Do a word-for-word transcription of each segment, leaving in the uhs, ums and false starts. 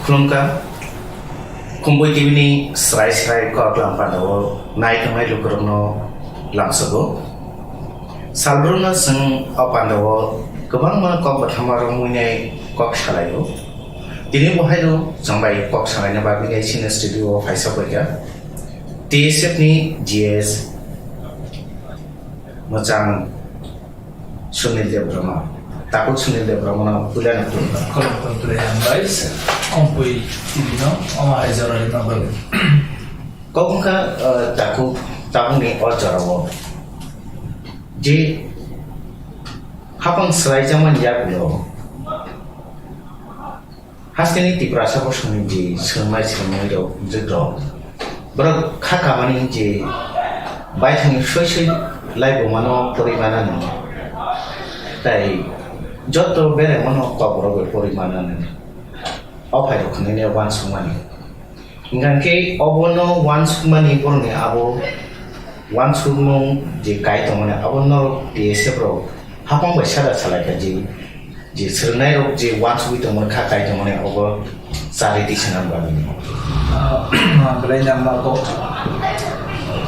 Khulumkha, Khumpui T V ni srai srai kok lam pandao nai tongnai lukurokno lamsogo. Salbrumno chwng o pandao kwbangma kok bwthama romwi nai kok salaio. Tini bo haino chwng bai kok salaina bagwi nai chini studio o phaisa phaikha T S F ni G S mwchang Sunil Debbarma. Takhuk Sunil Debbarmano puilano khulumkha. Khulumkha, hambai. Khumpui T V no omo hai jora rwna bagwi. Kok wngkha, eh, takhuk, takhukni o jorao je hapang swlaijakmani yagulo hasteni Tiprasa bosongni je swrwngmai swrwngmwirok, bwrwkrok kha kamani je baithangni soi soi laibumano porimanani, tai joto beraimano kokborok bai porimanani, o phairok khwnwi uansukmani. Hingkha khe obono uansukmani borokni abo uansukmung je kai tongmani abo norok T S F rok hapang bai sada salaikha je, je swrwngnairok je uansugwi tongmani kha kai tongmani obo charwi twi swnam bagwino. Ah, belai nangma kok.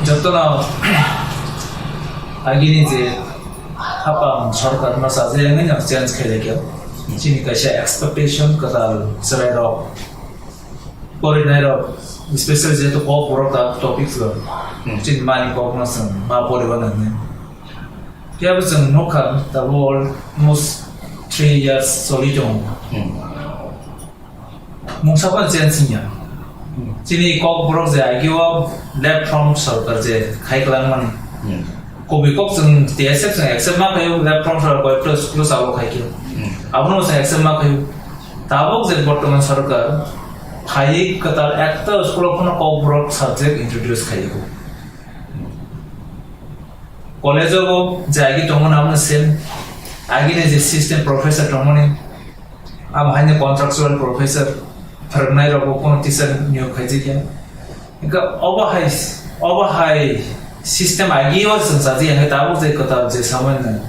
Jotono agini je hapang sorkar no sajagwi no change khailaikhwk. Chini kaisa expectation kwtal chwrairok. Porinairok, especially jehetu kokborok ta topics rok, hmm, chini mani kokno chwng ma poriba nangni. Phiya bo chwng nukha, tabuk almost three years choli tongo. Hmm. Mungsa phano change wngya. Hmm. Chini kokborok je agio left front sorkar je khai kwlangmani. Hmm. Kubui kok chwng T S F chwng accept ma khaio, left front sorkar koi plus plus abo khai khe. Hmm. Abono chwng accept ma khaio. Tabuk je bortoman sorkar phaiwi kwtal ekta school o phano kokborok subject introduce khaiwi. College o bo je agi tongmani abono same. Agini je system professor tongmani, abo haino contractual professor, phwrwngnai rokbo kono teacher niyok khaijak ya. Hingkhe obo hai, obo hai system agi o chwng chaji, hingkhe tabuk je kwtal je samani,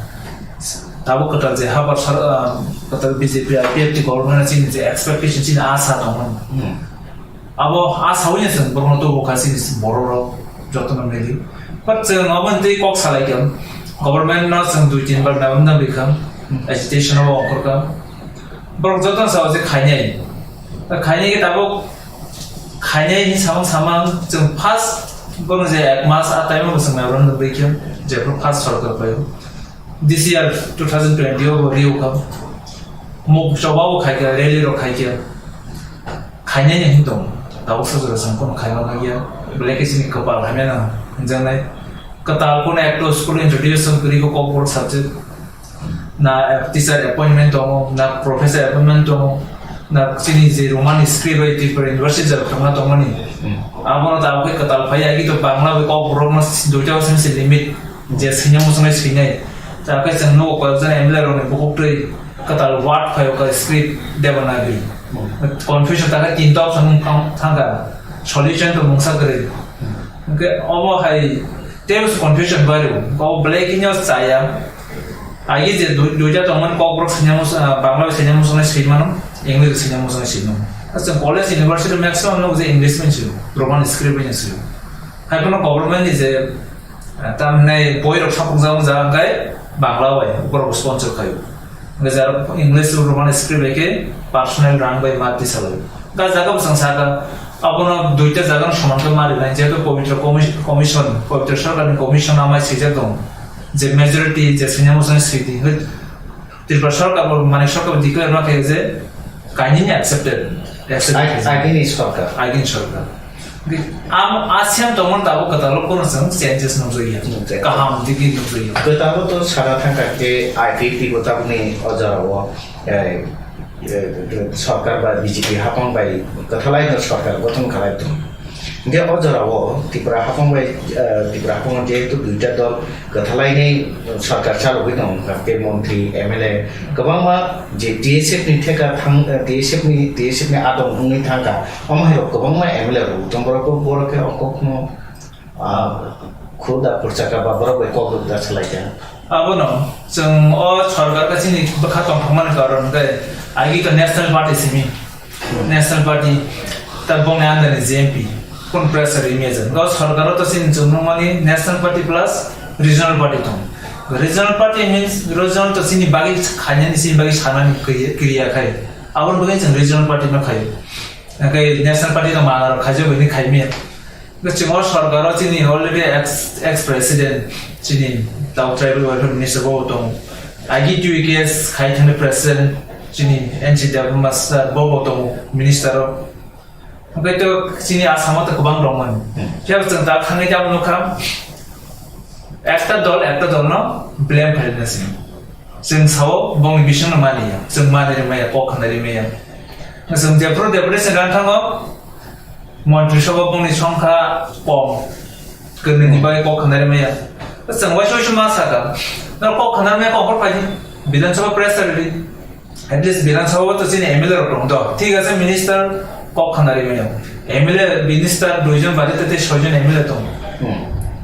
tabuk kwtal je habar sar-, ah, kwtal B J P I P F T government chini je expectation chini asa tongmani. Hmm. Abo asa wngya chwng borokno tubu kha chini borok rok jotono mili. But chwng abo twi kok salai kha, government no chwng dui tin bar memorandum rikha, hmm, agitation o ongkhorkha. Borok jotono sao je khainai. Khainai khe tabuk khainai hinwi samung samung chwng first bono je ek mas a time o chwng memorandum rikha, jephru first sorkar phaio. This year two thousand twenty o bo riu kha. Mok choba bo khai kha, rally rok khai kha. Khainai ni hin tong. Tabuk sajora chwng kono khaima nangya. Belai khe chini kwpal hamya nang hinjaknai. Kwtal kono ekto school introduction kwrwi kho Kokborok subject. Na, eh, teacher appointment tongo, na professor appointment tongo, na chini je Roman script bai Tripura University jora thangna tongmani. Hmm. Abono tabuk khe kwtal phai agi to Bangla bai Kokborok no duita bosong se limit je swinai muchungnai swinai. Ta khe chwng nugo koyekjon M L A rokni bukhuk twi kwtal word phai o kha script Devanagari. Hmm. Confusion ta khe tinta option wng thang-, thangkha. Solution to mungsa kwrwi. Hmm. Hwnkhe obo hai tei confusion bai rw. Obo belai kheno chaya. Agi je dui-, duita tongmani Kokborok swinai mus-, ah, Bangla bai swinai muchungnai swimano, English bai swinai muchungnai swimano. Chwng college university maximum no je English bai swio, Roman script bai swio. Hai phano government ni je, ah, tamhinai boi rok sapung jang jang kai Bangla bai borok sponsor khaio. Hwnkhe jara English Roman script bai khe personal rang bai ma tisa lai. Ga jaga bwsang saka, abono duita jaga no soman khe ma rinai, jehetu Pabitra Commis-, Commission, Pabitra Sarkar ni Commission amai swijak tongo. Je majority, je swinai muchungnai swidi, hoi, Tripura Sarkar bo, Manik Sarkar bo declare ma khe je kainwi ni accepted, accepted. Ai-, agini sarkar. Agini sarkar. Am, a same tongmani tabuk kwtalo kono chwng changes nukjakya. Nukjakya. Kaham digi nukjakya. Kwtalo to sana thangkha khe I P F T bo tabukni o jorao, eh, eh, sorkar ba B J P hapang bai kwthalai no sorkar gothon khalai tong. Hingkhe o jorao Tripura hapang bai, eh, Tripura hapang jehetu duita dol kwthalainai sorkar chalogwi tongo, hwnkha tei montri, M L A kwbangma je T S F ni theka thang, T S F ni, T S F ni adong wngwi thangkha, omo hai rok kwbangma M L A rok tong, borok, borok khe ongkokno, ah, khuda purchaka ba borok bai kok rwkda salaikha. Abono chwng o sorkar khe chini bwkha tongthokmani karon hwnkhe agi to National Party simi. National Party, ta bongni under ni J M P, kun pressure imagine. Go sorkar to sin chung nungmani National Party plus regional party tong. Regional party means regional to sini bagi khainani sini bagi sanani kriya, kriya khai. Abon bagi chung regional party no khai. Kai National Party to mana khai jo bini khai mi. Chwng o sorkar o chini already ex, ex president chini tau tribal welfare minister bo tongo. Agi two case khai thani president chini N C Debbarma sir bo bo tongo minister o. Hwnkhe to chini Assam o to kwbang rok mani. Phiya chwng ta thangwi ta nukha ekta dol ekta dol no blame khaina sini. Chwng sao bongni bisingno mani ya, chwng mani rimaya, kok khna rimaya. Chwng jephru deputation rang thango, Montri Sabha bongni songkha kom. Kwrwini bagwi kok khna rimaya. Chwng waisa waisa ma saka. No kok khna rimaya kok hor phaidi. Bidhan Sabha pressure ridi. At least Bidhan Sabha to chini M L A rok tong to. Thik ase minister kok khna rimaya. M L A minister duijon bade te soijon M L A tong.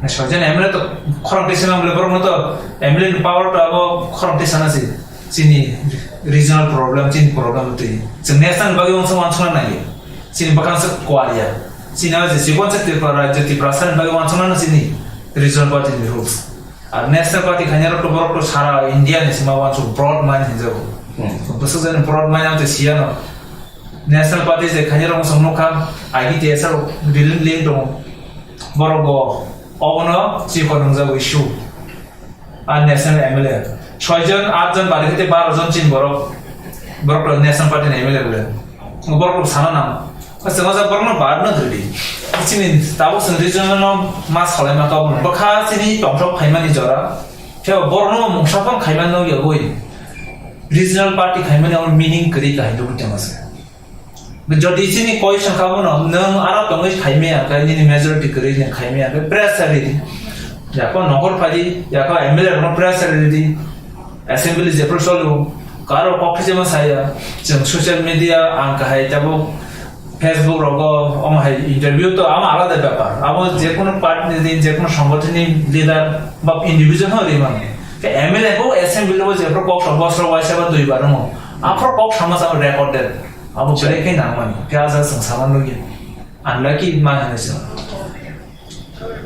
Soijon M L A to khorang tisa M L A borok no to M L A ni power to abo khorang tisa na si. Chini regional problem, chini problem twi. Chwng national bagwi uansuk uansukna naiyo. Chini bwkhang se kwar ya. Chini o je chikon se Tripura rajyo, Tiprasa ni bagwi uansukna no chini regional party ni rules. Ar national party khaina rok to borok to sara India ni sima uansuk broad mind hinjago. Bwswk jani broad mind am te siya no. National party je khaina rok uansuk nukha, I B T S rok bilin link tongo. Borok bo obono chikon wngjago issue. Ar national M L A. Soijon, atjon bari khe tei baro jon chini borok. Borok rok national party ni M L A bole. Borok rok sana nang. Chwng o borok no bar no dri. Chini tabuk chwng regional no ma salai ma tabuk no. Bwkha chini tongthok phaimani jora. Phiya borok no mungsa phang khaimani no yogwi. Regional party khaimani abo meaning kwrwi kahai dugui tongma se. Jodi chini question kha bono, nwng aro tongwi khaimaya, khe nini majority kwrwi nwng khaimaya, khe pressure ridi. Yako nohor phadi, yako M L A rokno pressure ridi. Assembly jephru cholo, karo kok khe jema saya, chwng social media, ang kahai tabuk Facebook rogo, omo hai interview to ama alada bepar. Abo jekono party ni, jekono songgothon ni leader ba individual no rimani. Khe M L A bo assembly bo jephru kok song bosro waisa ba dui bar no. Aphro kok sama sama recorded. Abo belai khe nangmani, khe ajak chwng sama nugya. Unlucky ma hinwi chwng.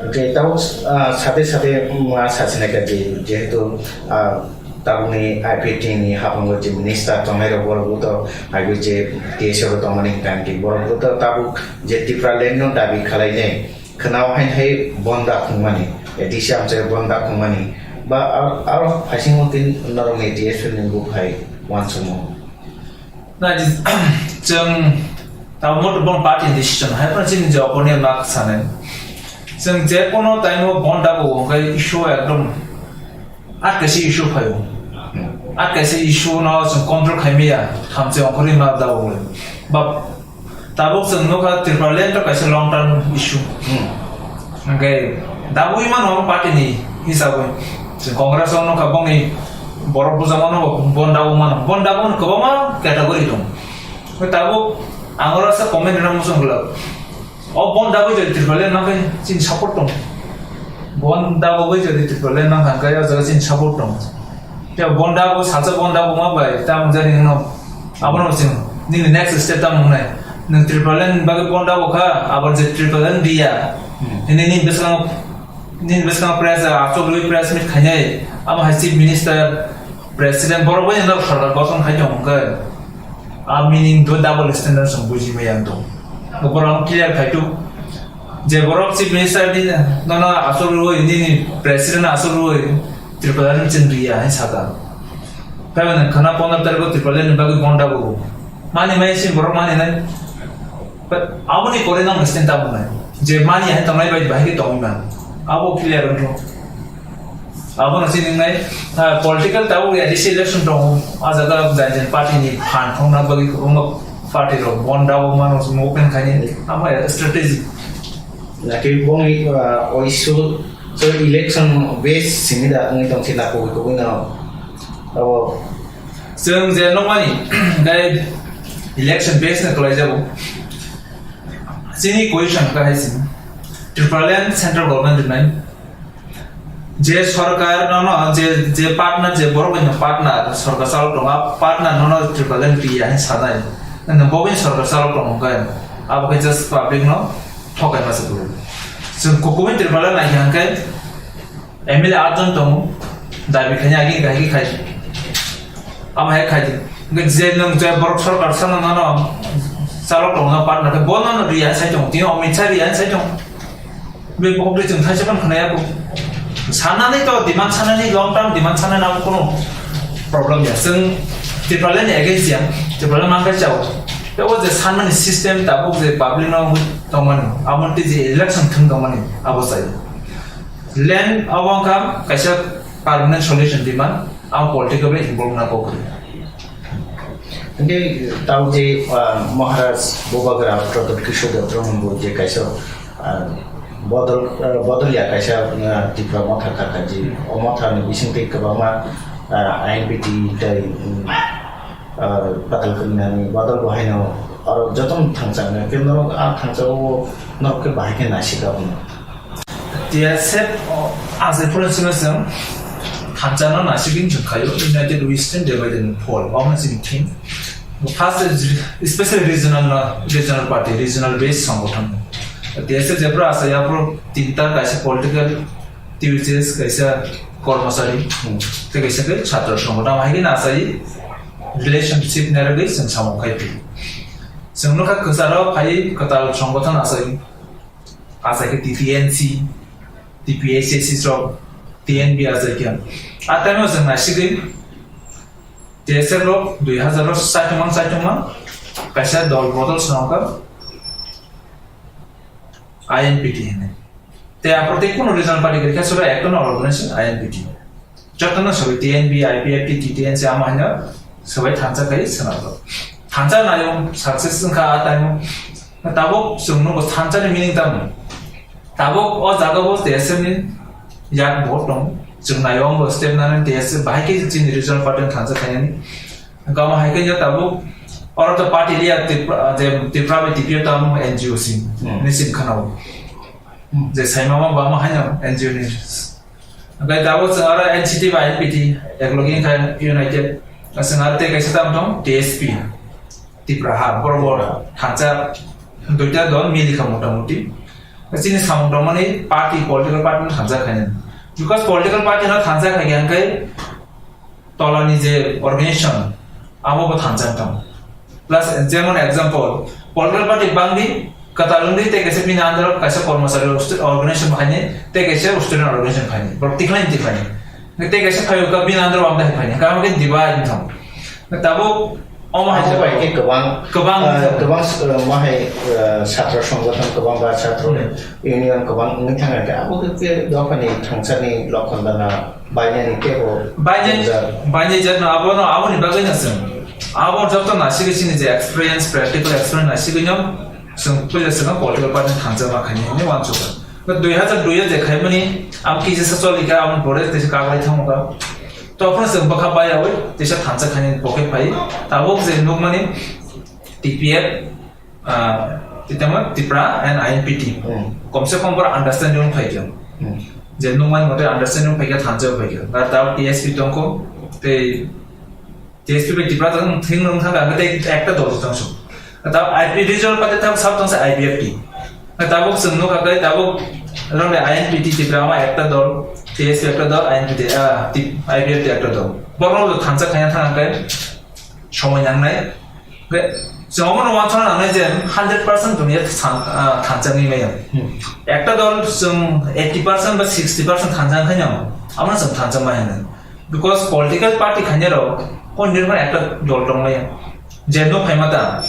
Okay, tamo, ah, sate sate, mm, ah, sachina kha je, jehetu, ah, tabukni I P T ni haphango je minister tongnai rok borok bo to, I P T je T S F o tongmani tangki borok bo to tabuk je Tipraland no dabi khalai nai. Khwnao hain hai bonda khungmani, A D C amchai bonda khungmani. Ba ar-, aro phaising tin norok ni T S F ni buphai uansukmung. Na, chwng tabuk moto bon party decision hai, phano chini je opponent ma sanai. Chwng je kono time o bon dago, hwnkhe issue ekdom at kaisa issue phaio. At kaisa issue no chwng control khaimaya, hamse ongkhorwi ma dago. Ba tabuk chwng nukha Tipraland to kaisa long term issue. Hwnkhe dabwi mano party ni hisabwi. Chwng Congress o nukha bongni borok bujamano bo bon dabwi mano. Bon dabwi kwbangma category dong. Hwnkhe tabuk ang oro sa comment rwna muchung glak. O bon dabwi jodi Tipraland nangkhe chini support tong. Bon dabwi jodi Tipraland nangkha hwnkhe o jaga chini support tong. Tei bonda bo salsa bonda bo ma bai, ta mung jani no. Abono sing, nini next step ta mung nai. Nung Tipraland bagwi bonda bo kha, abar je Tipraland dia. Ini ni bwskango, nini bwskango press, achuk rwi press meet khainai. Amo hai chief minister, president, borok bai no sarkar gothon khai tong khe. A meaning do double standard song buji maya tong. Borok clear khai tu. Je borok chief minister ni nono achuk rwi, nini president achuk rwi, Tripura ni chwng riya hai saka. Kaiba nang khana pondro tarikh o Tripura ni bagwi bonda bo. Mani mai sin borok mani nai. But aboni pore nang stand up nai. Je mani hai tongnai bai bahai ke tongwi man. Abo clear wngkho. Abono chini nai, ah, political tabuk ya disi election tongo. A jaga jai jai party ni phan thongna bagwi kwbangma party rok bonda bo mano movement khaini. Amo ya strategy. Laki bongni, ah, oisu so election base simi da wngwi tong si na kubui kubui no. Abo. Chwng je nokmani, dai election base no kwlai jago. Chini question ka hai simi. Tipraland central government rinai. Je sorkar nono je, je partner, je borok bai no partner, sorkar chalo tongo, a partner nono Tipraland ri ya hin sanai. Nang bobini sorkar salok tongo khe, abo khe just public no thokai masa bwrwi. Chwng kukumin Tripura nai khe hwnkhe M L A atjon tongo, dabi khaini agini kahai khe khai. Abo hai khai di. Hwnkhe je nwng je borok sorkar sana nano salok tongo partner khe bo nano riya sai tongo, tini Amit Shah riya sai tongo. Bini pokri chwng thaisa phano khwnaya kho. Sanani to demand sanani, long term demand sanani abo kono problem ya. Chwng Tipraland ni against ya, Tipraland mankai chao. Tei o je sanmani system tabuk je public no tongmani, abo tei je election thwng tongmani abo chai. Land abo wngkha kaisa permanent solution demand, abo political bai involve na kok. Hingke tao je, ah, Maharaj Bubagra Pradyot Kishore Debbarma bo je kaisa, ah, bodol, ah, bodol ya kaisa, ah, Tipra motha kha kha je, o motha ni bising tei kwbangma, ah, I N P T tei, um, ah, Patal Kanya ni bodol bo haino oro joto no thangchak nai, khe norok a thangchak o norok khe bahai khe naisik rok no. T S F, o, asai phuru sino chwng thansa no naisik wng chwng khaio, United We Stand Divided and Fall, omo chini theme. First is special regional no, regional party, regional based songothan. T S F jephru asai aphuru tinta kaisa political activities, kaisa kormosari, hmm, tei kaisa khe chhatro songothan, hai khe asai relationship narwgwi chwng samung khai phi. Chwng nukha kwcharo phai kwtal songothan asai. Asai khe T T N C, T P H S C rok, T N B asai khe. A time o chwng naisigwi T S F rok dui hazar o saichungma saichungma kaisa dol bodol swnamkha I N P T hinwi. Tei aphuru tei kunu regional party kwrwi khe sura ekta no organization I N P T. Jotono sobai T N B, I P F T, T T N C ama haino sobai thansa khai swnamjak. Thansa nayo success wngkha a time o. Tabuk chwng nugo thansa ni meaning tamo. Tabuk o jaga bo T S F ni yak bo tong. Chwng nayo bo step nani T S F bahai khe chini regional party thansa khainani. Gama hai khe tabuk oro to party liya Tipra, je Tipra bai T P F tamo N G O si. Hmm. Ni sim khana o. Hmm. Je saima ma ba ma haino N G O ni. Hwnkhe tabuk chwng aro N C T bai N P T, eklogi wngkha United. Chwng aro tei kaisa tam tong, T S P, Tipra ha, borok bo thansa duita dol mili kha mota moti. Chini samung tongmani party, political party no thansa khainani. Because political party no thansa khaikha hwnkhe tolani je organization, abo bo thansa tong. Plus, jemon example, political party bangdi, kwtal wngdi tei kaisa bini under o kaisa kormosari st-, organization phaini, tei kaisa student organization phaini. Borok tikhlai tikhlai. Tei kaisa phaio ka bini under o amda hai phaini. Kamo khe divide wngthang. Tabuk omo hai abo bai khe kwbang, kwbang ah, wngthang. Kwbang, ah, mahai, ah, chhatro songgothon kwbang ba chhatro Hmm. union kwbang wngwi thangkha. Abo khe dophani thangsani lokhon dana bainani tebo Bainai, jat. Bainai jat no abo no, abo ni bagwi no chwng. Abo joto nasigwi chini je experience, practical experience nasigwi no chwng puila chwng political party thansa ma khaini hinwi wansukha. But dui hazar dui o je khaimani, abo kisa sa choli kha, abo pore tisa kabai thango kha. Tophano chwng bwkha baiyawi tisa thansa khaini poke phai. Tabuk je nukmani T P F, ah, titama Tipra and I N P T. Hmm. Komse kom bor understanding phai kha. Hmm. Je nukmani mote understanding phai kha, thansa phai kha. Ba tabuk T S P tongkho, tei T S P bai Tipra tong thing nung thang ang tei ekta dol tong su. Tabuk I P regional party tabuk sab tong sa I P F T. Tabuk chwng nukha tei tabuk rang I N P T Tipra ma ekta dol, T S P ekta dol, I N P T, ah, T-, I P F T ekta dol. Borok thansa khaina thang khe somoi nangnai. Hwnkhe chwng omono uansukna nangnai je hundred percent dunia than-, ah, thansa wngwi maya. Hmm. Ekta dol chwng eighty percent ba sixty percent thansa wngkha nw, amo chwng thansa maya hwnwi. Because political party khainai rok, o nirban ekta dol tong maya. Je no phaima ta.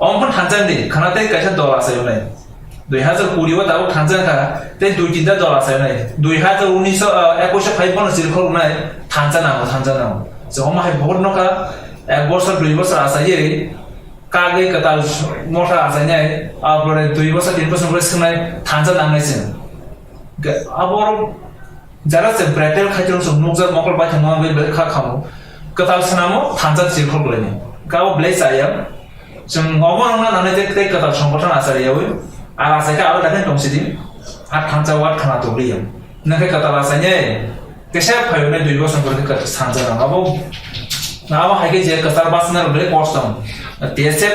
Omo phan thansa di, khana tei kaisa dol asai wnai. Dui hazar kuri o tabuk thansa kha, tei dui tinta dol asai wnai. Dui hazar unis o, ah, ekush o phai bono chirikhok wnai, thansa nango, thansa nango. Je omo hai bohot no kha, ek bosor, dui bosor asai ye, kagwi kwtal motha achainai, apore dui bosor, tin bosor pore swngnai, thansa nangnai chwng. Ga-, abo jara chwng practical khai chwng chwng nukjak mokol bai thangma bai belai kha khamu. Kwtal swnamo, thansa chirikhok lainai. Kabo belai chaya. Chwng obo wngna nanai tei, tei kwtal songbothon achariyawi. Ar achaikha abo dakhai tongsidi. Ar thansa wat khana tongriya. Nangkhe kwtal achainai. Kisa phaiyoknai dui bosor pore khe kwtal thansa nang abo. Na abo hai khe je kwchar bachna rok belai kosto. T S F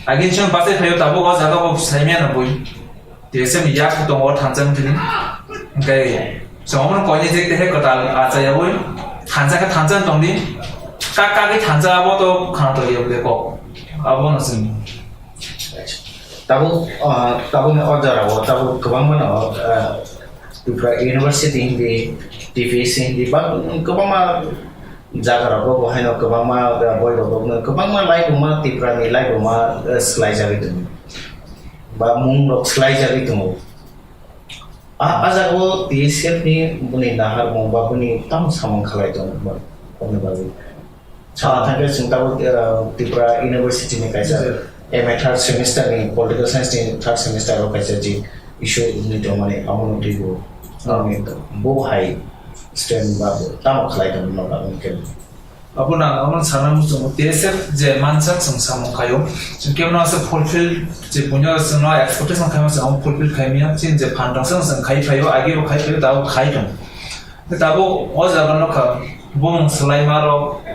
agin chwng bachai phaio tabuk o jaga bo saimya no bui. T S F ni yak tongo thansa wngthini. Hwnkhe chwng omono koinwi je kehe kwtal achayaui thansa khe thansa wng tongdi. Kak kagwi thansa abo to khana tongya bwle kok. Abono chwng. Tabuk, ah, tabukni o jorao tabuk kwbangma no, ah, Tripura University hindi, T P S C hindi, ba kwbangma jaga rogo bo haino kwbangma, ah, boi rok no kwbangma laibuma Tripura ni laibuma, ah, swlai jagwi tongo. Ba mung rok swlai jagwi tongo. A, a jaga o T S F ni buni naharmung ba buni tamo samung khalai tongo ba, boni bagwi. Sana thangkhe chwng tabuk, eh, Tripura University ni kaisa M A third semester ni, political science ni third semester o kaisa jik issue wngwi tongmani, amo no twibo, ah, bo hai student ba bo tamo khlai tongmani no ba wngkhe. Abo nang amo sana muchungo T S F je mansak chwng samung khaio, chwng kebo no se fulfill je buino chwng no expectation khaima chwng amo fulfill khaimya, chini je phan tong chwng chwng khai phaio, agi bo khai phaio, tabuk khai tong. Tabuk o jaga no kha bumung swlaima rok,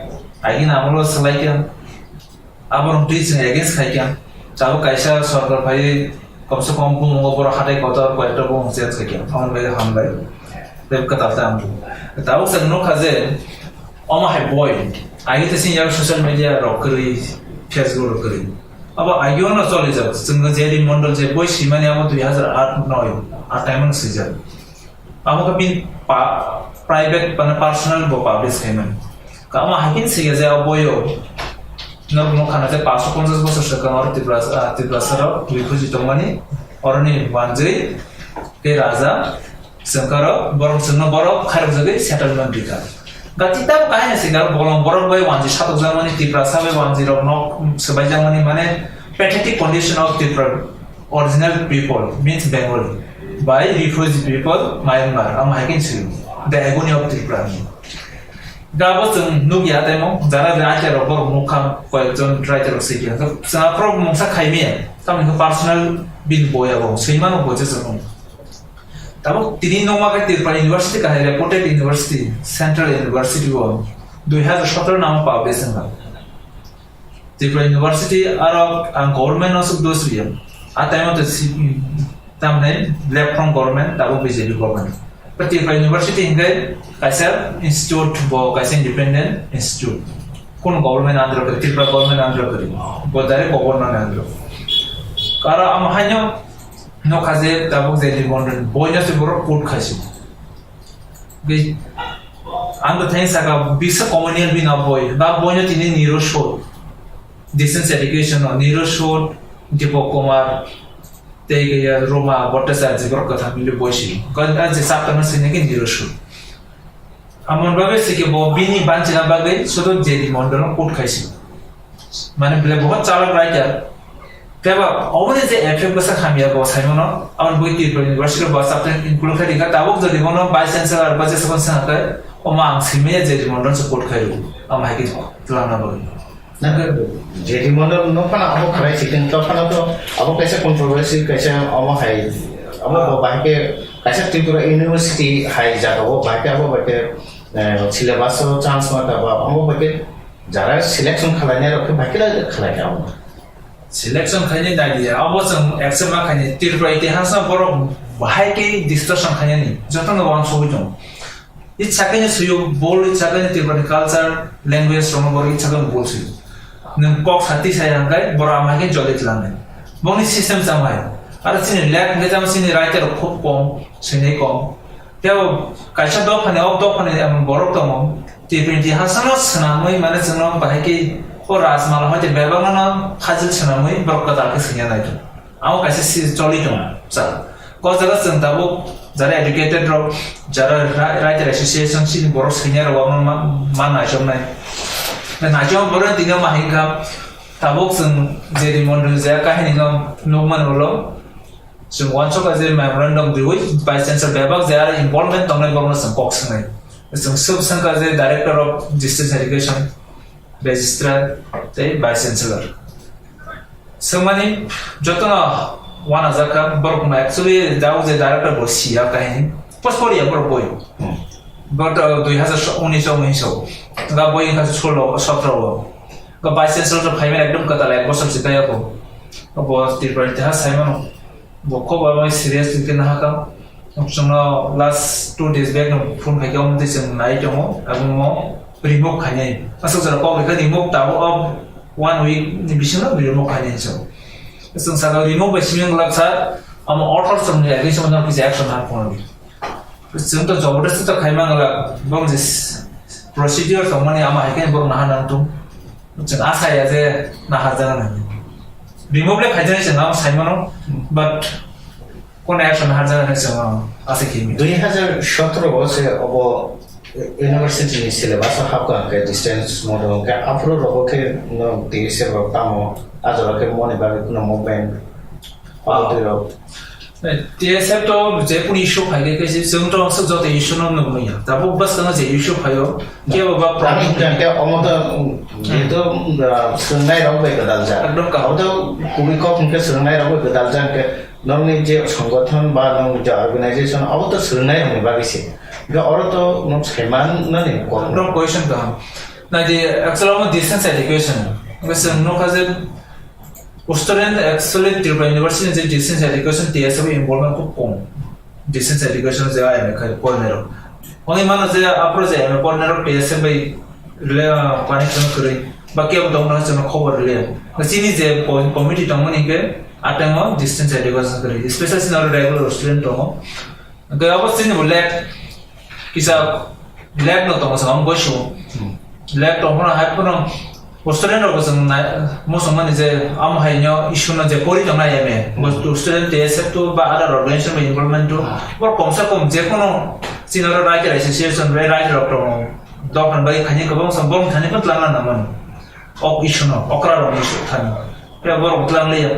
Agini amolo swlai khe, aborok twi chwng against khai khe, tabuk kaisa sorkar phaiwi komse kom bumungo borok hatai kotor koyekta bumung change khai khe, aboni bagwi hambai. Tei kwtal ta ang tabuk chwng nukha je, omo hai boi, agi tei sini yak social media rok kwrwi, Facebook rok kwrwi. Abo agio no choli jak, chwng J D Mondol je boi swimani abo dui hazar aat noi, a time no swijak. Amo khe bini pa-, private mane personal bo publish khaimani. Kamo hai khe swngya je o boyo. Norok nukha na je paanch sho ponchas bosor swkang oro Tripura, ah, Tiprasa rok refugee tongmani. Oroni wanjwi tei raja swngkha rok, borok chwngno borok khairok jagwi settlement rikha. Gati tamo kahai swngkha bolong borok bai wanjwi satokjakmani Tiprasa bai wanjwi rok nok swbaijakmani mane pathetic condition of Tripura. Original people means Bengali, by refugee people Myanmar, amo hai khe swi, the agony of Tripura. Da bo chwng nukya temo, jara writer rok borok nukha, koyekjon writer rok swi khe. Chwng aphuru mungsa khaimaya, tamni khe personal bini boya bo, swimano bo je chwng. Tabuk tini nokma khe Tripura University kahai reputed university, Central University o dui hazar sotoro namo publish wngkha. Tripura University aro ang government no suk dos riya. A time o to si, tamne left from government, tabuk B J P government. But Tripura University hingai kaisa institute bo kaisa independent institute. Kun government under kari, Tripura government under kari. Bo direct government under. Karo am haino no kaje tabuk J D Mondol boy no se borok put khaisi. Ge-, ang to thanks saka bisa communion bina boy, ba boy no tini niro shot. Distance education no niro shot, Deepak Kumar, tei ke ya Roma Bhattacharya borok katham mili boy si. Kan a je sapta no sini ke niro shot. Amon babe sike bo bini banchina bagwi sudo J D Mondol no put khaisi. Mane bile bohot chalok writer. Teba oboni je effect bwsa hamya bo saimano, aboni bui Tripura University bo subject include khai dikha, tabuk jodi bono vice chancellor ba jesukon sangha khai, omo ang simaya J D Mondol support khai ru, am hai khe twlangna bagwi. Nang J D Mondol no phano abo khlai sikeng to phano to abo kaisa controversy kaisa omo hai abo bo bahai khe kaisa Tripura University hai jaga o bahai khe abo bahai khe, eh, syllabus o chance ma ta ba omo bahai khe jara selection khlainai rok khe bahai khe khlai kha omo. Selection khainai dai di, abo chwng accept ma khainai. Tripura itihas no borok bahai khe distortion khainani jotono wansugwi tongo. Itsa khe suyo bol, itsa khe Tripura ni culture, language rokno borok itsa khe bol suyo. Nwng kok sati saya hwnkhe borok ama khe joli tlangnai. Bongni system chamai. Aro chini lek hwnkhe tamo chini writer rok khub kom, swinai kom. Tei kaisa dophani, o dophani emon borok tongo, T twenty hasano swnamwi, mane, chwngno bahai khe o Rajmala hoite bebakno phajil swnamwi borok kwtal khe swngya nai tongo. Amo kaisa si choli tongo, sir. Ko jaga chwng tabuk jara educated rok, jara ra-, writer association chini borok senior rok ma, ma, ma naichomnai. Naichom borok tini ma hinkha, tabuk chwng J D Mondol je kahini no nukmani ulo, chwng wansukha je memorandum riwi vice chancellor bebak je aro involvement tongnai borokno chwng kok swngnai. Chwng sub sangkha je director of distance education, registrar tei vice chancellor. Swngmani jotono uanajakha, borokno actually dago je director bo siya kahini. Post poriya borok boi. Hmm. But, uh, dui hazar unis o, unis o. Ga boi wngkha solo, sotro o. Ba vice chancellor to phaimani ekdom kwtal ek bosor si taya ko. Bo Tripura ni teha saimano. Bo kho ba mai serious khe na hakam. Chwngno last two days back no phone khai khe omo twi chwng nai tongo. Abo mo remove khainai. Aswk jora kok khe remove tabo o one week ni bisingo remove khainai chwng. Chwng saka remove bai simi wng lak sir. Amo order chwng ni agei chwng no kisa action ha phone. Chwng to jobodosti to khai mangla, bong je procedure tongmani ama hai khe borok naha nang tung. Chwng asa ya je naha jana nang. Remove le khaijani chwng ang sai mano, but kono action naha jana nang chwng ang asa khe mi. Dui hazar sotro o se obo university ni syllabus o hapkha hwnkhe distance model hwnkhe aphuru rogo khe no T S F rok tamo ajora khe moni bagwi kuno movement Audrey rok. T S F to je kunu issue phai khe khe chwng to aswk joto issue no nugwi ya. Tabuk bwskang je issue phaio, kebo ba Kami problem hwnkhe omo to, jehetu, ah, swrwngnai rok bai gwdal jak. Ekdom kaham. Omo to kubui kok hwnkhe swrwngnai rok bai gwdal jak hwnkhe nokni je songothon ba nok je organization obo to swrwngnai rokni bagwi se. Hwnkhe oro to nok saiman nani kok. Ekdom question kaham. Nai di actually omo distance education. Hwnkhe chwng nukha je Student actually Tripura University ni je distance education T S F involvement khub kom. Distance education je M A khai pornai rok. Oni mano je apro je M A pornai rok T S F bai rele, ah, connection kwrwi. Ba kebo tongno chwngno khobor rele. Chini je co-, committee tongmani ke atengo distance education kwrwi. Special chini aro regular student tongo. Hwnkhe abo chini bo lag kisa lag no tongo chwng amo boisu. Hmm. Lag tong phano hai phano student rok bo chwng nai, muchung mani je amo hai no issue no je pori tong nai M A. Hmm. Bo student T S F to ba other organization bai involvement to. Hmm. Bo kom se kom je kono chini oro writer association bai writer rok tongo. Dophani bai khaini kwbang sam bong thani phano twlang na nang mani. Ok issue no, okra rok issue thani. Khe borok twlang liya.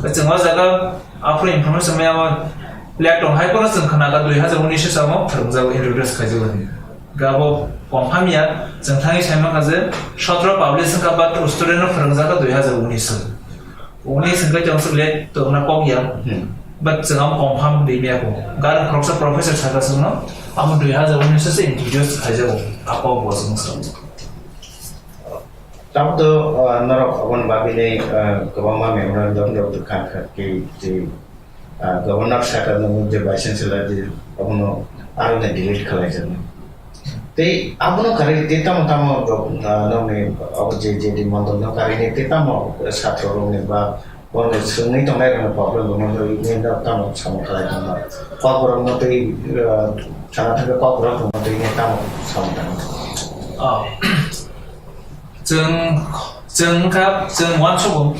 Chwng o jaga aphuru information maya ma lag tong hai kono chwng khna ka dui hazar unis o samo phwrwngjago, introduce khaijago hinwi. Ga bo confirm ya, chwng thangwi sai mankha je sotro publish wngkha but student no phwrwngjak kha dui hazar unis o. Unis wngkha chwng swk lag tongna kok ya. Hmm. But chwng amo confirm rimya ko. Ga khoroksa professor sakha chwngno amo dui hazar unis o se introduce khaijago. Apo bo chwng swk. Tamo to, ah, norok aboni bagwi ni, ah, kwbangma memorandum rok rwkha kha ki, ki, ah, governor saka nung je vice chancellor di abono aro ni delete khalai jaknai. Tei abono karwi tei tamo tamo rok, ah, nokni abo je, je di mondol no karwi ni tei tamo satro rok ni ba Borok swrwngwi tongnai rokni problem rokno twi nini tamo samung khlai tongma. Kokborokno twi, uh, sana thangwi kokborok rokno twi nini tamo samung tangma. Oh. Chwng, chwng wngkha, chwng uansukgo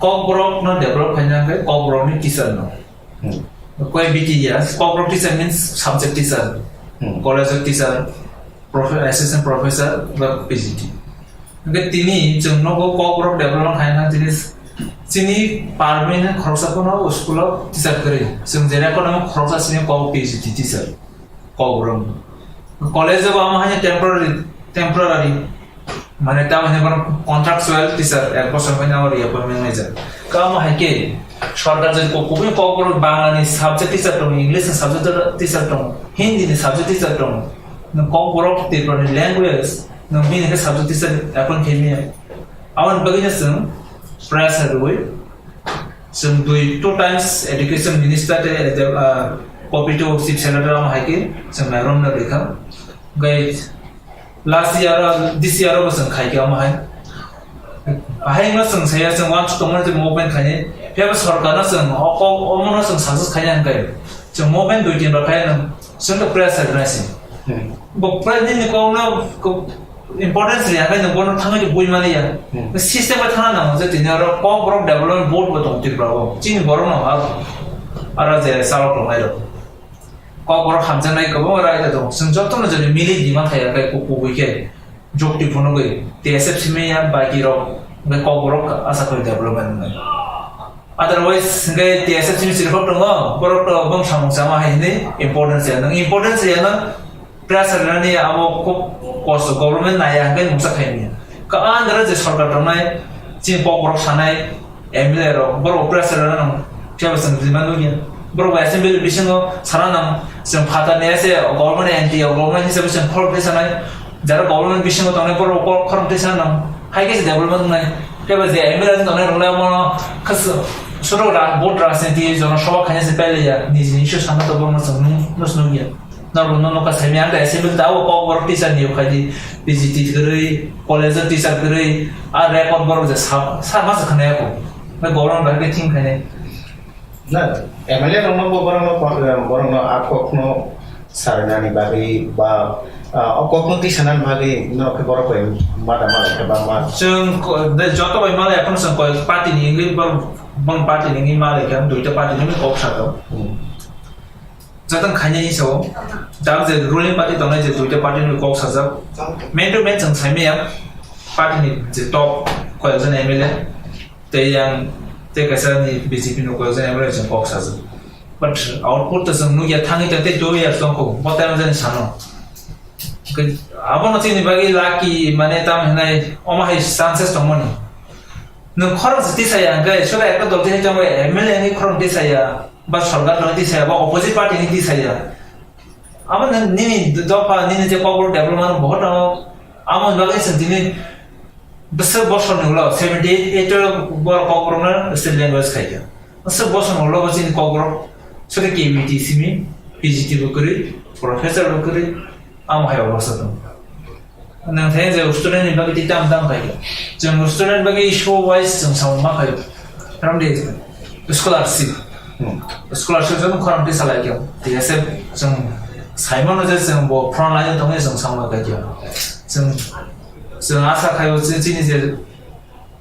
kokborokno develop khaina hwnkhe kokborokni teacher no. Hmm. Koi B T ya, kokborok teacher means subject teacher, Hmm. college o teacher, profe-, assistant professor ba P G T. Hwnkhe tini chwng nogo kokborok development khaina tini chini permanent khoroksa phano o school o teacher kwrwi. Chwng je record namo khoroksa chini kok P G T teacher kokborok. College o bo amo haino temporary, temporary. Mane tamo hwnwi bono contractual teacher ek bosor hwnwi abo reappointment wngjak. Kamo hai khe sorkar jodi ko-, kubui kokborok Bangla ni subject teacher tongo, English ni subject teacher tongo, Hindi ni subject teacher tongo. Nwng kokborok Tripura ni language, nwng bini khe subject teacher appoint khe manya. Aboni bagwi no chwng pressure rwui chwng dui two times education minister tei, ah, copy to chief secretary amo hai khe chwng memorandum rwkha. Hwnkhe Last year o, this year o bo chwng khai khe omo hai. Ahai no chwng saya chwng uansuk tongmani tei movement khainai. Phiya bo sorkar no chwng o kok omo no chwng success khainai hwnkhe. Chwng movement dui tin rok khai no chwng to pressure nai se. Hmm. Bo pressure ni kok no ko importance ya khai no bono thangwi bui mani ya. Hmm. System bai thangna nango je tini oro kok borok development board bo tong Tripura o. Chini borok no aro, aro je salok tongnai rok. Kokborok hamjaknai kwbangma raida tongo. Chwng jotono jodi milik dima khaiya khe ku-, kubui khe jukti phunugwi T S F simi ya baki rok hwnkhe kokborok asa khe development wngnai. Otherwise hwnkhe T S F simi chirikhok tongo, borok to bwng samung sama hai hwnwi importance ya. Nwng importance ya, nwng pressure nani abo khub kosto, government naiya hwnkhe mungsa khaimya. Ka andra je sorkar tongnai, chini kokborok sanai, M L A rok, borok pressure rok nang, phiya bo chwng rima nukya. Borok bo assembly bisingo sana nang, chwng phatar ni ase, government anti, government hisabe chwng khorok twi sanai, jara government bisingo tongnai borok kor-, khorok twi sana nang, Hai khe se development wngnai. Tei ba je M L A tongnai rok le omo khas-, soro ra-, vote rajniti jono sabha khaina se pailaiya, niji issue sana to bono chwng nung-, nus nukya. Norok no nokha saimya ang assembly ta o kok borok teacher ni khaidi, P G T kwrwi, college o teacher kwrwi, a record borok je sa, sa ma se khwnaya ko. Na government bai khe thing khainai. Na, M L A rokno bo borokno, borokno a kokno sarinani bagwi ba, ah, o kokno tisanani bagwi norok khe borok bai ma da ma khe ba ma. Chwng ko-, de, joto bai malai, ekhon chwng koi party ni wngwi bor-, bong party ni wngwi malai khe, duita party ni wngwi kok sa tong. Hmm. Jotong khainai sao, jak je ruling party tongnai je duita party ni kok sajak. Man to man chwng saimaya, party ni je top koi jon M L A. Tei yang, tei kaisa ni B J P no koi jon M L A chwng kok sajak. But output to chwng nukya thangwi tei two years tongkho, bo time jani sano. Ke-, abono chini bagwi lucky, mane tam hinai, omo hai chances tongmani. Nwng khorang se tisaya hwnkhe, sura ekta dol tisai tongwi M L A ni khorang tisaya, ba sorkar no tisaya, ba opposite party ni tisaya. Abo nini dopha, nini je Kokborok development bohot tongo. Amo bagwi chwng tini bwswk bosorni ulo seventy eight, eight o borok Kokborokno state language khaikha. Bwswk bosorni ulo bo chini Kokborok sori K B T simi, P G T bo kwrwi, professor bo kwrwi, amo hai obostha tongo. Nang thai je student ni bagwi tei tam tam khaikha. Chwng student bagwi issue wise chwng samung ma khaio. Karon de scholarship. Hmm. Scholarship jano khorang tisa lai khe. T S F chwng saimano je chwng bo front line tongwi chwng samung khaikha. Chwng, chwng asa khaio je chini je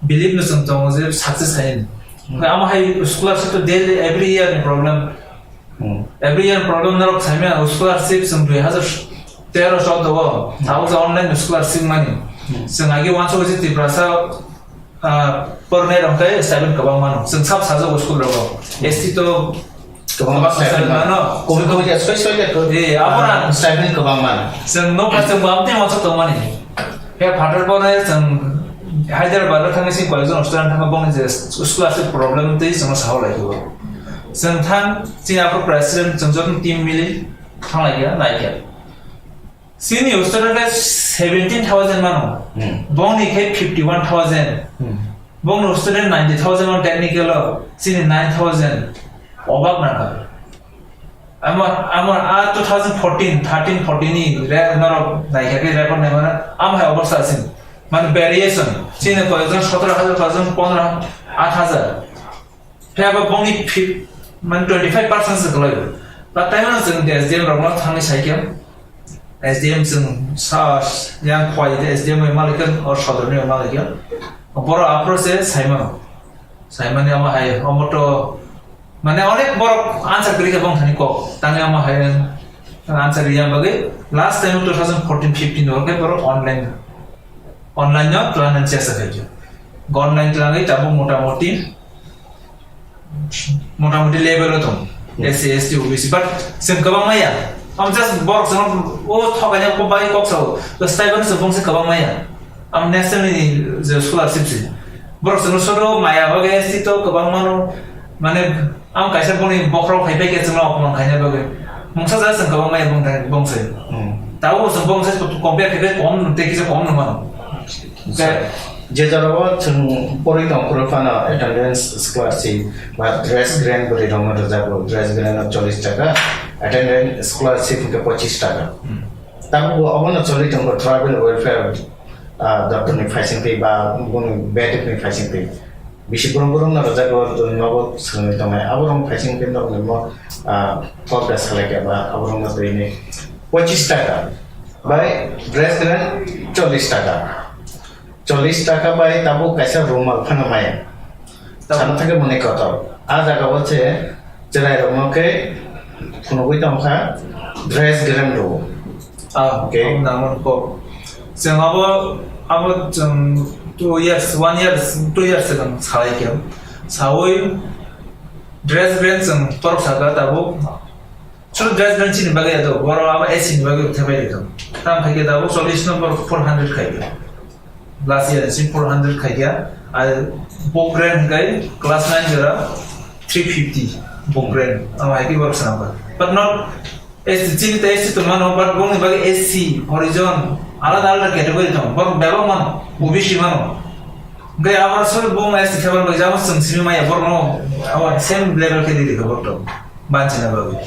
believe no chwng tongo je success khaini. Hmm. Amo hai scholarship to daily every year ni problem. Hmm. Every year problem norok saimya scholarship chwng dui hazar tero choudo o. Hmm. Tabuk je online scholarship mani. Hmm. Chwng agi wansuk je Tiprasa, ah, pornai rok khe stipend kwbang mano. Chwng sab sajak school rogo. S T to kwbang kwbang stipend stipend mano. Komi komi ya soi soi ya ko. Eh, abo na. Ah, stipend kwbang mano. Chwng nokha chwng bam tei wansuk tongmani. He phatar bo nai chwng Hyderabad o thangwi sing college o student thangwi bongni je scholarship problem tei chwngno sawi lai khe. Chwng thang chini aphuru president chwng joto team mili thang lai khe nai khe. Sini student khe seventeen thousand mano. Hmm. Bongni khe fifty one thousand. Hmm. Bongni student ninety thousand on technical o, sini nine thousand. Obak na kha. Amo, amo a two thousand fourteen, thirteen, fourteen ni re-, norok naikha khe record naimano, amo hai obostha sin. Mane variation. Chini koyekjon sotoro hajar, koyekjon pondro, aat hajar. Phiya ba bongni phi-, mane twenty five percent se kwlai. Ba taimano chwng S D M rokno thangwi saikhe. S D M chwng sa yang khwai de S D M bai malikha, or sodorni bai malikha. Boro approach se saimano. Saimani amo hai, omo to, mane onek borok answer kwrwi khe bong thani kok. Tangwi amo hai answer riya bagwi last time two thousand fourteen fifteen o khe borok online, online no twlangna chesta khaikha. Online twlangwi tabuk motamoti, motamoti level o tong. Hmm. S C, S T, O B C, but chwng kwbang maya. Am just borok chwng o thokaina kok bai kok sao. Just tai bani chwng bongse kwbang maya. Am national ni je scholarship se. Borok chwngno soto maya bagwi S T to kwbang mano, mane, am kaisa boni bokhorok hai pai khe chwngno opman khaina bagwi. Mungsa ja chwng kwbang maya bong thai, bong sai. Hmm. Tabuk chwng bong sai compare khe kom tei kisa kom no mano. Sa-, je jorao chwng porwi tong phuru phano attendance scholarship ba dress grant bwrwi rokno rwjago, dress grant no chollish taka, attendance scholarship hwnkhe pochish taka. Hmm. Tabuk bo obono choli tongo tribal welfare, ah, doptor ni phaising twi ba boni bedek ni phaising twi. Bisi brum brum no rwjago, nogo swrwngwi tongnai. Aborok phaising twi nokni mo, ah, kok da salai khe ba aborok no twi ni pochish taka bai dress grant chollish taka. Chollish taka bai tabuk kaisa rumal phano maya. Tabuk. Sana thangkhe mwnwi kotor. A jaga o se chwrai rokno khe phunugwi tongkha dress grant rwo. Ah, okay. Abo nangmani kok. Chwng abo, abo chwng two years, one year, two years swkang salai khe. Saui dress grant chwng torok saka tabuk. Chwng dress grant chini bagwi ya do, borok abo A C ni bagwi thepaiwi tong. Tam khai khe tabuk chollish number four hundred khai khe. Last year si four hundred khai khe. Ai book grant khai class nine jora three fifty book grant. Abo hai khe borok swnam kha. But not S C, chini ta S C tong mano, but bongni bagwi S C, Horijon, alada alada category tong. Borok bebak mano, O B C mano. Hwnkhe abo sori bo S T khe bai jabo chwng simi maya borno abo same level khe di di khe borok to banchina bagwi.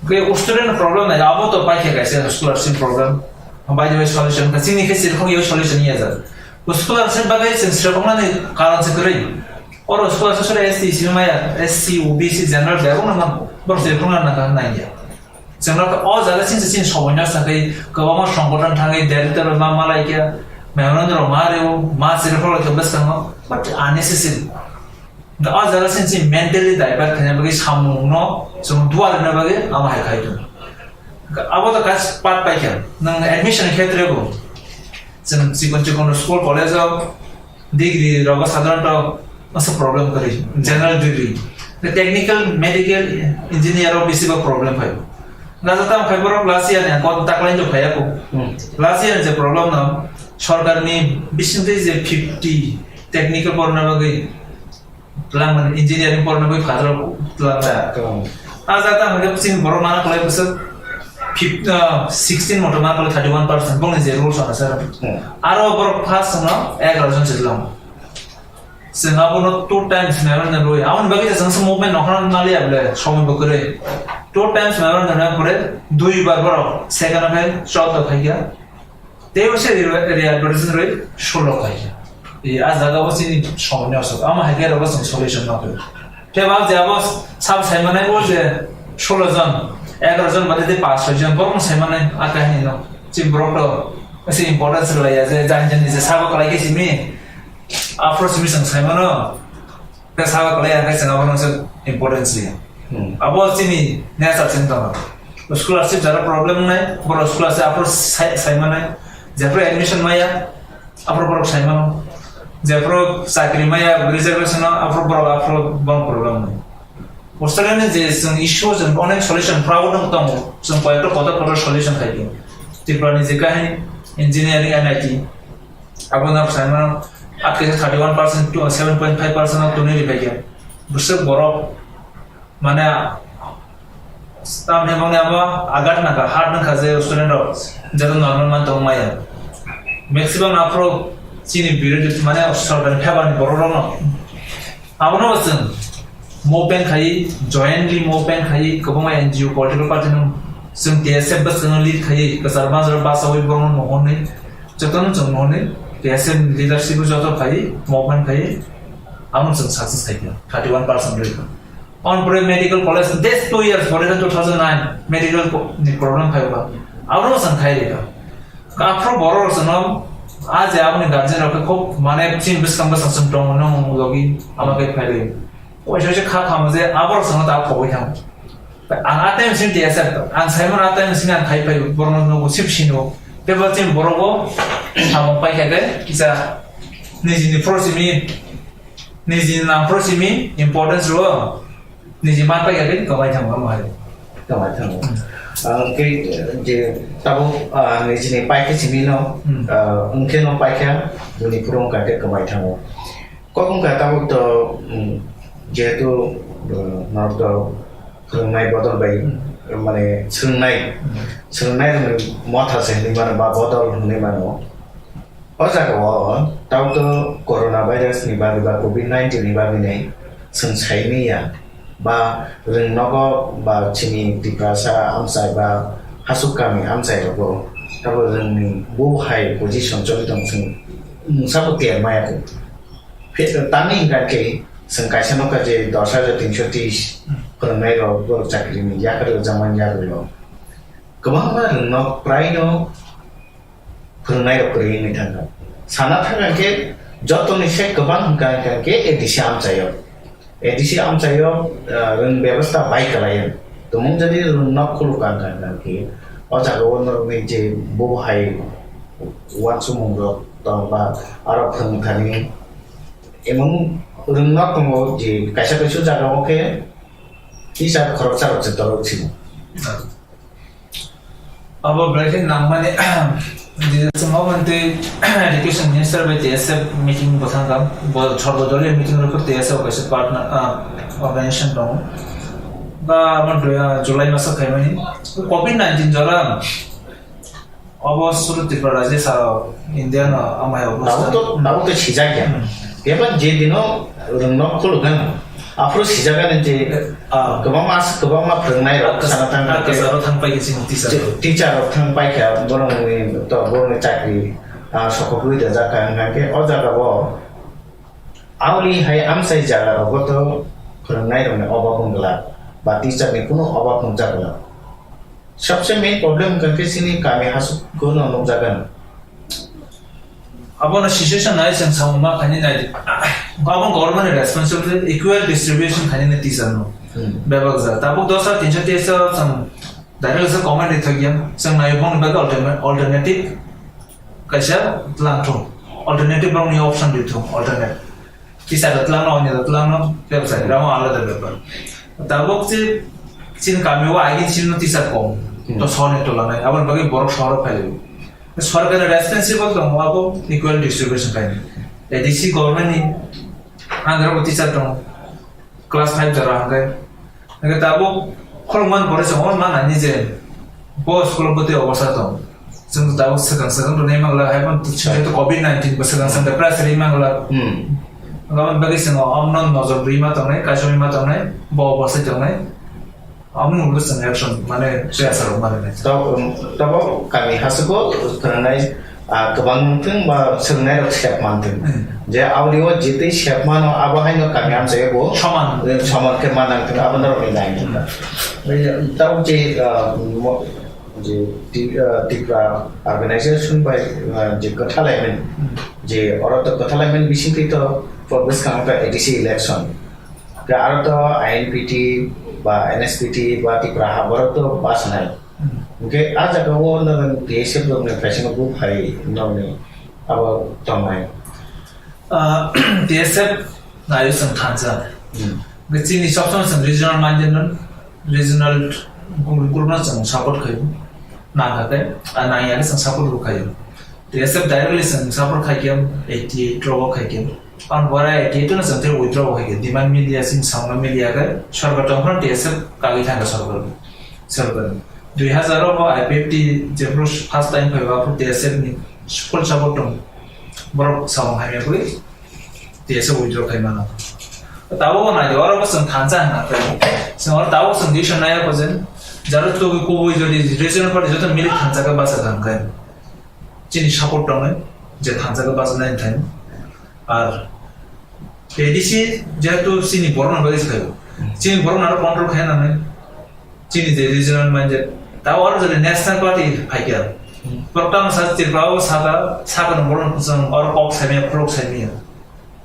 Hwnkhe student problem nai abo to paikhe kaisa scholarship problem. By the way, solution ka chini khe sirkhok yo solution ya jak. Bo scholarship bagwi chwng sirkhok nani karon se kwrwi. Oro scholarship sori S T simi maya, S C, O B C, general bebak no man borok sirkhok nani nangkha nangya. Chwng no o jaga chini chini somoi no sakhe kwbangma songgothon thangwi director ma malaikha, memorandum rok ma rwo, ma sirkhok khe bwskango, but unnecessary. Da o jaga sin si mentally divert khaina bagwi samung no chwng duar na bagwi ama hai khai tong. Abo to kas pat pai kha. Nang admission khetre bo. Chwng chikon chikon school college o degree rogo sadharanto asa problem kari general degree. The technical, medical, engineer o bisi ba problem phai. Na jata khai borok last year ni kon taklai to phai ako. Hmm. Last year je problem no sorkar ni bising je fifty technical porna bagwi Twlang mani engineering porna bai phadra twlang mani. Ah, twlang. Ah, jata hwnkhe chini borok mana kwlai bwswk fif-, ah, sixteen moto mana kwlai thirty one percent bongni je rules ano sir. Hmm. Aro borok first no egaroh jon se twlang. Chwng abono two times memorandum rwi. Aboni bagwi chwng se movement nokhorna naliya bole somoi bo kwrwi. Two times memorandum rwi pore dui bar borok second o khai chwldo khaikha. Tei bo se re-, re-advertise rwi solo khai. E, a jaga bo chini somoi ni aswk. Ama hai khe ro bo chwng solution ma khe. Tei ba je abo sab sai manai bo je solo jon, egaroh jon ba tei pas soi jon borok sai manai a kahini no. Chini borok to se importance rwlai ya je jani jani je sabo kwlai khe simi. Afro simi chwng sai mano. Khe sabo kwlai ya khe chwng abono se importance ya. Hmm. Abo chini nature chini tongma. Scholarship jara problem nai, boro scholarship afro sai, sai manai. Jefro admission maya, afro borok sai mano. Jefro chakri maya, reservation no, afro borok afro borok problem nai. Australia ni je chwng issue chwng onek solution proud no tongo. Chwng koyekta kotor kotor solution khai di. Tripura ni je kahini engineering N I T. Abo no sai mano, at kisa thirty one percent to seven point five percent of tuni ripai khe. Bwswk borok, mane, tamni bangni abo agat nangkha, hard nangkha je student rok, joto normal man tong maya. Maximum aphuru chini birodhi, mane, sorkar ni phebar ni borok rok no. Abono bo chwng movement khai, jointly movement khai, kwbangma N G O, political party no chwng T S F bwskango lead khai, kwchar majra bachaui borokno mohornwi, jotono chwng mohornwi, T S F leadership o joto khai, movement khai, abono chwng success khai kha, thirty one percent rwi kha. On pre medical college, this two years, for example, two thousand nine, medical co-, ni problem khai kha, abono chwng khai rwi kha. Aphuru borok rok chwngno, a je aboni guardian rok khe khub, mane, chini bwskang bwskang chwng tongo, nung logi, ama khe phairwi. Waisa waisa kha kha mo je, aborok chwngno ta phobwi thango. Ang a time sini T S F, ang saimano a time sini ang khai phai, borokno nugo, sip sino. Tei bo chini borok bo samung pai kha khe, kisa nijini phoro simi, nijini nang phoro simi importance rwo. Niji man pai kha khe kwmai thango, omo hai. Kwmai thango. Hmm. Ah, khe je tabuk, ah, nijini pai khe simi no, Hmm. ah, wngkhe no pai kha, bini phuru wngkha khe kwmai thango. Kok wngkha tabuk to, hmm, jehetu, ah, norok to phwrwngnai bodol bai, Hmm. mane swrwngnai, Hmm. swrwngnai rokni motha se hinwi mano ba bodol hinwi mano. O jaga o tabuk to corona virus ni bagwi ba covid nineteen ni bagwi nai chwng sai manya ba rwng nogo ba chini Tiprasa amchai ba hasuk kami amchai rogo tabuk rwngni bo hai position choli tong chwng mungsa bo ter maya kho. Phe-, tamni hwnkha khe chwng kaisa nokha je dos hajar tinso tris phwrwngnai rok borok chakri ni yakarwi rwjakmani yakarwi rok kwbangma rwng nok prai no phwrwngnai rok kwrwi wngwi thangkha. Sana thangkha khe jotoni se kwbang hwnkha hwnkha khe A D C amchaio. A D C amchaio, ah, rwng bebostha bai kwlaio. Tumung jodi rwng nok khuluk kha hwnkha hwnkha khe o jaga o norokni je bo hai uansukmung rok tong ba aro phwrwng thani emon rwng nok tongo je kaisa kaisa jaga o khe tisa khoroksa rok se torok simo. Abo belai khe nangmani, je chwng obo twi Education Minister bai T S F meeting bo thangkha, bo sorbo doliyo meeting rwkhe T S F kaisa partner, ah, organization tongo. Ba abo dui, ah, July maso khaimani. Covid nineteen jora Obo suru Tripura rajya saro India no amai obo Tabuk to, tabuk to sijak ya. Hmm. Eba je dino rwngno khuluk nang. Aphuru sijak ani je, ah, kwbangma as-, kwbangma phwrwngnai rok ah, sana thang ah, khe. Kasaro thang pai khe chini teacher. Teacher rok thang pai khe borokni to borokni chakri, ah, sokogwi rwjak kha hwnkha khe o jaga o Auli hai amchai jaga rogo to phwrwngnai rokni obab wng glak, ba teacher ni kunu obab wngjak glak. Sabse main problem hwnkha khe chini kami hasugo no nukjagano. Abono situation nai chwng samung ma khaini nai. Abo government ni responsibility equal distribution khaini nai teacher no. Hmm. Bebak ja. Tabuk dos hajar tinso teacher chwng direct sa comment ri thok yang. Chwng nai bong bag alternate, alternative. Kaisa tlang thung, alternative borokni option di thung, alternate. Teacher da tlangno, anya da tlangno, bebsai, ramo alada bepar. Tabuk je chini kami o agin chini teacher kom, hmm, to sone to lanai, aboni bagwi borok sohor phai. Sorkar responsible tong, abo equal distribution khai. A D C government ni under o teacher tong, class five jora hwnkhe. Hwnkhe tabuk khulumani pore chwng hwnmani je bo school bwtwi obosha tong. Chwng tabuk swkang swkang rwnai mangla, hai phano chwng, hai, to covid nineteen bo swkang swkang depress rwi mangla. Hmm. Aboni bagwi chwng omno nojor rwi ma tongnai, kaisa rwi ma tongnai, bo obosha tongnai. Aboni ulo chwng action mane pressure rok mane nai. Tab-, um, tabuk kami hasugo khwnanai Ah, kwbang wng thung ba swrwngnairok sep man thung. Hmm. Je audio jitwi sep mano, abo haino kami amchai bo soman. Eh, soman khe man nang thung, abo norokni dain thung. Hmm. Tabuk je, ah, mo-, je Ti-, ah, Tripura organization bai, ah, je kwthalaimen, hmm, je oro to kwthalaimen bisingtwi to bwskang wngkha A D C election. Khe aro to I N P T ba N S P T ba Tripura ha borok to bus nai. Hmm. Hwnkhe a jaga o nwng T S F rokni kaisa no buphai nokni abo tongnai. Ah, T S F naio chwng thansa. Hmm. Hwnkhe chini sob somoi chwng regional minded no, regional group no chwng support khaio. Nangkha khe, a nangya khe chwng support bo khaio. T S F directly chwng support khaikhe eighty eight rok o khaikhe. Ang borai eighty eight no chwng tei withdraw bo khaikhe. Demand media sing sauna media khe sorkar tongphano T S F kagwi thangkha sorkar. Sorkar. Dui hazar o bo I P F T jephuru first time phaiba aphuru T S F ni full support tong. Borok samung hamya khe T S F withdraw khai mano. Tabuk bo nai oro bo chwng thansa hwna khe. Chwng oro tabuk chwng decision nai kho je. Jaro tugwi kubui jodi regional party joto mili thansa khe basa kha hwnkhe. Chini support tongnai, je thansa khe bachanai thai. Ar A D C jehetu chini borokno bagwi se khaio. Chini borokno aro control khaina nangnai. Chini je regional minded. Ta oro jodi national party phaikha. Borok tamo sa Tripura o saka, sakano borokno chwng oro kok saimaya, khulok saimaya.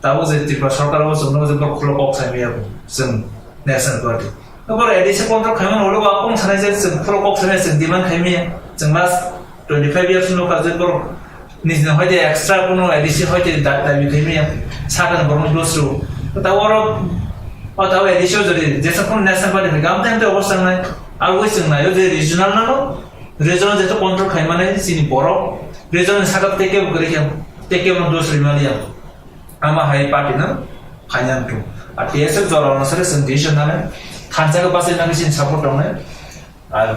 Tabuk je Tripura sorkar o chwngno je borok khulok kok saimaya bo, chwng national party. Borok A D C control khaimani ulo bo kung sanai je chwng khulok kok saimaya, chwng demand khaimaya. Chwng last twenty five years no ka je borok nijini hoite extra kuno A D C hoite da-, dabi khaimaya. Sakani borokno dosru. Tabuk oro, o tabuk A D C o jodi jesa kuno national party khaikha, amtwi amtwi obo chwng nai. Aboni chwng nai o je regional no, regional jeto control khaimani chini borok, regional ni saka teke bo kwrwi khe, teke bo dos rimaliya. Ama hai party no khaina wngkhe. A T S F jora ono sare chwng decision nani thansa khe bachai nani chini support tongnai. Ar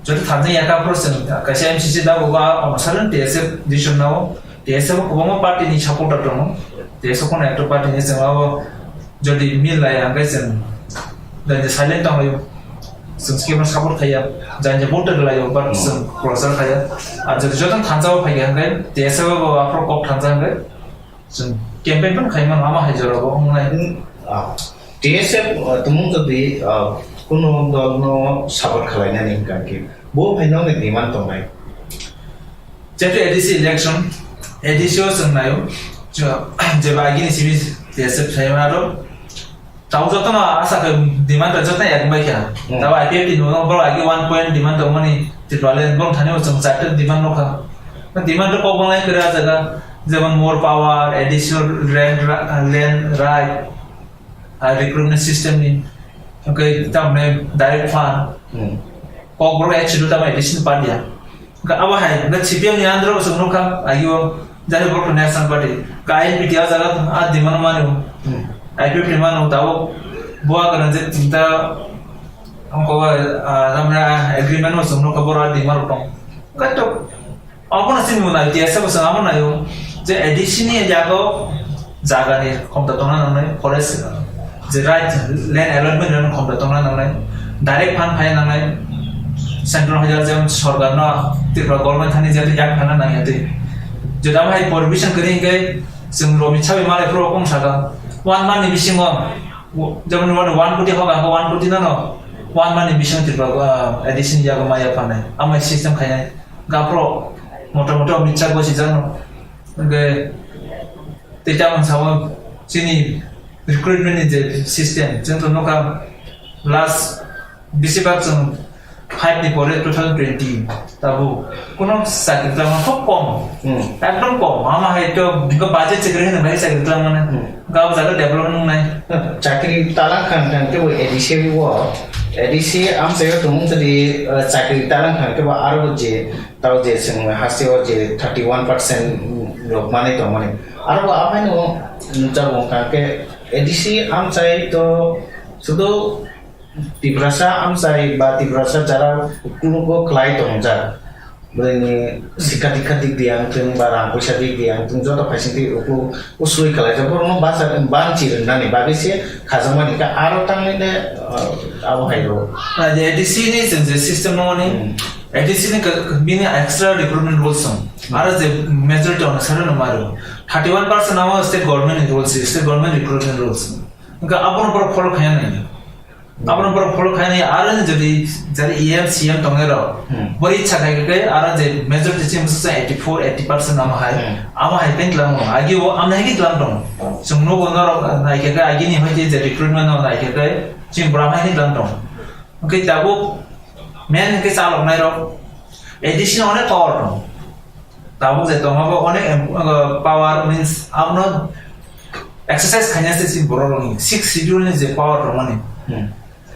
jodi thansa ya kha phuru chwng kaisa M C C da bo ba ono sare T S F decision nao. T S F kwbangma party ni supporter tongo. T S F kono ekta party ni chwng abo jodi mil lai hwnkhe chwng jodi silent tonglaio. Chwng sikhe support khaiya. Jani vote laio but chwng closer khaiya. Ar jodi joto thansa bo phaiya hwnkhe T S F bo aphuru kok thansa hwnkhe. Chwng campaign phano khaimano, ama hai jorao bo wngnai. Hmm, ah, T S F, ah, tumung jodi, ah, kuno dolno support khalainani hwnkha khe, bo hai nokni demand tongnai. Jehetu A D C election, A D C o chwng naio, chwng, jeba agini simi T S F saimano aro, Tabuk jotono asa khe demand rok jotono ek bai kha. Hmm. Tabuk I P F T ni ulo borok agi one point demand tongmani Tipraland borok thani o chwng charta demand nukha. Demand rok kok wngnai kwrwi ah jaga, jemon more power, additional land ra-, land right, ah, recruitment system ni, hwnkhe tamni direct fund. Hmm. Kok borok actually tamo additional pan ya. Hwnkhe abo hai, hwnkhe C P M ni under o chwng nukha, agio, jani borok national party. Hwnkhe I N P T o jaga, a demand mani o. Hmm. I P F T mani o, tabuk bo a kwrwng je tinta, ongko, ah, tamni, ah, agreement o chwng nukha, borok a demand rok tong. Hwnkhe to, Obono chini mwnai, T S F bo chwng abo naio je A D C ni yago jagani khomta tongna nangnai, forest je right land allotment rokni khomta tongna nangnai, direct fund phaiya nangnai, central hajar jemon sorkar no, Tripura government thani je yak phana nangya twi. Jodi amo hai provision kwrwi hwnkhe chwng Romit Sabai malai phuru kong saka one month ni bisingo, jemon one koti hoga, one koti no no one month ni bisingo Tripura, ah, A D C ni yago maya phanai, amo system khainai. Gaphro motamoti Amit Shah gosijakno. Hwnkhe tei tamoni samo chini recruitment ni je system, chwng to nukha last besibak chwng five ni pore two thousand twenty tabuk kuno chakri twlangma khub kom. Hmm. Ekdom kom. Ama hai to budget chakri hwnwi bai chakri twlangmani. Hmm. Gao jaga development wngnai. Chakri talang khan khan kebo A D C o, A D C amchaio tongmung tadi, eh, chakri talang khan kebo aro je tao je chwng hasteo je thirty one percent rok manwi tongmani. Aro bo aphano nukjago wngkha khe A D C amchai to sudu Tiprasa amchai ba Tiprasa jara ukulugo kwlai tongjak. Bwrwini sikha dikha dik di ang thung ba rang poisa dik di ang thung joto phaising twi ukuluk usui kwlaijak. Borokno basa banchi rwnani bagwi se khajakmani kha aro tangwi ne, uh, abo hai rw. Ah, je A D C ni chwng je system no ni, Hmm. A D C ni ka-, bini extra recruitment rules song. Hmm. Aro je majority ono sare no mario. Thirty one percent amo state government ni rules, state government recruitment rules. Hwnkhe abono borok follow khaiya nai. Abono borok follow khainai, aro ni jodi jari E M, C M tongnai rok, Hmm. bori ichha khai khe aro je majority chini bwswk chwng eighty four, eighty percent amo hai, Hmm. amo hai paint lang mo, agi o amni hai khe lang tong. Chwng nugo norok nai khe agi ni hoi je recruitment no nai khe chini bwrang hai khe lang tong. Hwnkhe tabuk main hwnkhe chalok nai rok, A D C no onek power tong. Tabuk je tongma bo onek em-, uh, power means abono exercise khaina se si borok rokni sixth schedule ni je power tongmani. Hmm.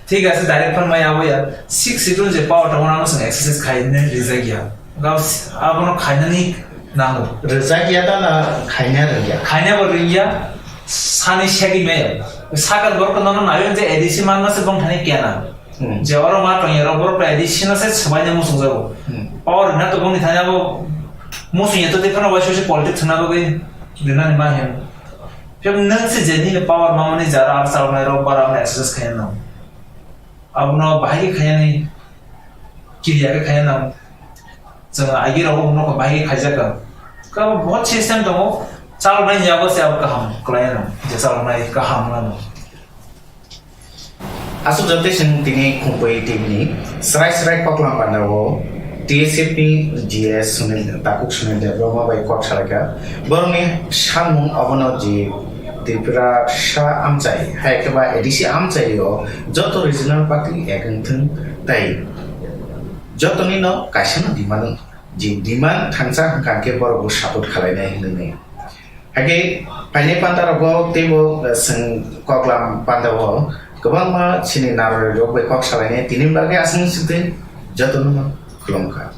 Thik ase, direct phan maya abo ya. Sixth schedule je power tongmani amo chwng exercise khaina rijak ya. Gao s-, abono khainani nango. Rijak ya ta na khaina ringya? Khaina bo ringya. Sani segi me. Sakal borok no nayo je A D C manma se bong thani kena. Hmm. Je oro ma tongya rok borok bai di sina se swbaina muchung jago. Hmm. Power na to boni thani abo muchung ya to de kono bai sosi politics na bagwi rinani ma hem. Phem nang se je ni power ma mani jara ar salnai rok bara na exercise khaina no. Abono bahai khaina ni kiriya khaina no. Chwng agi rok no bahai khaijak ka. Ka bo system tongo. Chalnai yago se abo kaham khlaina no. Je chalnai kaham na no. Aswk jotoi chwng tini Khumpui T V ni srai srai koklam panda o T S F ni G S Sunil, Takhuk Sunil Debbarma bai kok salaikha. Borokni samung abono je Tripura sa amchai, hai khe ba A D C amchai o joto regional party ek wngthwng tei jotoni no kaisa no demand wngthwng. Je demand thangsa hwnkha khe borok bo support khwlainai hwnwi. Hakhe phainai panda rogo teibo, eh, chwng koklam panda o kwbangma chini narwrwi rok bai kok salainai tini bagwi aswk sitwi jotono no khulumkha.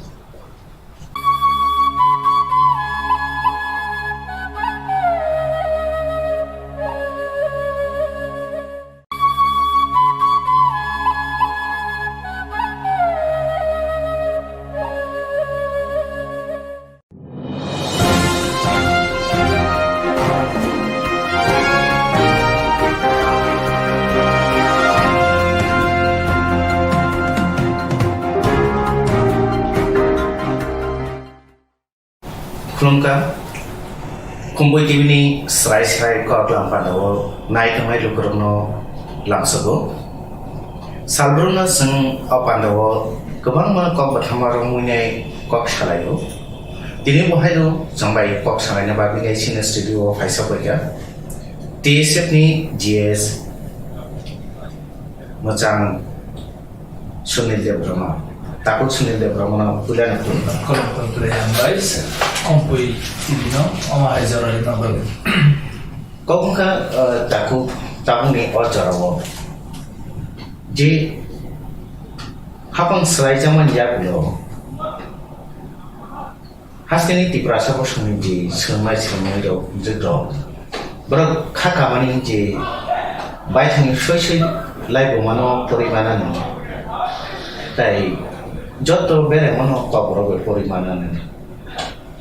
Khulumkha, Khumpui T V ni srai srai koklam panda o nai tongnai lukurokno lamsogo. Salbrumno chwng o panda o kwbangma kok bwthama romwi nai kok salaio. Tini bo haino chwng bai kok salaina bagwi nai chini studio o phaisa paikha T S F ni G S mwchang Sunil Debbarma, Takhuk Sunil Debbarma no puila no khulumkha. Khulumkha, khulumkha, hambai. Khumpui T V no omo hai jora rwna bagwi. Kok wngkha, eh, Takhuk, tabukni o jorao je hapang swlaijakmani yagulo hasteni Tiprasa bosongni je swrwngmai swrwngmwirok, bwrwkrok, borok kha kamani je baithangni soi soi laibumano porimanani, tai joto berengmano kokborok bai porimanani.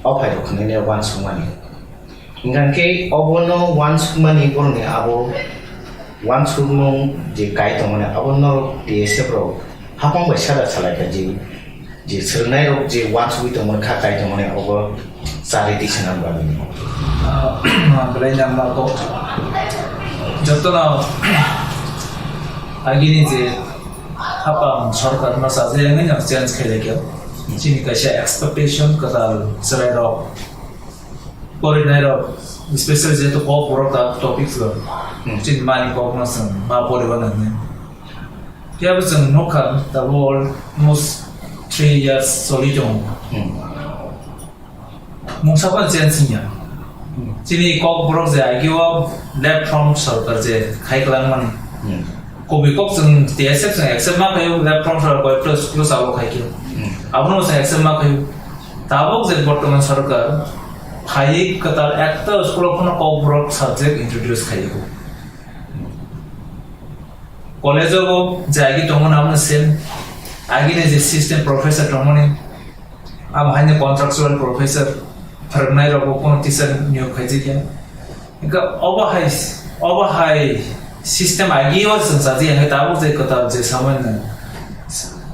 O phairok khwnwi uansukmani. Hwnkha khe obono uansukmani borokni abo uansukmung je kai tongmani abo norok T S F rok hapang bai sada salai kha je, je swrwngnairok je uansugwi tongmani kha kai tongmani obo charwi twi swnam bagwino. Ah, belai nangma kok. Jotono agini je hapang sorkar no sajagwi no change khailai kha. Chini kaisa expectation kwtal chwrairok, porinairok, special jehetu kokborok ta topic rok, hmm, chini mani kokno chwng ma poribo nangni. Phiya bo chwng nukha tabuk almost three years choli tongo. Hmm. Mungsa phano change wngya. Hmm. Chini kokborok je agio left front sorkar je khai kwlangmani. Hmm. Kubui kok chwng T S F chwng accept ma khaio, left front sorkar koi plus plus abo khai khe. Hmm. Abono chwng accept ma khaio. Tabuk je bortoman sorkar phaiwi kwtal ekta school o phano kokborok subject introduce khaio. College o bo je agi tongmani abono same. Agini je system professor tongmani, abo haino contractual professor, phwrwngnai rok bo kono teacher niyok khaijak ya. Hwnkhe obo hai, obo hai system agi o chwng chaji ya, hwnkhe tabuk je kwtal je samani,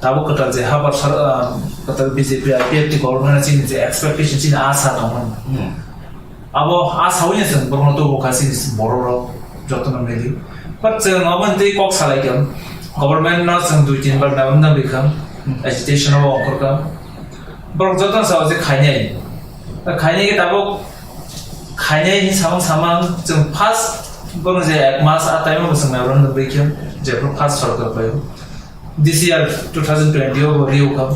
tabuk kwtal je habar sar-, ah, kwtal B J P I P F T government chini je expectation chini asa tongmani. Hmm. Abo a sawi no chwng borokno tubu kha chini borok rok jotono mili. But chwng abo ni twi kok salai kha, government no chwng dui tin bar memorandum rikha, agitation o ongkhor kha. Borok jotono sao je khainai. Khainai khe tabuk khainai hin samung samang chwng first bono je ek mas a time o chwng memorandum rikha, jephru first sorkar paio. This year two thousand twenty o bo riu kha.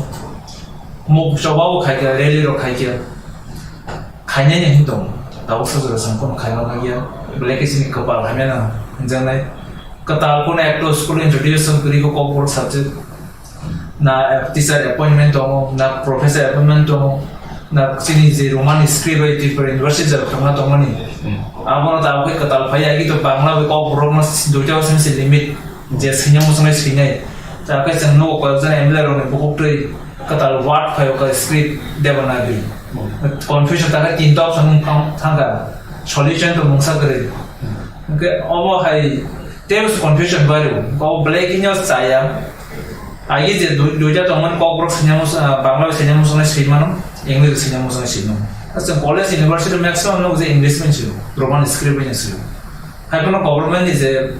Mok choba bo khai kha, rally rok khai kha. Khainai ni hin tong, tabuk sajora chwng kono khaima nangya. Belai khe chini kwpal hamya nang hwnjaknai. Kwtal kono ekto school introduction kwrwi kho Kokborok subject. Na, eh, teacher appointment tongo, na professor appointment tongo, na chini je Roman script bai Tripura University jora thangma tongmani. Hmm. Abono tabuk khe kwtal phai agi to Bangla bai Kokborok no duita o se limit. Je swinai muchungnai swinai. Ta khe chwng nugo koi jana M L A rokni bukhuk twi kwtal word phai o kha script Devanagari. Hmm. Confusion ta khe tinta option wng thang-, thangkha. Solution to mungsa kwrwi. Hmm. Hwnkhe obo hai tei confusion bai rw. Obo belai kheno chaya. Agi je dui-, duita tongmani Kokborok swinai mus-, ah, Bangla bai swinai muchungnai swimano, English bai swinai muchungnai swimano. Chwng college university maximum nugo je English bai swio, Roman script bai swio. Hai phano government ni je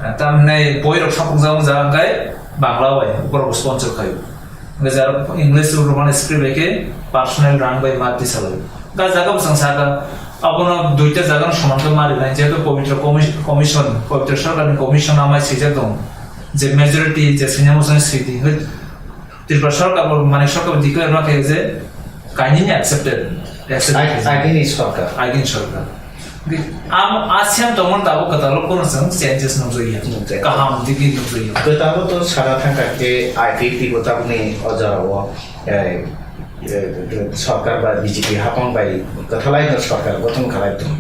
Ah, tamhinai boirok sapung jang jang khe Bangla bai borok sponsor khaio. Hwnkhe jara English Roman script bai khe personal rang bai ma tisa lai. Ga jaga bwsang saka abono duita jaga no soman khe ma rinai, jehetu Pabitra Commis-, Commission, Pabitra Sarkar ni Commission amai swijak tongo je majority je swinai muchungnai swidi. Tripura Sarkar bo, Manik Sarkar bo declare ma khe je kainwi ni accepted, accepted. Ai-, agini sorkar. Agini sorkar. Am, a same tongmani tabuk kwtal o kono chwng changes nukjakya. Nukjakya. Kaham digi nukjakya. Kwtal o to sana thangkha khe I P F T bo tabukni o jora o, eh, eh, sorkar ba B J P hapang bai kwthalai no sorkar gothon khalai tongo.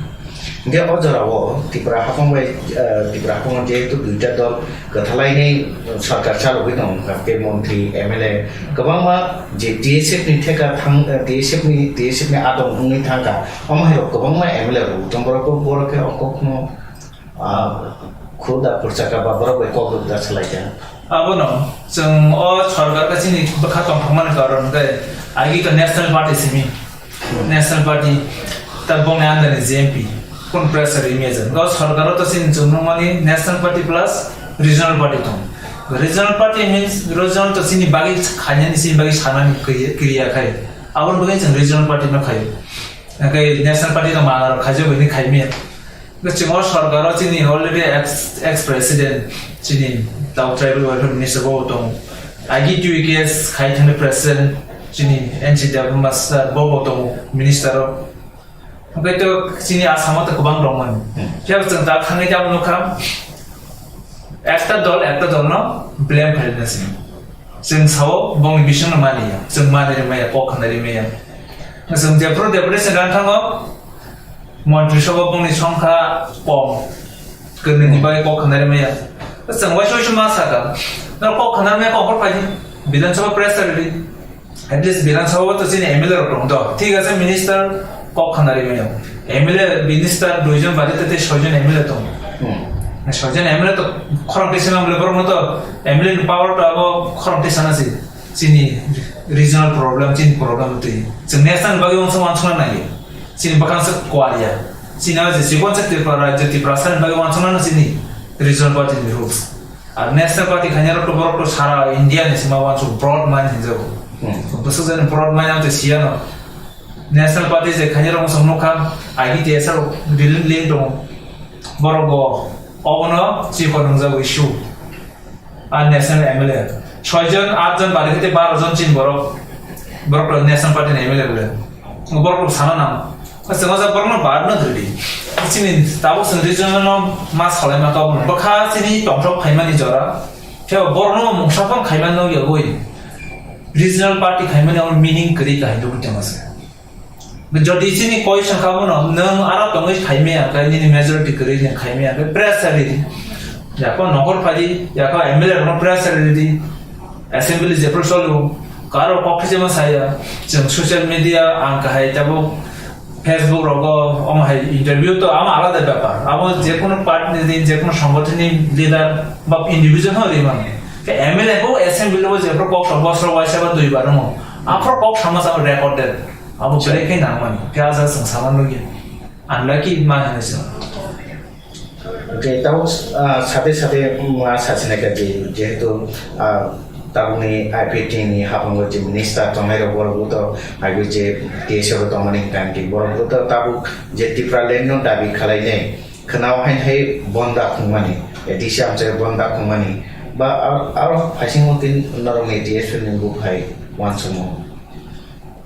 Hingke o jora o Tripura hapang bai, eh, Tripura hapang o jehetu duita dol kwthalainai sorkar chalogwi tongo, hwnkhe montri, M L A kwbangma je T S F ni theka thang, eh, T S F ni, T S F ni adong wngwi thangkha, omo hai rok kwbangma M L A rok tong, borok, borok khe o kokno, ah, khuda purchaka ba borok bai kok rwkda swlaikha. Abono chwng o sorkar khe chini bwkha tongthokmani karon hwnkhe agi khe National Party simi. National Party, ta bongni under ni J M P, kun pressure imagine. Go sorkar o to sin chwng nukmani National Party plus regional party tong. Regional party means regional to sini bagi khainani, sini bagi sanani kiriya, kiriya khai. Aboni bagwi chwng regional party no khai. Nakai national party to mana rok khaijak bini khaimi. Chwng o sorkar o chini already ex, ex president chini tao tribal welfare minister bo tong. Agi two years khai thani president chini N C Debbarma sir bo bo tong minister o. Hwnkhe to chini Assam o to kwbang rok mani. Hmm. Phiya chwng ta thangwi ta nukha. Ekta dol, ekta dol no blame khaina sini. Chwng sao bongni bisingno mani ya. Chwng mani rimaya, kok khna rimaya. Chwng jephru deputation rang thango, Montri Sabha bongni songkha kom. Kwrwini bagwi kok khna rimaya. Chwng waisa waisa ma saka. No kok khna rimaya kok hor phaidi. Bidhan Sabha press release. At least Bidhan Sabha o to chini M L A rok tong to. Thik ase, minister kok khana ri mano. M L A, minister duijon bade te soijon M L A tong. Hmm. Soijon M L A to khorang tisa M L A borok no to M L A ni power to abo khorang tisa na si. Chini regional problem, chini problem twi. Chwng national bagwi uansuk uansukna nai. Chini bwkhang se kuaria. Chini o je chikon se Tripura rajyo, Tripura sani bagwi uansukna no chini regional party ni rules. Ar national party khaina rok to borok to sara India ni sima uansuk broad mind hinjago. Hmm. Bwswk jani broad mind ang to siya no. National party je khaina rok uansuk nukha, I B T S rok dealing link tongo. Borok bo obono chikon wngjago issue. Ar national M L A. Soijon, atjon bari khe tei baro jon chini borok. Borok rok national party ni M L A bole. Borok rok sana nang. Chwng o borok no bar no dri. Chini tabuk chwng regional no ma salai ma tabuk. Bwkha chini tongthok phaimani jora. Khe borok no mungsa phang khaima no yogwi. Regional party khaimani abo meaning kwrwi kahai dugwi tongma se. Jodi chini question kha bono, nwng aro tongwi khaimaya khe, nini majority kwrwi nwng khaimaya khe, press release. Yako nokor phadi, yako M L A rokno press release di. Assembly jephru cholo, karo kok khe jema saya, chwng social media ang kahai tabuk Facebook rogo omo hai interview to ama alada bepar. Abo je kono party ni, je kono songgothon ni leader ba individual no ri mano. Khe M L A bo assembly o jephru kok song bosro waisa ba dui bar no. Aphro kok sama sama recorded. Abo belai khe nangmani. Khe ah jaga chwng sama nugya. Unlucky ma hinwi chwng. Okay, tamo, ah, sate sate, mm, ah, sachina kha je, jehetu, ah, tabukni I P F T ni haphango je minister tongnai rok borok bo to, I P F T je T S F o tongmani time ti borok bo to tabuk je Tipraland no dabi khalai nai, khwnao hain hai bonda khungmani, A D C amchai bonda khungmani, ba ar-, aro haisingo tin norok ni T S F ni buphai uansukmung.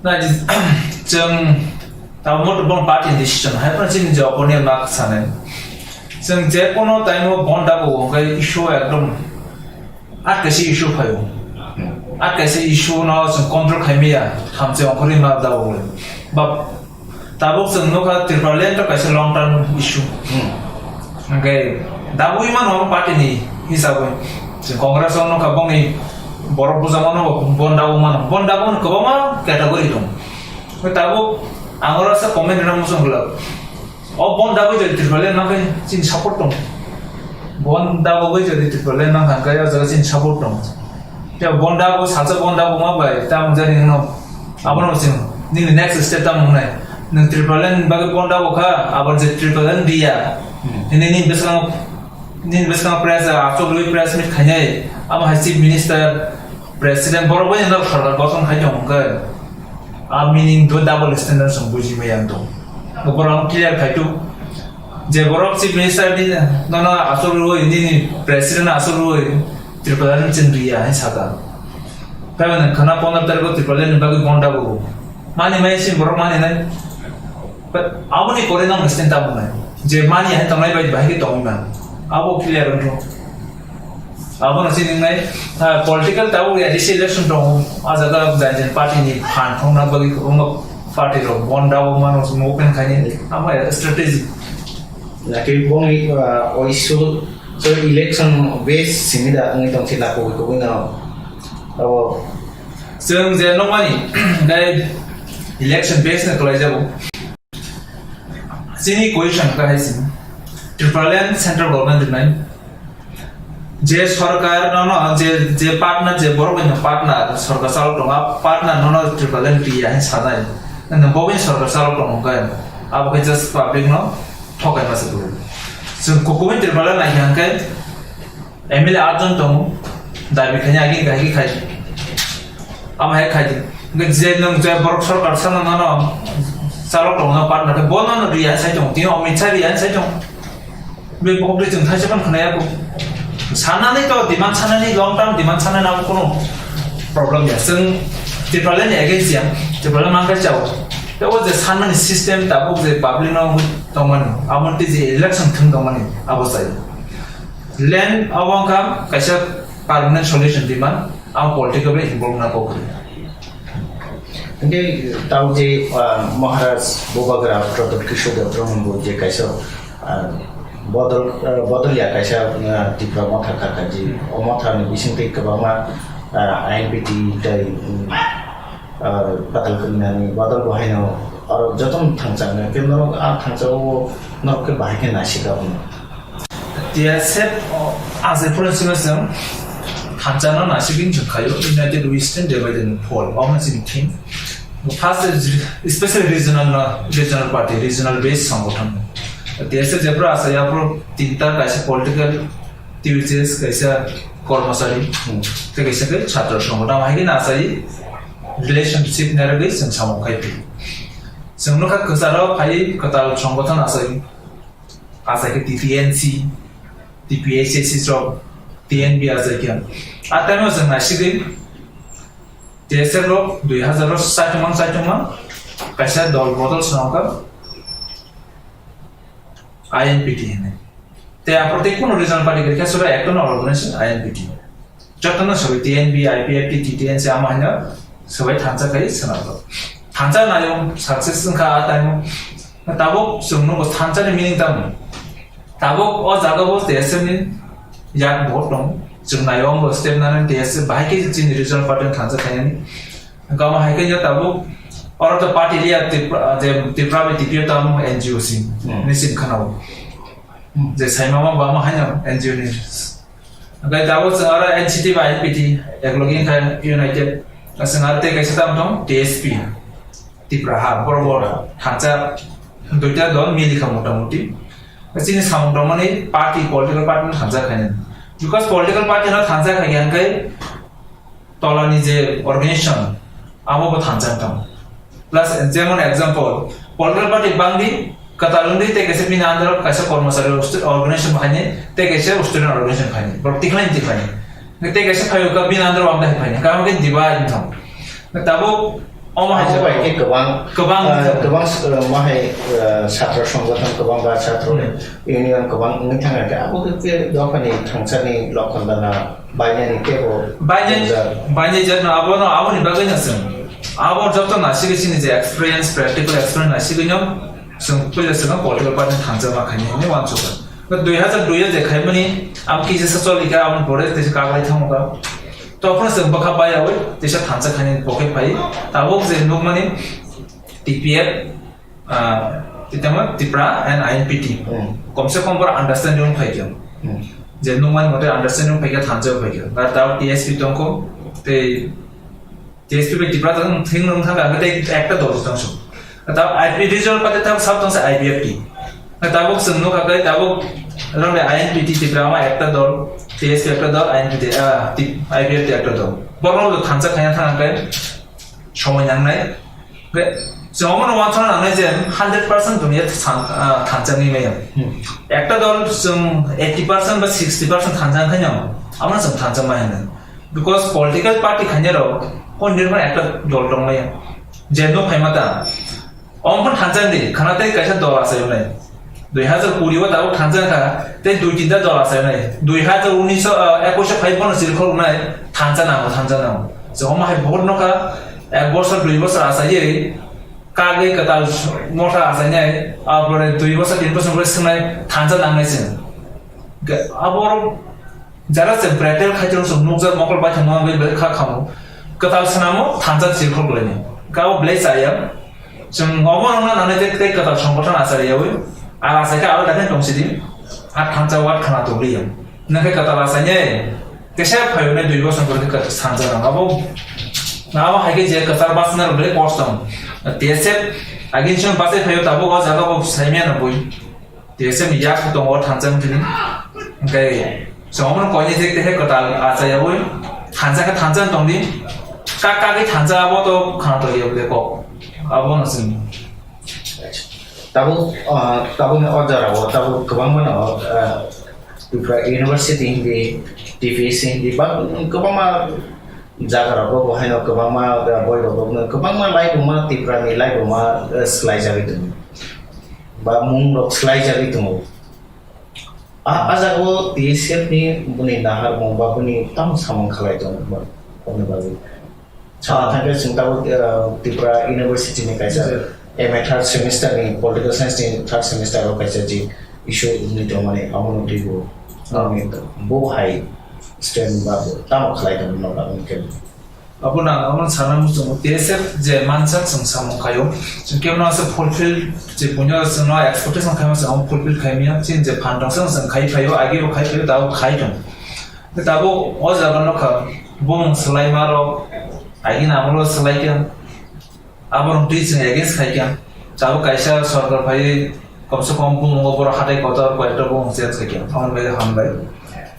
Na, chwng tabuk bo party decision hai phano chini je opponent mak sanai. Chwng je kono time o bonda bo hwnkhe issue ekdom at kaisa issue phaio. At kaisa issue no chwng control khaimaya hamse ongkhorwi ma da bo. Ba tabuk chwng nukha Tipraland to kaisa long term issue. Hmm. Hwnkhe dabwi mano party ni hisabwi. Chwng Congress o nukha bongni borok bujamano bonda bo mano. Bonda bo kwbangma category dong. Hwnkhe tabuk ang oro sa comment rwna muchung glak. O bonda bo jodi Tipraland nangkhe chini support tong. Bonda bo jodi Tipraland nangkha hwnkhe o jaga chini support tong. Tei bonda bo salsa bonda bo ma bai ta mung jani no. Abono sing nini next step ta mung nai. Nang Tipraland bagwi bonda bo kha, abar je Tipraland dia. Hmm. Ini ni bwskango, nini bwskango press, achuk rwi press meet khainai. Amo hai chief minister, president borok bai no sarkar gothon khai tong khe. A meaning do double standard song buji maya tong. Borok clear khai tu. Je borok chief minister ni nono achuk rwi, nini president achuk rwi. Tripura ni chwng riya hai saka. Kaiba nang khana pondro tarikh o Tripura ni bagwi bonda bo. Mani mai sin borok mani nai. But aboni pore nang sten ta bunai. Je mani hai tongnai bai bahai ke tongna. Abo clear wngkho. Abono sini nai, ah, political tabuk ya disi election tong. Ajaga jai jai party ni phan thongna bagwi kwbangma party rok bonda bo mano movement khaini. Amo ya strategy. Laki boni, ah, oisu So election base simi da wngwi tong sila kubui kubui no abo. Chwng je nokmani dai election base no kwlai jago. Chini question ka hai simi Tipraland central government rinai je sarkar no no je je partner je borok ni partner sarkar chalo tonga partner no no Tipraland pi ya hin sanai. Nang bobin sarkar chalo tongo kai abo ke just public no thokai masa dulu. Chwng kubui Tipraland nai hangkai M L A atjon tongo, dabi khaina agini kahai khai. Amo hai khai di. Hwnkhe je nwng je borok sarkar sana nano chalok tongo, partner khe bo nano riya sai tongo, tini Amit Shah riya sai tongo. Be bokri chwng thaisa phano khwnaya kho. Sanani to demand sanani, long term demand sanani abo kono problem ya. Chwng Tipraland ni against ya, Tipraland mangkha chao. Tei o je sanmani system tabuk je public no tongmani, abo tei je election thwng tongmani abo chai. Land abo wngkha kaisa permanent solution demand, ang political bai involve na kok kwrwi. Hingke tau je, ah, Maharaj Bubagra Pradyot Kishore Debbarma bo je kaisa, ah, bodol, ah, bodol ya kaisa, ah, Tipra motha kha kha je, o motha ni bising tei kwbangma, ah, I N P T tei, um, Ah, patal kwrwinani bodol bo haino oro jotono thangchaknai, khe norok a thangchakgo norok khe bahai khe naisik abono. T S F, o, asai phuru sima chwng thanchano naisik wng chwng khaio, United We Stand, Divided We Fall, omo chini theme. First is special regional no, regional party, regional based songothan. T S F jephru asai aphru tinta kaisa political activities, kaisa kormosari, hmm, tei kaisa khe chhatro songothan, hai khe naisai relationship narwgwi chwng samung khai phi. Chwng nukha kwcharo phai kwtal songothan asai. Asai khe T T N C, T P H S C chwng, T N B asai khe. A time o chwng naisigwi T S F rok dui hazar o saichung man, saichung man, kaisa dol bodol swnamkha I N P T hinwi. Tei aphuru tei kunu regional party kwrwi khe sura ekta no organization I N P T. Jotono sabai T N B, I P F T, T T N C ama haino sabai thansa khai swnamjak. Thansa nayo success wngkha a time o. Tabuk chwng nugo thansa ni meaning tamo. Tabuk o jaga bo T S F ni yak vote tong. Chwng nayo bo step nani T S F bahai khe chini regional party thansa khainani. Gama hai khe tabuk oro to party liya Tripura, je Tripura bai T P F tamo N G O si. Hmm. Ni sim khanao. Hmm. Je saima ma bama haino N G O ni. Hingke tabuk chwng aro N C T bai N P T, eklogi wngkha United. Chwng aro tei kaisa tamo tong, T S P, Tipra ha, borok bo thansa duita dol milikha motamuti. Chini samung tongmani party, political party no thansa khainani. Because political party no thansa khaikha hingke tolani je organization, abo bo thansa tong. Plus, jemon example, political party bangdi, kwtal wngdi, tei kaisa bini under o kaisa kormosari stu-, organization khaini, tei kaisa student organization khaini. Borok tikhlai tikhlai. Tei kaisa phaio ka bini under o amda khaini. Kamo khe divide wngthang. Tabuk omo hai abo bai khe kwbang, kwbang ah, wngthang. Kwbang, ah, ma hai, ah, chhatro songgothon kwbang ba chhatro Hmm. union kwbang wngwi thangkha. Abo khe, khe dophani thangsani lokhon dana. Bainani tebo Bainani, jat. Bainani jatno abono, aboni bagwino chwng abo joto nasigwi chini je experience, practical experience nasigwino chwng puila chwngno political party thansa ma khaini hinwi uansukha. Dui hazar dui o je khaimani, abo kisa sa choli kha, aboni pore teisa kaglai thango kha. Tophano chwng bwkha baiyawi teisa thansa khaini pokhe phai. Tabuk je nukmani T P F, ah, tei tamo Tipra and I N P T. Hmm. Komse kom boro understanding phai khe. Hmm. Je nukmani mote understanding phai khe thansa phai khe. Ba tao T S P tongkho, tei T S P bai Tipra tong thing nung thang ang tei ekta dol tong so. Tao I P regional party tao sab tong sa I P F T. Tabuk chwng nukha khe tabuk rang I N P T Tipra ma ekta dol, T S P ekta dol, I N P T, ah, T-, I P F T ekta dol. Borok thansa khaina thang khe somoi nangnai. Hwnkhe chwng omono uansukna nangnai je hundred percent dunia than-, ah, thansa wngwi maya. Hmm. Ekta dol chwng eighty percent ba sixty percent thansa wngkha nw, abono chwng thansa maya hwnwi. Because political party khainai rok kon nirban ekta dol tong maya. Je no phaima ta. Omo phan thansa wngdi, khana tei kaisa dol achainai. Dui hazar kuri o tabuk thansa wngkha, tei dui tinta dol achainai. Dui hazar unis o, ah, ekush o phai bono chirikhok wngnai, thansa nango, thansa nango. Chwng omo hai bohor nokha, ek bosor, dui bosor achaiwi, kagwi kwtal motha achainai, apore dui bosor, tin bosor pore swngnai, thansa nangnai chwng. Ga-, aboro jara chwng practical khai chwng chwng nukjak mokol baithang ma bai belai kha khamu. Kwtal swnamo thansa chirikhok lainai. Kabo belai chaya. Chwng omo wngna nanai tei, tei kwtal songbothon achariyawi. Ar achaikha abo dakhai tongsidi. Ar thansa wat khana tongriya. Nangkhe kwtal achainai. Kesa phayunai dui bosor pore khe kwtal thansa nang. Abo, abo hai khe je kwtal bachna rok belai kosto. T S F agin chwng bachai phaio tabuk o jaga bo saimya no bui. T S F ni yak tongo thansa wngthini. Hingke chwng omono koinai je kehe kwtal achayawi thansa khe thansa wng tongdi. Kak kagwi thansa abo to khana tongya bole kok. Abono chwng. Tabuk, ah, tabukni o jorao tabuk kwbangma no, ah, Tripura University hindi, T V C hindi, ba kwbangma jaga rogo bo haino kwbangma, ah, boi rogo kwbangma laibuma Tripura ni laibuma, ah, swlaijagwi tongo. Ba mung rok swlaijagwi tongo. A, a jaga o T S F ni boni naharmung ba boni tamo samung khlai tongo ba, boni bagwi. Sana thangkhe chwng tabuk, eh, Tripura University ni kaisa M A third semester ni, political science ni third semester o kaisa je issue wngwi tongmani, amo no twibo, ah, bo hai student ba bo tamo khlai tongo no ba wngkhe. Abo nang amo sana muchungo T S F je mansak chwng samung khaio. Chwng kebo no se fulfill je punyo chwng no expectation khaima chwng amo fulfill khaimya. Chini je phan dong chwng chwng khai phaio, agi bo khai phaio, tabo khai tong. Tabo o jaga no kha bumung swlai ma rok, agi na amo swlai khe. Abo rok twi chwng against khai khe. Tabo kaisa sorkar phai kom se kom bumung o borok hatai kotor koi ekta bumung change khai khe. Amo bai hambai.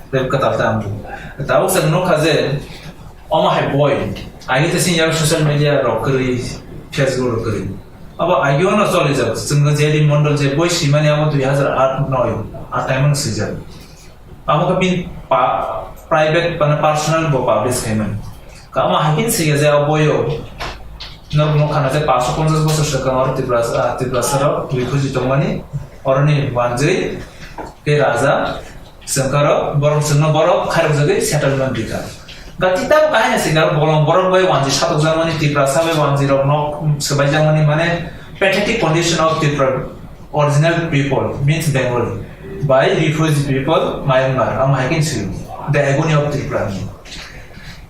Tei kwtal ta ang. Tabuk chwng nukha je omo hai boi. Agi te sini yak social media rok kwrwi, Facebook rok kwrwi. Abo agi ono choli jak. Chwng J D Mondol je boi simani amo dui hazar aat noi. A time ano swijak. Amo khe bini pa-, private mane personal bo publish khaimani. Kamo hai khe swijak je abo boio. Nok nok khana je paanch sho ponchas bosor swkang aro Tripura, ah, Tripura saro refugee tongmani. Oroni wanjwi ke raja. Sengkaro, borok sengno borok khairok jagwi settlement rikha. Gati tabo kahai na sengkaro bolong borok bai wanji satok jakmani Tiprasa bai wanji rok nok swbai jakmani mane pathetic condition of Tripura original people means Bengali by refugee people Myanmar, amo hai khe swi the agony of Tripura ni.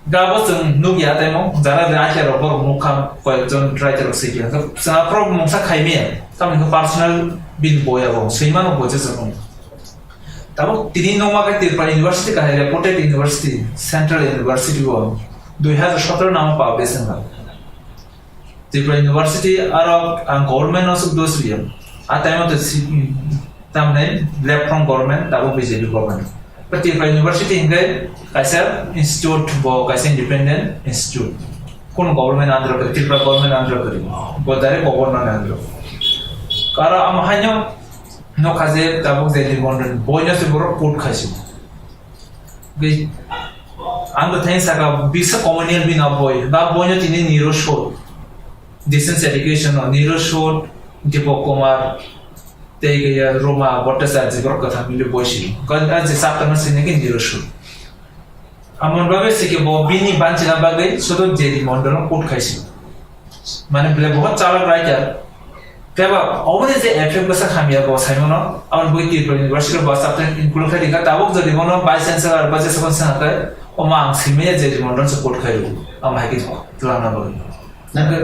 Gabo chwng nukya temo jara de akhia rok borok nukha koyekjon writer rok swi khe. Chwng aphro mungsa khaimaya, tamni khe personal bini boya bo swimano bo je chwng. Tabuk tini nokma khe Tripura University kahai reputed university, Central University o dui hazar sotoro namo publish wngkha. Tripura University aro ang government no suk dos riya. A time o to si-, tamne left from government, tabuk B J P government. But Tripura University hingke kaisa institute bo kaisa independent institute. Kun government under kari, Tripura government under kari. Bo direct government under. Karo amo haino Nokha je tabuk je Limon boino se borok put khaisi. Ge, ang to theng saka bisa communal bini boi, ba boino tini Niro Shod. Distance education no Niro Shod, Deepak Kumar, tei ke ya Roma Bhattacharya borok katham mili boisi. Kan je sapta no sini ke Niro Shod. Amon bagwi sike bo bini banchina bagwi sudu J D Mondol no put khaisi. Mane bele bohot chalok writer. Teba oboni je effect bwsa hamya bo saimano, amon bui Tripura University bo subject include khai dikha, tabuk jodi bono vice chancellor ba jesukon sangha khai, omo ang simaya J D Mondol support khai ru, am hai khe twlangna bagwi. Nang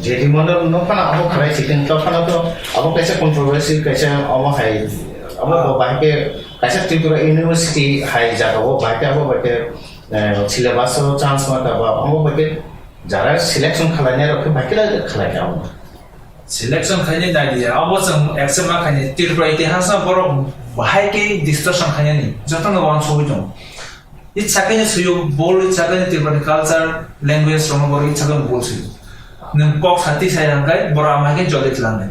J D Mondol no phano abo khlai sikin to phano to abo kaisa controversy kaisa omo hai abo bo bahai khe kaisa Tripura University hai jaga o bahai khe abo bahai khe, eh, syllabus o chance ma ta ba omo bahai khe jara selection khlainai rok khe bahai khe khlai kha omo. Selection khainai dai dia abo chwng accept ma khainai Tripura itihas no borok bahai khe discussion khainani joto no wansugwi tongo. Icha khe suyo bol icha khe Tripura ni culture, language rok no borok icha khe bol suyo. Nwng kok sati sai hangkai borok amai khe jolai tlangnai.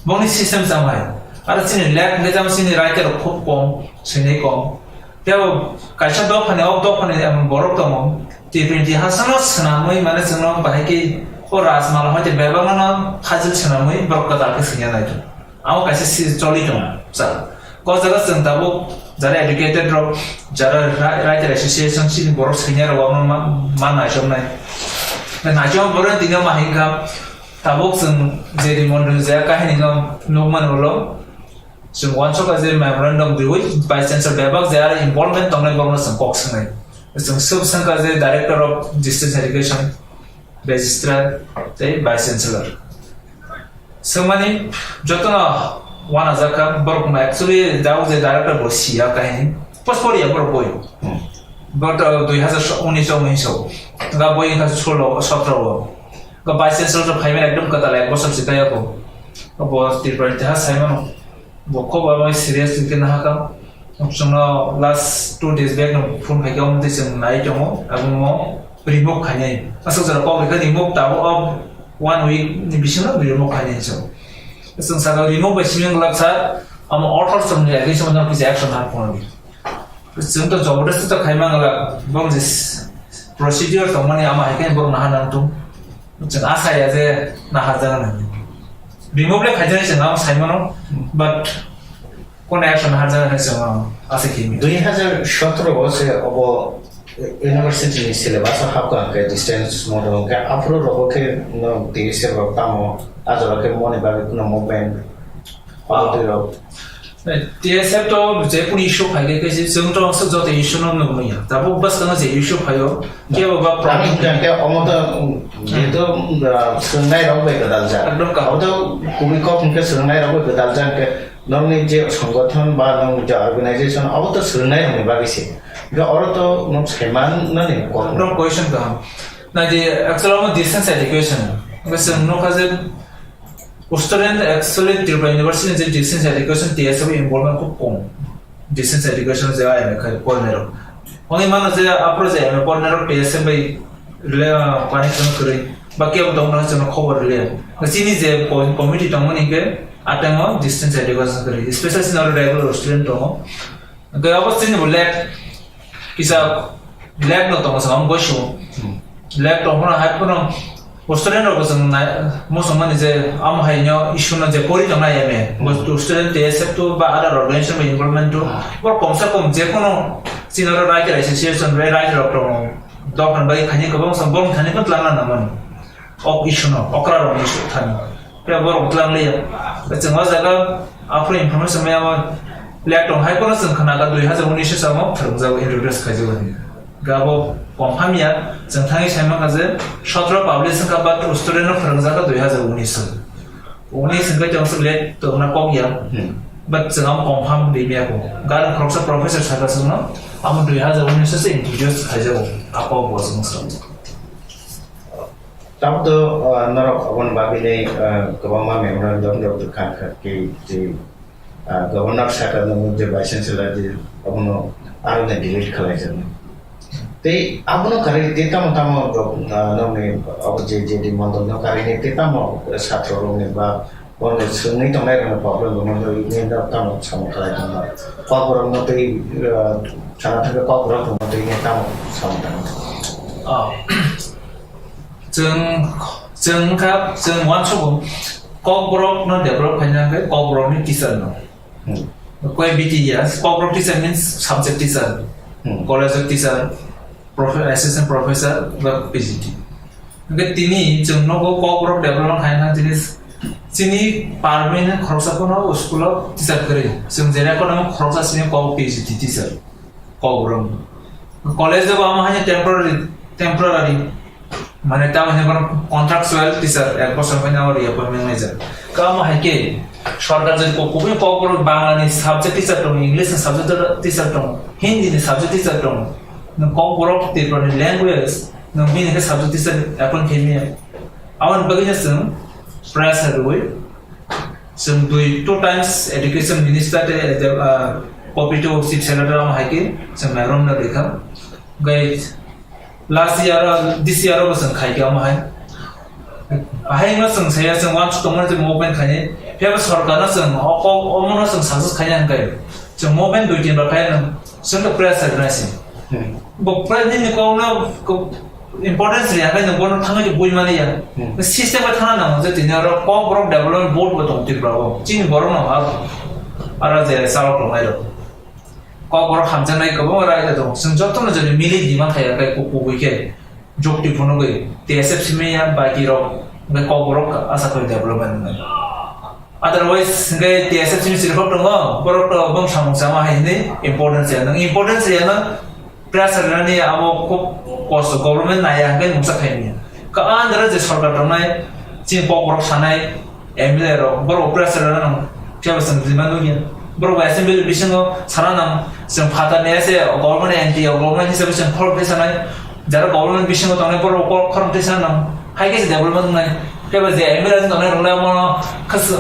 Bongni system chamai. Aro chini lek hwnkhe tamo chini writer rok khub kom, swinai kom. Tei bo kaisa dophani, o dophani emon borok tongo. Tripura itihas no swnamwi mane chwngno bahai khe o Rajmala hoite bebak no hajil swnamwi borok kwtal khe swngya nai tongo. Amo kaisa si choli tongo, sir. Ko jaga chwng tabuk jara educated rok, jara ra-, writer association chini borok senior rok no ma, ma naisok nai. Na naisok borok tini ma hingkha, tabuk chwng J D Mondol je kahini no nukmani ulo. Chwng wansok je memorandum riwi vice chancellor bebak je aro involvement tongnai borok no chwng kok swngnai. Chwng sub sangka je director of distance education, registrar, tei vice chancellor. Swngmani jotono uanajakha, borok no actually dago je director bo siya kahini. Post poriya borok boi. Hmm. But, uh, dui hazar unis o hinso. Ga boi wngkha solo, sotro o. Ga vice chancellor to phaimani ekdom kwtal ek bosor si kaya bo. Bo Tripura itihas saimano. Bo kobo bai serious khe nahakha. Chwngno last two days back no phone khaikhe omo twi chwng nai tongo, abo mo remove khainai. Aswk jora kok rikha remove tabo o one week ni bisingo remove khainai chwng. Chwng saka remove bai simi wngkha sir, amo author chwng ni against o no kisa action han phone di. Chwng to jabardasti to khaima wngkha, bong je procedure tongmani amo hai khe borok naha nang tung. Chwng asa ya je naha jana nang. Remove le khaijak chwng amo saimano, but Kono action harjak hai chwng asa khe mi. Dui hazar sotoro o se obo university ni syllabus o hapkha hwnkhe distance model hwnkhe aphuru rogo khe no twi se rok tamo a jora khe moni bagwi kheno movement. Wow. Abo twi rok. T S F to je kunu issue phai khe, khe chwng to aswk joto issue no nukmaya. Tabuk bwskang je issue phaio, kebo ba problem. Tamo hwnkhe omo to, um, jehetu, um, uh, swrwngnai rok bai kwdal jak. Ekdom kaham. Omo to kubui kok hwnkhe swrwngnai rok bai kwdal jak hwnkhe nokni je songgothon ba nok je organization omo to swrwngnai rokni bagwi se. Hwnkhe oro to nok saiman nani kok. Ekdom question kaham. Na je actually omo distance education. Hwnkhe chwng nukha je student actually Tripura University ni je distance education T S F involvement khub kom. Distance education je I M A khai pornai rok. Oni mano je apro je I M A pornai rok T S F bai rela connection kwrwi. Ba kebo tong na chama khobor rela. Chini je co-, committee tongmani ke atengo distance education kwrwi. Especially sinaro regular student tongo. Hwnkhe abo chini bo lag kisa lag no tongo sa, omo boisu. Hmm. Lag tong phano hai phano student rok bo chwng nai, muchung mani je omo hai no issue no je pori tong nai eme. Hmm. Bo student T S F to ba other organization ba involvement to. Hmm. Bo kom sa kom je kono chini oro writer association, writer rok tongo. Dophani bai khaini kwbang sa bong thani ko twlang na mani. Ok issue no, okra rok ni issue thani. Khe borok tlang liya. Chwng o jaga aphuru information maya ma lag tong hai kono chwng khna ka dui hazar unis o samo phwrwngjago, introduce khaijago hinwi. Ga bo confirm ya, chwng thangwi sai mankha je sotro publish wngkha but student no phwrwngjak kha dui hazar unis o. Unis hwnkhe chwng se lag tongna kok ya. Hmm. But chwng amo confirm rimya ko. Ga khoroksa professor saka chwngno amo dui hazar unis o se introduce khaijago. Apo bo chwng se. Tamo to, ah, norok aboni bagwi ni, ah, kwbangma memorandum rok rwkha kha ki, je, ah, governor saka no je vice chancellor je abono aro ni delete khlai jani. Tei abono karwi tei tamo tamo rok, ah, nokni abo je, je di mondol no karwi ni tei tamo satro rok ni ba bono swngwi tongnai rok ni problem rok no karwi ni tamo samung khlai tongma. Kokborok no tei, ah, sana thangwi kokborok no tei ni tamo samung tangma. Ah. Chwng, chwng wngkha, chwng uansukgo, Kokborok no develop khaina hwnkhe Kokborok ni teacher no. Hmm. Koi B T ya, Kokborok teacher means subject teacher, Hmm. college teacher, profe-, assistant professor, ba P G T. Hwnkhe tini chwng nogo Kokborok development khaina tini chini permanent khoroksa phano school o teacher kwrwi. Chwng je record namo khoroksa chini Kok P G T teacher. Kokborok. College o bo amo haino temporary, temporary. Mane tamo hino bono contractual teacher, ek bosor bai nabo reappointment nai jak. Kamo hai khe, sorkar jodi ko-, kubui Kokborok Bangla ni subject teacher tongo, English ni subject teacher tongo, Hindi ni subject teacher tongo. Nwng Kokborok Tripura ni language, nwng bini khe subject teacher appoint khe manya. Aboni bagwi no chwng pressure rwui, Chwng dui, two times education minister tei, ah, copy to chief secretary amo hai khe chwng memorandum no rikha. Gai last year, ah, this year bo chwng khai khe amo hai. Ahai no chwng saya chwng uansuk tongmani je movement khainai. Phiya bo sorkar no chwng o kok omo no chwng success khainai hwnkhe chwng movement dui tin ba khai no chwng to pressure nai se. Hmm. Bo pressure ni kok no kok Importance rwya khe nwng bono thangwi twi bui mani ya. Hmm. System bai thangna nango je tini oro Kokborok Development Board bo tongo Tripura o. Chini borok no aro, aro je salok tongnai rok. Kokborok hamjaknai kwbangma raida tongo. Chwng jotono jodi milik demand khaiya khe ku-, kubui khe jukti phunugwi T S F simi ya baki rok hwnkhe Kokborok asa khe development wngnai. Otherwise, hwnkhe T S F simi chirikhok tongo, borok to bong samung sama hai hwnwi importance rwya. Nwng importance rwya no pressure rwnani abo khub kosto, government naiya hwnkhe mungsa khaimya. Ka andra je sorkar tongnai, chini Kokborok sanai, M L A rok, borok pressure rwna nang, phiya bo chwng rima nukya. Borok bo assembly bisingo sana nang, chwng phatar ni ase, government N T O, government hisabe chwng khorok tei sanai, jara government bisingo tongnai borok khorok tei sana nang, hai khe se development wngnai. Phiya bo je M L A tongnai rok le omo khas-,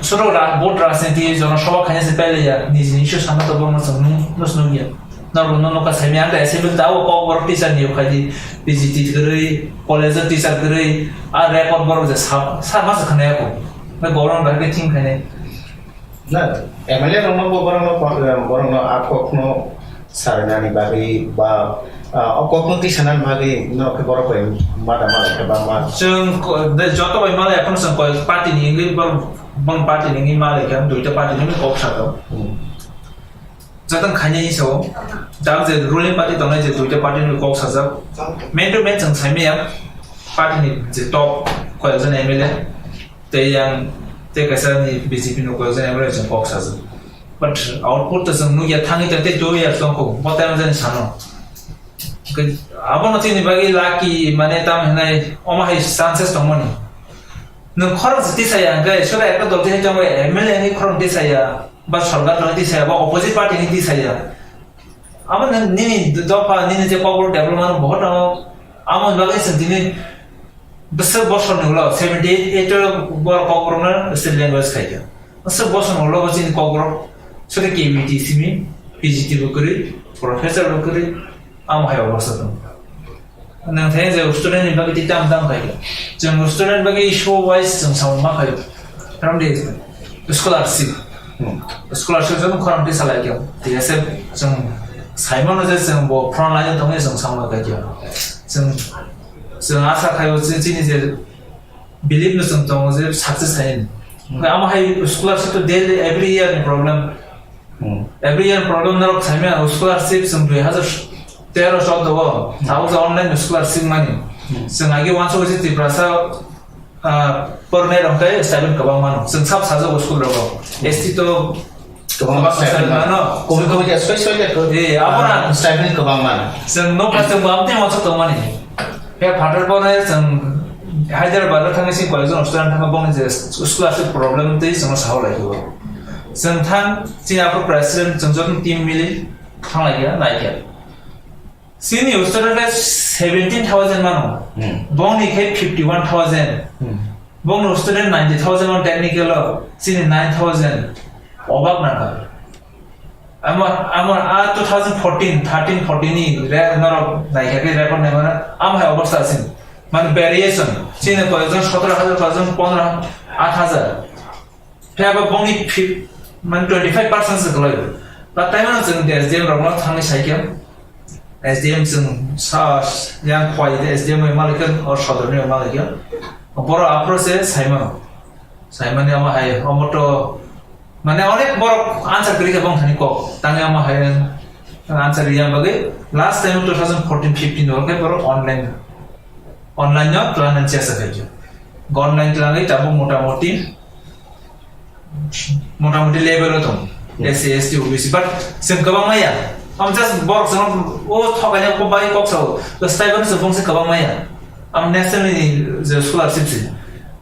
suro ra-, vote rajniti, jono sabha khaina se pailaiya, niji ni issue sana to borok no chwng nung-, nus nukya. Norok no nokha saimya ang assembly ta o Kokborok teacher ni ukhai di P G T kwrwi, college o teacher kwrwi, a record borok je sa, sa ma se khna yako. Na government bai khe thing khainai. Na, M L A rok no bo borok no, borok no a kok no sarinani bagwi ba, ah, o kok no tisanani bagwi no khe borok bai ma da ma khe ba ma. Chwng ko-, de joto bai malai, ekhon chwng koi party ni wngwi borok, bong party ni wngwi malai khe, duita party ni wngwi kok sa kok. Hmm. Jotong khainai sao, jang je ruling party tongnai je duita party ni kok sajak. Man to man chwng saimaya, party ni je top koyekjon M L A, tei yang, tei kaisa ni B J P ni koyekjon M L A chwng kok sajak. But output to chwng nukya, thangwi tei two years tongkho, bo time jani sano. Abono chini bagwi lucky, mane tam hinai omo hai chances tongmani. Nwng khorang se tisaya hwnkhe, sura ekta dol tisai tongo, M L A ni khorang tisaya, ba sorkar ni tisaya, ba opposite party ni tisaya. Abo nwng nini dopha, nini je Kokborok development bohot tongo, amo bagwi chwng tini bwswk bosorni ulo seventy eight, eight o borok Kokborokno state language khaikha. Bwswk bosorni ulo bo chini Kokborok suri K B T simi P G T bo kwrwi, professor bo kwrwi, amo hai obostha tongo. Nang thai je student ni bagwi tei tam tam khaikha. Chwng student bagwi issue wise chwng samung ma khaio. From the scholarship. Hmm. Scholarship jani khorang tisa laikha. T S F chwng saimano je chwng bo front line o tongwi chwng samung ma khaikha. Chwng, chwng asa khaio je chini je believe no chwng tongo je success khaini. Hmm. Amo hai scholarship to daily every year ni problem. Hmm. Every year problem norok saimya scholarship chwng dui hazar tero choudo o. Hmm. Tabuk je online scholarship mani. Hmm. Chwng agi uansuk se Tiprasa, ah, pornai rok tei stipend kwbang mano. Chwng sab sajak school rogo. S T to kwbang kwbang stipend stipend mano. Komi komi khe soi soi khe ko-, Eh, abo ah, na. Stipend kwbang mano. Chwng nokha chwng bo amtwi uansuk tongmani. He phatar pore chwng Hyderabad o thangwi sing college o student thangwi bongni je scholarship problem tei chwngno sawi lai khe bo. Chwng thang chini aphuru president chwng joto team mili thang lai khe nai khe. Chini student khe seventeen thousand mano. Hmm. Bongni khe fifty one thousand. Hmm. Bongni student ninety thousand on technical o chini nine thousand. Obak nangkha. Amo, amo a two thousand fourteen, thirteen, fourteen ni re-, norok naikha khe record naimano, amo hai obostha sin. Mane variation. Chini koyekjon sotoro hajar, koyekjon pondro, aat hajar. Phiya ba bongni phi-, mane twenty five percent se kwlai. Ba taimano chwng S D M rokno thangwi saikhe. S D M chwng sa yang khwai de S D M bai malikha, or sodorni bai malikha. Boro approach se saimano. Saimani amo hai, omo to, mane onek borok answer kwrwi kha bong thani kok. Tangwi amo hai answer riya bagwi last time two thousand fourteen fifteen o khe borok online, online no twlangna chesta khaikha. Online twlangwi tabuk motamoti, motamoti level o tong. Hmm. S C, S T, O B C, but chwng kwbang maya. Am just borok chwng o thokaina kok bai kok sao. Last time chwng bongse kwbang maya. Am national ni je scholarship si.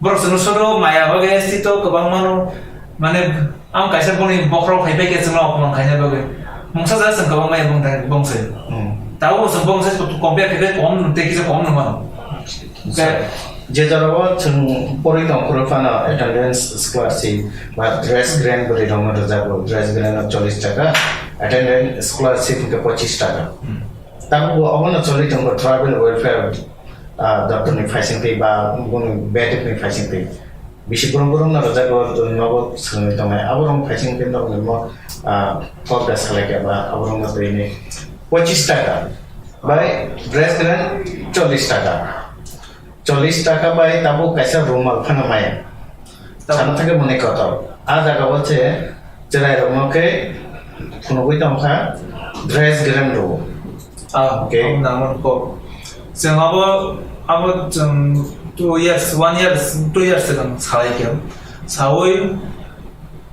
Borok chwngno soto maya bagwi S T to kwbang mano, mane, ang kaisa boni bokhorok hai bai khe chwngno opman khaina bagwi. Mungsa ja chwng kwbang maya bong thai, bong sai. Hmm. Tabuk chwng bong sai compare khe kom tei kisa kom no mano. Sa-, je jorao chwng poroi tong phuru phano attendance scholarship ba dress grant bwrwi rokno rwjago, dress grant no chollish taka, attendance scholarship hwnkhe pochish taka. Hmm. Tabuk bo obono choli tongo tribal welfare, ah, doptorni phaisingtwi ba boni bedekni phaisingtwi. Bisi brum brum no rwjago, nogo swrwngwi tongnai. Aborokni phaisingtwi nokni mo, ah, kok da salai khe ba aborokno twi ni pochish taka bai dress grant chollish taka. Chollish taka bai tabuk kaisa rumal phano maya. Tabuk. Sana thangkhe mwnwi kotor. A jaga o se chwrai rokno khe phunugwi tongkha dress grant rwo. Ah, okay. Abo nangmani kok. Chwng abo, abo chwng two years, one year, two years swkang salai khe. Saui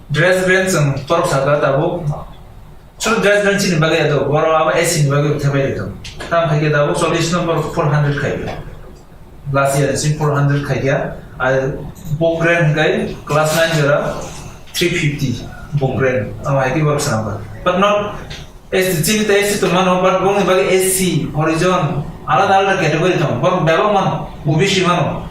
dress grant chwng torok saka tabuk. Chwng dress grant chini bagwi ya do, borok abo A C ni bagwi thangbai rikha. Tam khai khe tabuk chollish number four hundred khai khe. Last year si four hundred khai khe. Ai book grant khai class nine jora three fifty book grant. Abo hai khe borok swnam kha. But not S T, chini ta S T tong mano, but bongni bagwi S C, Horijon, alada alada category tong. Borok bebak mano, O B C mano.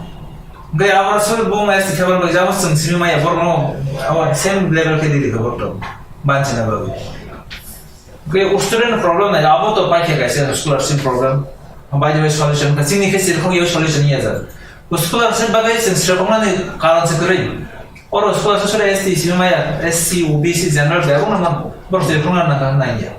Hwnkhe abo sori bong S T khe borok jabo chwng simi maya borokno abo same level khe riri khe borok tong. Banchina bagwi. Hwnkhe student problem nai, abo to paikha kaisa scholarship problem. By the way, solution ka chini khe sirkhok yo solution ya jak. Scholarship bagwi chwng sirkhoknani karon se kwrwi. Oro scholarship sori S T simi maya, S C, O B C, general bebak no man. Borok sirkhokna nang nang ya.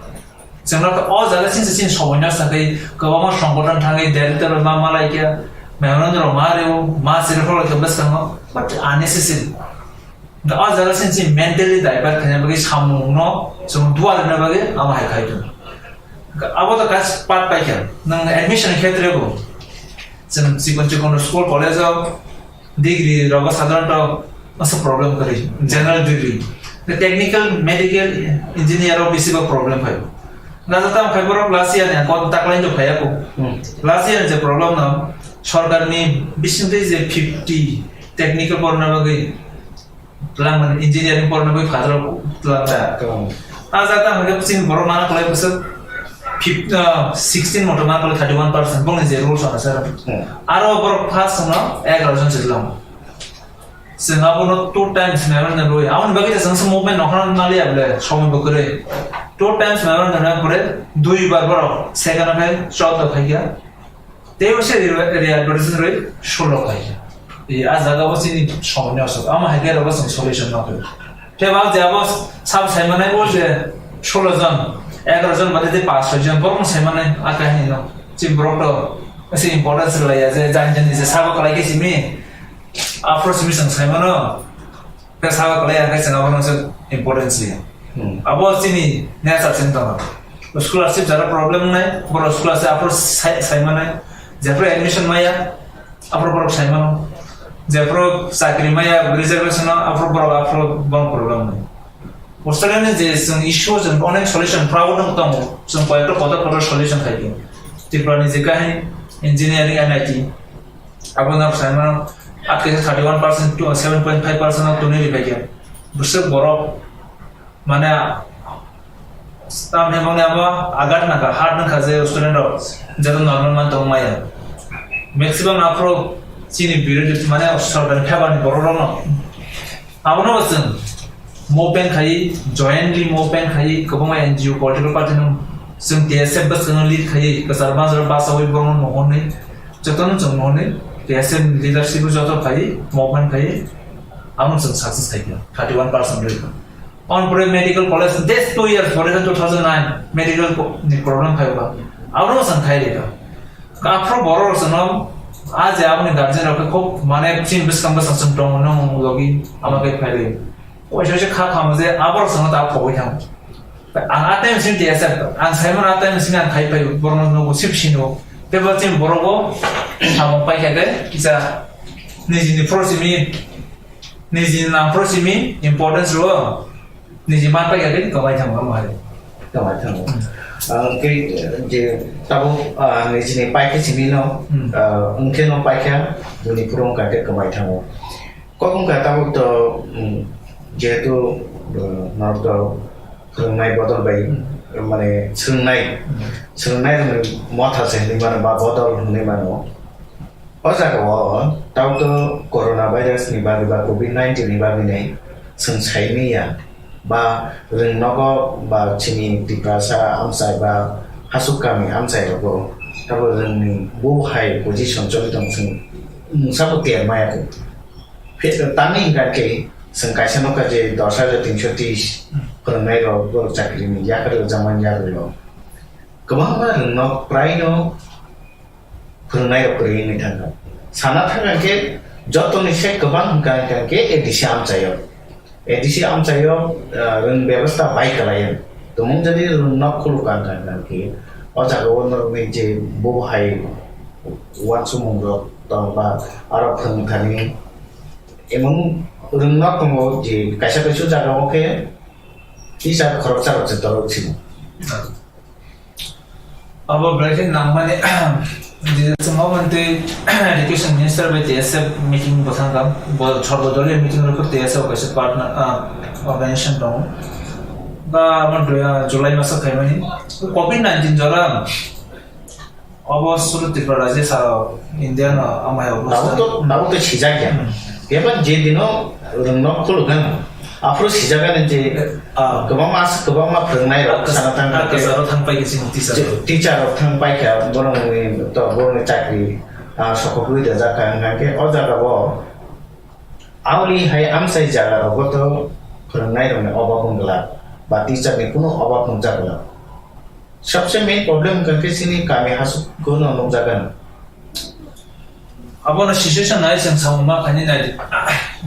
Chwng no o jaga chini chini somoi no sakwi kwbangma songboton thangwi director ma malai khe, memorandum rok ma rw, ma sirkhok khe bwskango, but unnecessary. Da o jaga sin si mentally divert khaina bagwi samung no chwng dual na bagwi amo hai khai tong. Abo to kas pat pai kha. Nang admission khetre bo chwng chikon chikon school college o degree rogo sadharanto asa problem kari general degree. Technical, medical, engineer o bisi bo problem phaio. Naja tam khai borok last year ni kon taklai do phaiya ko. Hmm. Last year je problem no sorkar ni bising tei je fifty technical porna bagwi tlang mani engineering porna bagwi phadro tlang. Ah, tlang. Aja tam khai sin borok mana klai bwswk fif-, ah, sixteen moto mana klai thirty one percent bongni je rules ana sir. Hmm. Aro borok first no egaroh jon se tlang. Chwng abono two times memorandum rwi. Aboni bagwi chwng se movement nokhorna naliya bole, somoi bo kwrwi. Two times memorandum rwi pore, dui bar borok second o phai chwda phaikha. Tei bo se re-, re-advertise rwi solo phaikha. E, a jaga bo chini somoi ni osok. Amo hai khe rogo chwng solution ma kwrwi. Tei ba je abo sab saimanai bo je solo jon, egaroh jon bade tei pass soi jon borok saimanai a kahini no. Chini borok to se importance rwlaiya je jani jani je sabo kwlai khe simi. Afro simi chwng saimano, khe sabo kwlai ya khe chwng abono se importance ya. Hmm. Abo chini nature chini tongma. Scholarship jara problem nai, boro scholarship afro sai-, saimanai. Jephru admission maya, afro borok saimano. Jephru chakri maya, reservation no, afro borok afro borok problem nai. Australia ni je chwng issue chwng onek solution proud wng tongo, chwng koyekta kotor kotor solution khai di. Tripura ni je kahini engineering N I T, abo no saimano, at khe thirty one percent to seven point five percent of tuni ribai khe. Bwswk borok mane tam hemang ni abo agat naka hard naka je student rok jeto normal man tong maya. Maximum afro chini birodhi mane sorkar ni phebar ni borok rok no. Abono bo chwng movement khai, jointly movement khai, kwbangma N G O, political party no chwng T S F bwskango lead khai, kwchar banjaro bachaui borokno mohornwi, jotono chwng mohornwi, T S F leadership o joto khai, movement khai, abono chwng success khai kha, thirty one percent rwi kha. On pore medical college, just two years pore kha, two thousand nine, medical co-, ni problem khai kha, abono chwng khai rikha. Aphuru borok rok chwngno, a je aboni guardian rok khe khub, mane, chini bwskang bwsang chwng tongo, nung logi, ama khe phaidi. Waisa waisa kha kha mo je, aborok chwngno ta phobwi thango. Ang a time sini T S F, ang saimano a time sini ang khai phai, borokno nugo, sip sino. Tei bo chini borok bo samung pai kha khe, kisa nijini phoro simi, nijini nang phoro simi importance rwo. Niji man pai kha khe kwmai thango, omo hai. Kwmai thango. Hmm. Ah, khe, je, tabuk, ah, nijini pai khe simi no, Hmm. ah, wngkhe no pai kha, bini phuru wngkha khe kwmai thango. Kok wngkha tabuk to, hmm, jehetu, ah, norok to phwrwngnai bodol bai, Hmm. mane, swrwngnai, Hmm. swrwngnai rokni motha se hinwi mano ba bodol hinwi mano. O jaga o tabuk to corona virus ni bagwi ba covid nineteen ni bagwi nai chwng sai manya ba rwng nogo ba chini Tiprasa amchai ba hasuk kami amchai rogo tabuk rwngni bo hai position choli tong chwng mungsa bo ter maya ko. Phe-, tamni hwnkha khe chwng kaisa nokha je dos hajar tinso tris phwrwngnai rok borok chakri ni yakarwi rwjakmani yakarwi rok kwbangma rwng nok prai no phwrwngnai rok kwrwi wngwi thangkha. Sana thangkha khe jotoni se kwbang hwnkha hwnkha khe A D C amchaio. A D C amchaio, ah, rwng bebostha bai kwlaio. Tumung jodi rwng nok khuluk kha hwnkha hwnkha khe o jaga o norokni je bo hai uansukmung rok tong ba aro phwrwng thani emon rwng nok tongo je kaisa kaisa jaga o khe teacher khoroksa rok se torok simo. Abo belai khe nangmani, je chwng obo twi Education Minister bai T S F meeting bo thangkha, bo sorbo doliyo meeting rwkhe T S F kaisa partner, ah, organization tongo. Ba abo dui, ah, July maso khaimani. Covid nineteen jora, obo suru Tripura rajya saro India no amai obo. Tabuk to, tabuk to sijak ya. Hmm. Eba je dino rwng nok khuluk gano. Aphuru sijak ani je, ah, kwbangma as-, kwbangma phwrwngnai rok ah, sana thang ah, khe. Kwcharo thang pai khe chini teacher je rok. Teacher rok thang pai kha, borokni to, borokni chakri, ah, sokhogwi rwjak kha, hwnkha khe o jaga o aoli hai amchai jaga rogo to phwrwngnai rokni obab wng glak, ba teacher ni kunu obab wngjak glak. Sabse main problem hwnkha khe chini kami hasuk no nukjak gana. Abono situation nai chwng samung ma khainwi nai.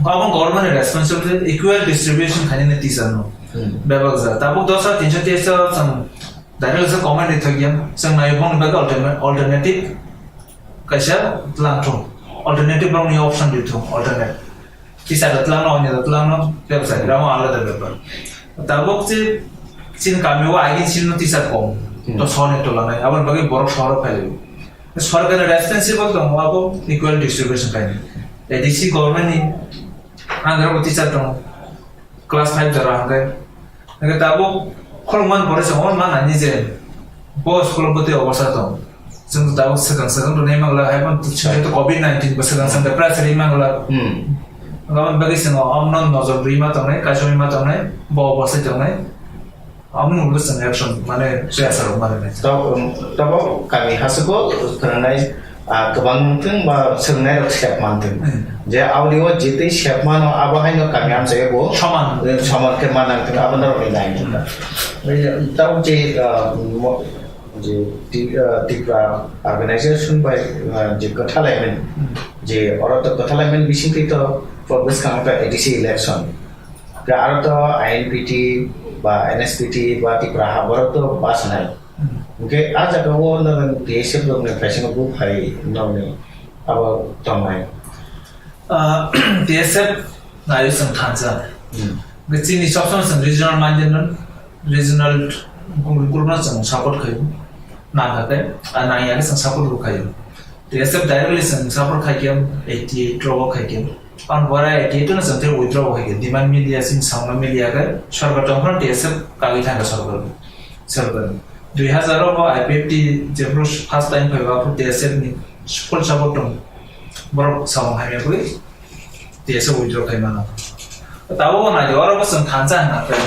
Abo government ni responsibility, equal distribution khainwi nai teacher no. Hmm. Bebak ja. Tabuk dos hajar tinso teacher chwng direct sa comment ni thok ya. Chwng nai bong bag alternate, alternative kaisa tlang thung. Alternative bong ni option di thung, alternate. Teacher da twlangno, onyo da twlangno, bebsa gram alada bepar. Tabuk je chini kami o agin sini teacher kom, Hmm. to sone to lanai, aboni bagwi borok sohor phai. Sorkar responsible tong abo equal distribution kai. A D C government ni under o teacher tong class five jora hangkai. Hingke tabuk khulumani pore se hwn man ani je bo school bwtwi obosha tong. Chwng tabuk swkang swkang rwnai mangla, hai man tu chwng to covid nineteen bo swkang swkang de press ri mangla. Hmm. Aboni bagwi chwng omno nojor rwi ma tongnai, kaisa rwi ma tongnai, bo obosha tongnai. Aboni ulo chwng action mane pressure rok mane nai. Tab-, um, tabuk kami hasugo khwnanai Ah, kwbang wngthung ba swrwngnairok sep manthung. Hmm. Je audio jitwi sep mano, abo haino kami amchaio bo, Soman. eh, soman khe manang thung, abo norokni line thung. Hmm. Tabuk je, ah, mo-, je Ti-, ah, Tripura organization bai, ah, je kwthalaimen, Hmm. je oro to kwthalaimen bisingtwi to bwskang to A D C election. Khe aro to I N P T ba N S P T ba Tripura ha borok to bus nai. Hmm. Hingke ah jaga o norok T S F rok ni kaisa bo phai norok ni abo tongnai. Ah, T S F nayo chwng thansa. Hmm. Hingke chini sob somoi chwng regional minded no, regional group no chwng support khayo. Nangkha khe, ah, nangya khe chwng support bo khayo. T S F directly chwng support khaikhe eighty eight rok o khaikhe. Ang bora eighty eight no chwng tei withdraw bo khaikhe. Demand media sing sauna media khe sorkar tongphano T S F kagwi thangkha sorkar. Sorkar. Dui hazar o bo I P F T jephuru first time phaiba aphuru T S F ni full support tong. Borok samung hamya bwi T S F withdraw khai mano. Tabuk bo naidi oro bo chwng thansa hwnna khe.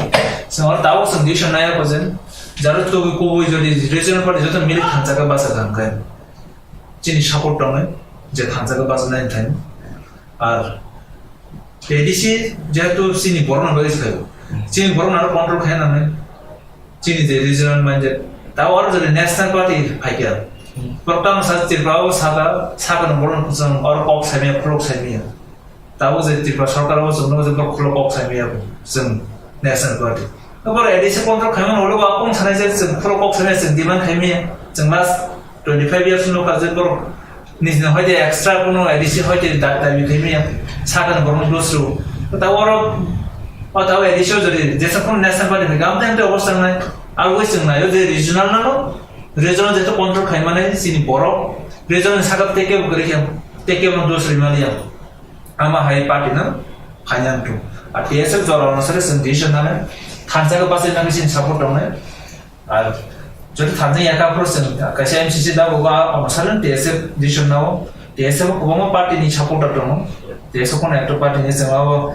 Chwng oro tabuk chwng decision nai kho je. Jaro tugwi kubui jodi regional party joto milik thansa khe basa kha hwnkhe. Chini support tongnai, je thansa khe bachanai thai. Ar A D C jehetu chini borokno bagwi se khaio. Chini borokno aro control khai nangnai. Chini je regional minded. Ta oro jodi national party phaikha. Borok tamo sa Tripura o saka, saka no borok no kwchang oro kok saimaya, khulok saimaya. Tabuk je Tripura sorkar o chwng nukgo je borok khulok kok saimaya bo chwng national party. Borok A D C control khaimani ulo bo kung sanai je chwng khulok kok saimaya chwng demand khaimaya. Chwng last twenty five years nukha je borok nijini hoite extra kuno A D C hoite da-, dabi khaimaya. Sakani borok dosru. Tabuk oro o tabuk A D C o jodi jesa kuno national party khaikha amtwi amtwi obostha wngnai. Aboni chwng naio je regional no, regional jeto control khaimani chini borok regional ni saka teke bo kwrwi khe teke bo dos rimaliya. Ama hai party no khaina wngthu. A T S F jora ono sare chwng decision nani thansa khe bachai nani chini support tongnai. Ar jodi thansa ya kha phuru chwng kaisa M C C da bo ba ono sare T S F decision nao. T S F kwbangma party ni supporter tongo. T S F kono ekta party ni chwng abo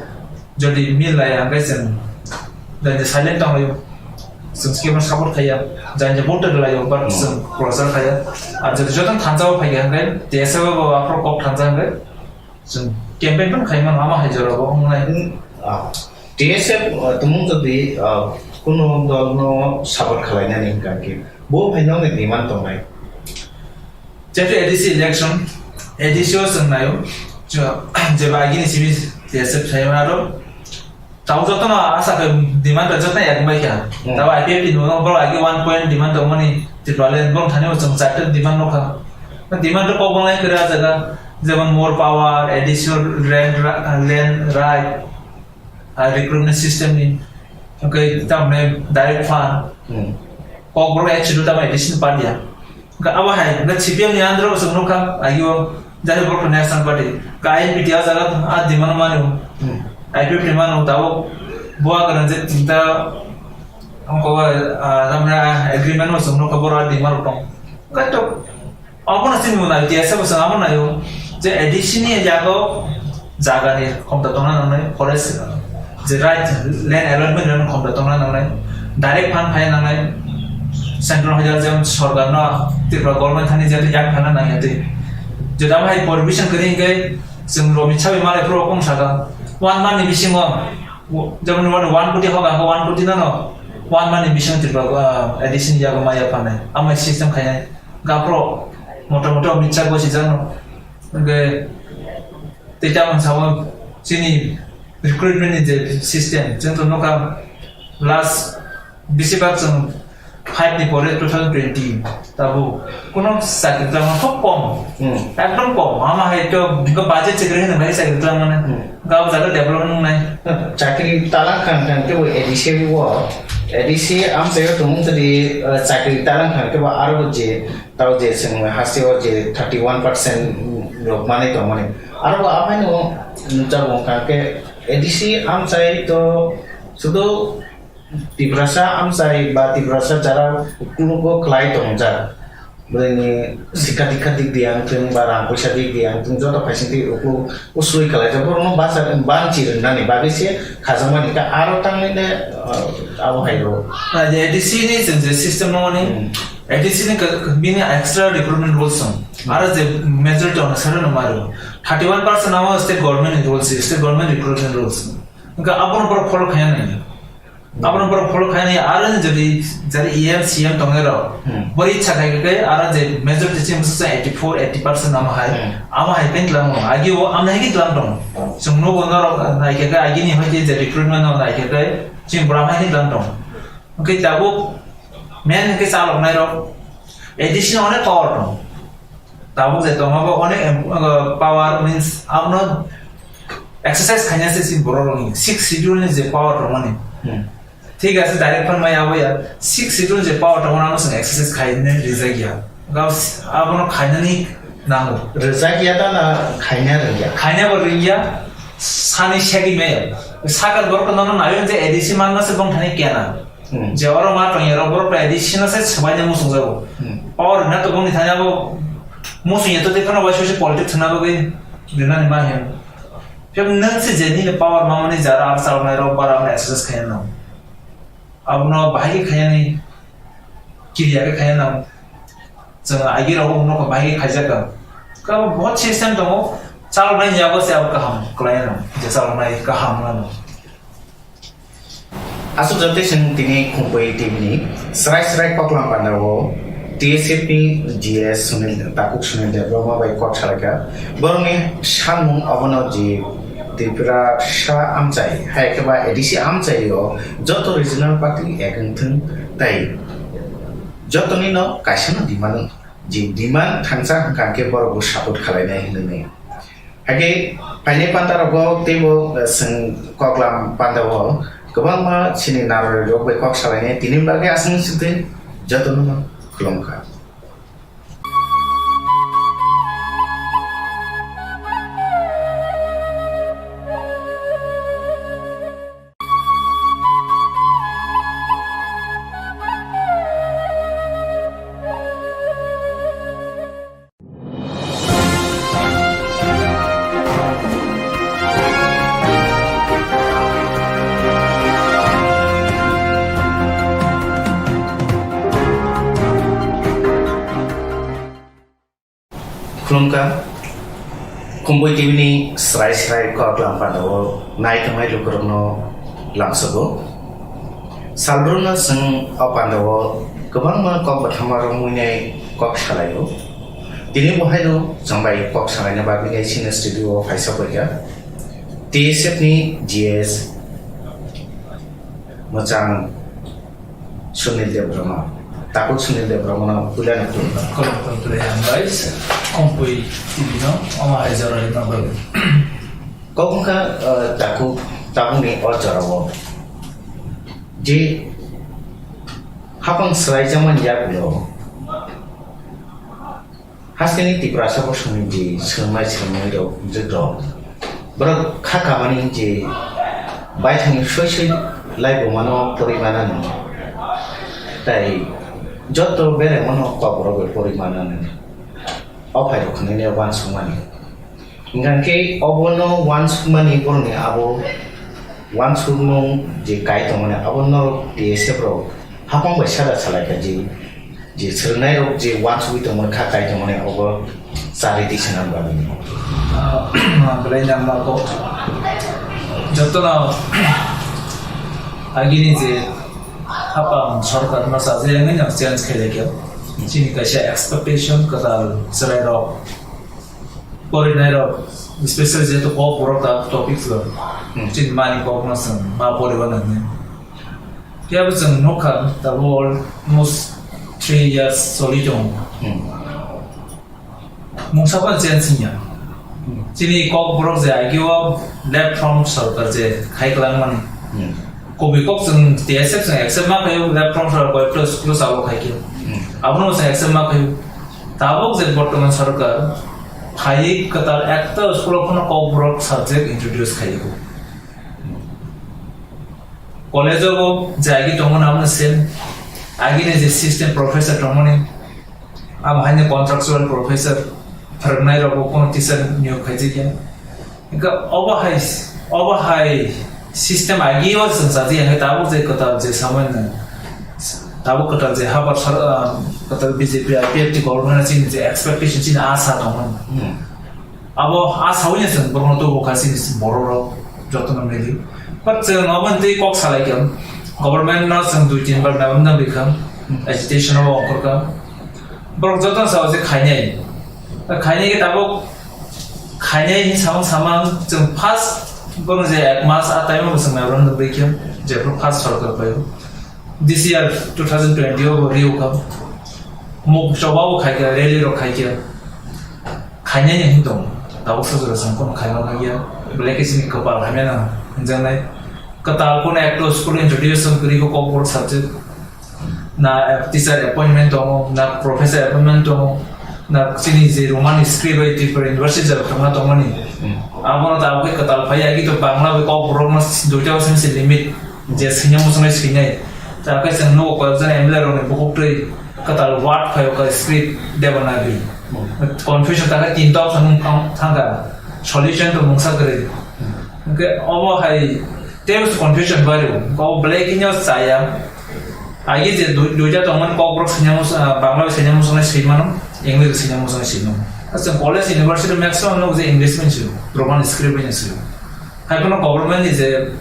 jodi mil lai ang khe chwng jodi silent tong laio. Chwng skema support khaiya. Jani vote lai yo but chwng closer khaiya. Ar jodi joto thansa bo phai khe ang khe T S F bo aphuru kok thansa ang khe. Chwng campaign phan khai mano, ama hai jora bo wngnai. Hmm, ah, T S F, ah, tumung jodi, ah, kuno dol no support khalai nani hwnkha khe, bo hai nokni demand tongnai. Jeto A D C election, A D C o chwng naio, chwng, jeba agini simi T S F thai mano aro. Tao jotono asa khe demand rok jotono yak bai kha. Hmm. Tao I P F T ni ulo borok agi one point demand tongmani Tipraland borok thani o chwng charta demand nukha. Demand rok kok wngnai kwrwi ah jaga, jemon more power, additional land ra-, land right, ah, recruitment system ni, hwnkhe tamni direct fund. Hmm. Kok borok actually tamo additional paliya. Hwnkhe abo hai, hwnkhe C P M ni under o chwng nukha, agio, jai borok national party. Hwnkhe I N P T o jaga, a demand mani o. Hmm. I P F T mani o, tabuk bo a kwrwng je tinta, ongko, ah, tamni, ah, agreement o chwng nukha, borok a demand rok tong. Hwnkhe to, obono chini mwnai, T S F o chwng abo nai o, je A D C ni yago, jagani khomta tongna nangnai, forest, je right land allotment rokni khomta tongna nangnai, direct fund phai nangnai, central hoijar jemon sorkar no Tripura government thani je yak phana nang yatwi. Jodi amo hai provision kwrwi hwnkhe chwng Romit Sabai malai phuru kung saka one month ni bisingo, jemon one koti hoga hwnkhe one koti no no one month ni bisingo Tripura, ah, A D C ni yago maya phanai, amo system khainai, gaphro motamoti Amit Shah gosi jano, hwnkhe Tei tamoni samo chini recruitment ni je system, chwng to nukha last bisi bak chwng five ni pore two thousand twenty tabuk kuno chakri twlangma khub kom. Hmm. Ekdom kom. Ama hai to budget chakri hwnwi bai chakri twlangmani. Hmm. Tao jaga development wngnai. Chakri talang khan khan kebo A D C o, A D C amchaio tongmung tadi, eh, chakri talang khan kebo aro je tao je chwng hasteo je thirty one percent rok manwi tongmani. Aro bo ahaino nukjago kha khe A D C amchai to sudu Tiprasa amchai ba Tiprasa jara ukulugo kwlai tongjak. Bwrwini sikha dikha dik di ang thung ba rang poisa dik di ang thung joto phaising twi ukuluk usui kwlaijak. Borokno basa banchi rwnani bagwi se khajakmani kha aro tangwi le, uh, abo hai rw. Na je A D C ni chwng je system no ni, Hmm. A D C ni ka-, bini extra recruitment rules song. Hmm. Aro je majority ono sare no mario. Thirty one percent amo state government ni rules, state government recruitment rules. Hwnkhe abono borok follow khaiya nai. Abono borok follow khaiya nai, aro ni jodi jari E M, C M tongnai rok. Hmm. Bori ichha khai khai aro je majority chini bwswk eighty four, eighty percent amo hai. Hmm. Amo hai pen tlang mo. Agi o amna hai tlang tong. Chwng no bo norok nai khai agi ni hoi je recruitment no nai khai chini bwrang hai tlang tong. Hwnkhe tabuk main hwnkhe chalok nai rok. A D C no onek power tong. Tabuk je tongma bo onek em-, uh, power means abono exercise khaina se si borok rokni six schedule ni je power tongmani. Hmm. Thik ase, direct phan mai abo ya six schedule je power tongmani amo se exercise khaina rijak ya. Gao s-, abono khainani nango. Rijak ya ta na khaina ringya? Khaina bo ringya. Sani segi me. Sakal borok no no nayo je A D C man na se bong thani kena. Hmm. Je oro ma tong ero borok pai di sina se swbai ne musung jago. Hmm. Power na to boni thani abo musung ya to de kono wai sosi politics na bagwi rina ni ma hem. Phem nang se je ni power ma mani jara ar sal nai ro para ma exercise khayan no. Abono bahai khayan ni kiriya khayan no. Jeng agi ro no bahai khaijak ka. Ka bahut system tongo. Chal nai ya bo se abo kaham klai no. Je chal nai kaham no. Aswk jotoi chwng tini Khumpui T V ni srai srai koklam panda o T S F ni G S Sunil, Takhuk Sunil Debbarma bai kok salaikha. Borokni salmung abono je Tripura sa amchai, hai khe ba A D C amchai o joto regional party ek wngthwng tai jotoni no kaisa no demand, je demand thangsa hwnkha khe borok bo support khalainai hinwi. Hakhe phainai panda rogo teibo, eh, chwng koklam panda o kwbangma chini narwrwi rok bai kok salainai tini bagwi aswk sitwi jotono no khulumkha. Khulumkha, Khumpui T V ni srai srai koklam panda o nai tongnai lukurokno lamsogo. Salbrumno chwng o panda o kwbangma kok bwthama romwi nai kok salaio. Tini bo haino chwng bai kok salaina bagwi nai chini studio o phaisa paikha T S F ni G S mwchang Sunil Debbarma, Takhuk Sunil Debbarma no puila no khulumkha. Khulumkha, khulumkha, hambai, Khumpui T V no, omo hai jora rwna bagwi. Kok wngkha, eh, Takhuk, tabukni o jorao je hapang swlaijakmani yagulo, Hasteni Tiprasa bosongni je swrwngmai swrwngmai rok, bwrwk rok, borok kha kamani je baithangni soi soi laibumano porimanani, tai joto beraimano kokrok bai porimanani, o phairok khwnwi uansukmani. Hingkha khe obono uansukmani borokni abo uansukmung je kai tongmani abo norok T S F rok hapang bai sada salaikha je, je swrwngnairok je uansugwi tongmani kha kai tongmani obo charwi twi swnam bagwino. Ah, belai nangma kok. Jotono agini je hapang sorkar no sajagwi no change khailaikhwk. Chini kaisa expectation kwtal chwrairok. Porinai rok, special jehetu kok borok ta topic rok, Hmm. chini mani kok no chwng ma poriba nang nai. Phiya bo chwng nukha, tabuk almost three years choli tongo. Hmm. Mungsa phano change wngya. Chini Kokborok je agio left front sorkar je khai kwlangmani. Hmm. Kubui kok chwng T S F chwng accept ma khaio, left front sorkar koyekta school o chalo khai khe. Hmm. Abono chwng accept ma khaio. Tabuk je bortoman sorkar phaiwi kwtal ekta school o phano Kokborok subject introduce khaio. College o bo je agi tongmani abono same. Agini je system professor tongmani, abo haino contractual professor, phwrwngnai rokbo kono teacher niyok khaijak ya. Hingke obo hai, obo hai system agi o chwng chajakya, hingke tabuk je kwtal je samani, tabuk kwtal je habar sar-, ah, kwtal B J P I P F T government chini je expectation chini asa tongmani. Hmm. Abo a sawi chwng borokno tubu kha chini borok rok jotono mili. But chwng abo twi kok salai kha, government no chwng dui tin bar memorandum rikha, agitation o ongkhor kha. Borok jotono sao je khainai. Khainai khe tabuk khainai hin samang samang chwng first bono je ek mas a time o chwng memorandum rikha, jephru first sorkar paio. This year two thousand twenty o bo riu kha. Mok choba bo khai kha, rally rok khai kha. Khainai ni hin tong. Tabuk sa jora sang kono khai ma ya. Belai khe chini kwpal hamya na hinjaknai. Kwtal kono ekto school introduction kwrwi kho Kokborok subject. Na, eh, teacher appointment tongo, na professor appointment tongo, na chini je Roman script bai Tripura University jora thangna tongmani. Hmm. Abono tabuk khe kwtal phai agi to Bangla bai Kokborok no duita o sense limit. Je swinai muchungnai swinai. Ta khe chwng nugo koyekjon M L A rokni bukuktwi kwtal word phaio kha script Devanagari. Confusion ta khe tinta option wng thang-, thangkha. Solution to mungsa kwrwi. Hwnkhe obo hai teibo se confusion bario. Obo belai kheno chaya. Agi je dui-, duita tongmani Kokborok swinai mus-, ah, Bangla bai swinai muchungnai swimano, English bai swinai muchungnai swimano. Chwng college university maximum nugo je English bai swio, Roman script bai swio. Hai phano government ni je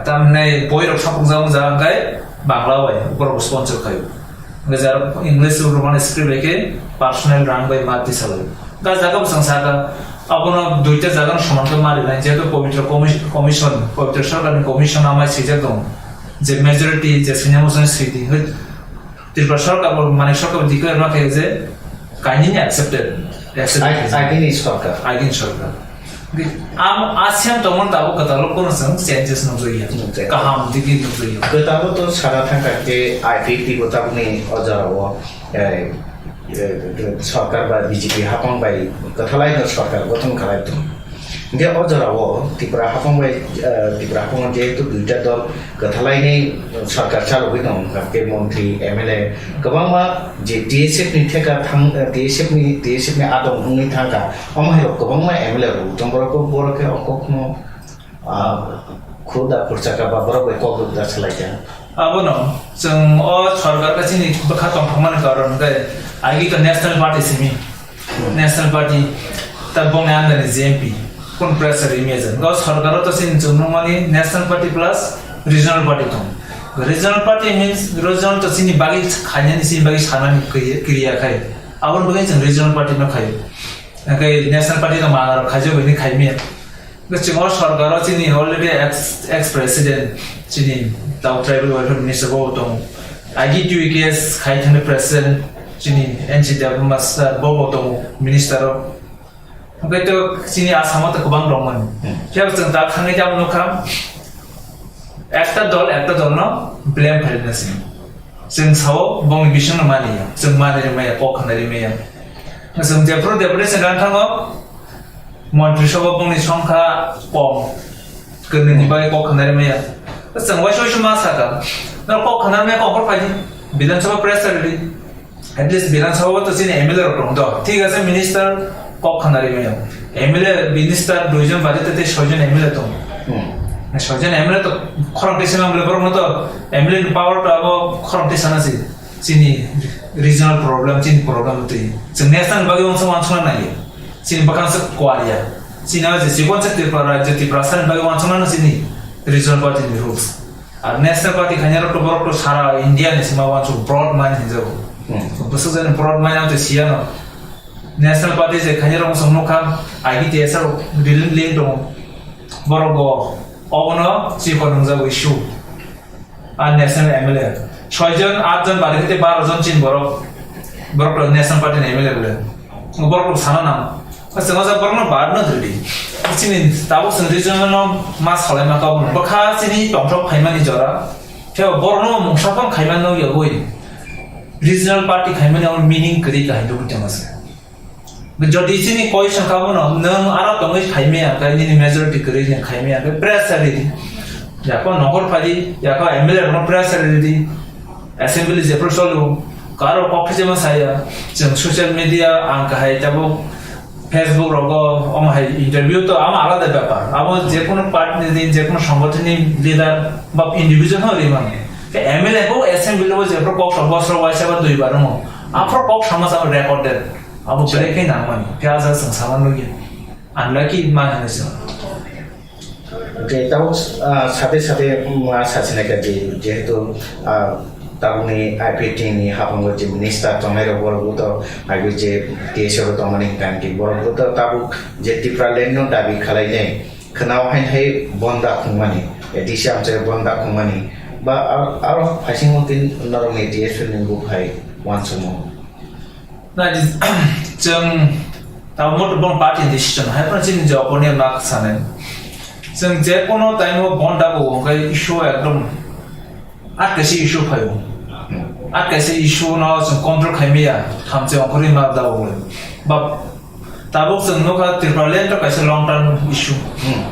Tamni boirok sapung jang jang khe Bangla bai borok sponsor khaio. Hwnkhe jara English Roman script bai khe personal rang bai ma tisa lai. Ga jaga bwsang saka abono duita jaga no soman khe ma rinai, jehetu Pabitra Commis-, Commission, Pabitra Sarkar ni Commission amai swijak tongo. Je majority je sini mo sini swidi. Tripura Sarkar bo Manik Sarkar bo declare ma khe je kainwi ni accepted. Accepted. Ai-, agini Sarkar. Agini Sarkar. Am, a same tongmani tabuk kwtal o kono chwng changes nukjakya. Nukjakya. Kaham digi nukjakya. Kwtal o to sana thangkha khe I P F T bo tabukni o jorao, eh, eh, Sarkar ba B J P hapang bai kwthalai no Sarkar gothon khalai tongo. Hingke o jorao Tripura hapang bai, eh, Tripura hapang o jehetu duita dol kwthalaini sorkar chalogwi tongo, hwnkha tei montri, M L A kwbangma je T S F ni theka thang, T S F ni, T S F ni adong wngwi thangkha, omo hai rok kwbangma M L A rok tong, borok, borok khe o kokno, ah, khuda khurchaka ba borok bai kok rwkda swlaikha. Abono chwng o sorkar khe chini bwkha tongthokmani karon khe agi khe National Party simi. National Party, ta bongni under ni J M P, kun pressure imagine. Go sorkar o to sin chumnung mani National Party plus regional party tong. Regional party means regional to sini bagi khanya ni sini bagi sana ni kiri, kiri akhai. Abon bagi chang regional party no khai. Akhai National Party to mana khai jo bini khai mi. Chwng o sorkar o chini already ex, ex president chini tau tribal welfare minister bo tong. Agi two K S khai thani president chini N C Deb master bo bo tong minister o. Hwnkhe to chini Assam o to kwbang rok mani. Hmm. Phiya chwng ta thangwi jabo nukha. Ekta dol, ekta dol no blame khaina sini. Chwng sao bongni bisingno mani ya. Chwng mani rimaya, kok khna rimaya. Chwng jephru deputation rang thango. Montri Sabha bongni songkha kom. Kwnwi ni bagwi kok khna rimaya. Chwng waisa waisa ma saka. No kok khna rimaya kok hor phaidi. Bidhan Sabha press release. At least Bidhan Sabha to chini M L A rok tong do. Thik ase minister kok khna rimaya. M L A minister duijon bade tei soijon M L A tong. Hmm. Soijon M L A to khorang tei sema borok no to M L A ni power to abo khorang tei sana si. Chini regional problem, chini problem twi. Chwng national bagwi uansuk uansukna naiya. Chini bwkhang se kuaria. Chini o je chikon se Tripura rajyo, Tiprasa ni bagwi uansukna no chini regional party ni rules. Ar national party khaina rok to borok to sara India ni sima uansuk broad mind hinjago. Hmm. Bwswk jani broad mind ang to siya no. National party je khaina rok uansuk nukha, I B T S rok dealing link tongo. Borok go obono chikon wngjago issue. Ar national M L A. Soijon, atjon bari khe tei baro jon chini borok. Borok rok national party ni M L A bole. Borok rok sana nang. Chwng o jaga borokno bad no rwdi. Chini tabuk chwng regional no ma salai ma kabo no. Bwkha chini tongthok phaimani jora. Phiya borokno mungsa phang khaima no yogwi. Regional party khaimani abo meaning kwrwi kahai dugwi tongma se. Jodi chini koi sangkha bono nwng aro tongwi khaimaya khe nini majority kwrwi nwng khaimaya khe press rwdi. Yako nohor phadi, yako M L A rokno press rwdi. Assembly jephru cholo, karo kok khe jema saya, chwng social media ang kahai tabuk Facebook rogo omo hai interview to ama alada bepar. Abo je kono party ni, je kono songgothon ni leader ba individual no ri mano. Ke M L A bo assembly bo jephru kok song bosro waisa ba dui bar mo. Aphro kok sama sama recorded. Abo belai khe nang mani. Khe aja chwng sama nugya. Unlucky ma hino chwng. Okay, tabo, ah, sate sate, mm, ah, sachina kha je, jehetu, ah, tabukni I P F T ni hapango je minister tongnai rok borok bo to, abo je T S O rok tongmani kanti borok bo to tabuk je Tipraland no dabi khalai nai, khwnao hain hai bonda khungmani, A D C amchai bonda khungmani, ba ar-, aro phaising tin norok ni T S O ni buphai uansukmung. Na, chwng tabuk moto bon party decision hai phano chini je opponent ma sanai. Chwng je kono time o bon da bo hwnkhe issue ekdom at kaisa issue phaio. At kaisa issue no chwng control khai maya, thamchi ongkhorwi ma da bo. Ba tabuk chwng nukha Tipraland to kaisa long term issue. Hmm.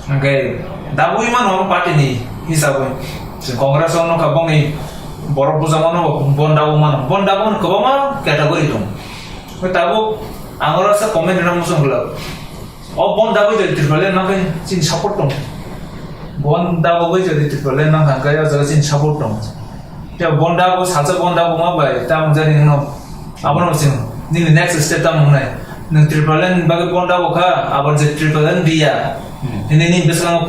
Hwnkhe dabwi mano party ni hisabwi. Chwng Congress o nukha bongni borok bujamano bon dabwi mano. Bon dabwi kwbangma category tong. Hwnkhe tabuk ang oro sa comment rwna muchung glak. O bon dabwi jodi Tipraland nangkhe chini support tong. Bon dabwi jodi Tipraland nangkha hwnkhe o jaga chini support tong. Tei bon dago, salsa bon dago ma bai, tamo jani no. Abono sing, nini next step tamo wngnai. Nwng Tipraland ni bagwi bon dago kha, abo je Tipraland dia. Hmm. Nini, nini bwskango,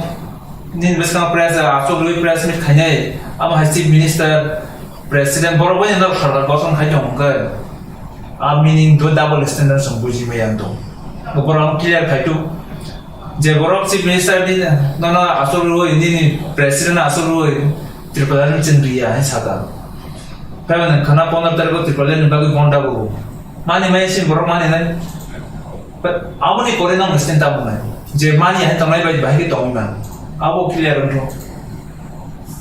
nini bwskango press, aswk rwi press meet khainai. Amo hai chief minister, president, borok bai no sarkar gothon khai tong khe. A meaning do double standard song buji maya tong. Borok clear khai tu. Je borok chief minister ni nono aswk rwi, nini president aswk rwi, Tripura ni chwng riya hai saka. Kaiba nang khana pondro tarikh o Tripura ni bagwi bonda bo. Mani mai sin borok mani nai. But aboni pore nang sin ta bunai. Je mani hai tongnai bai bahai ke tongna. Abo clear wngkho.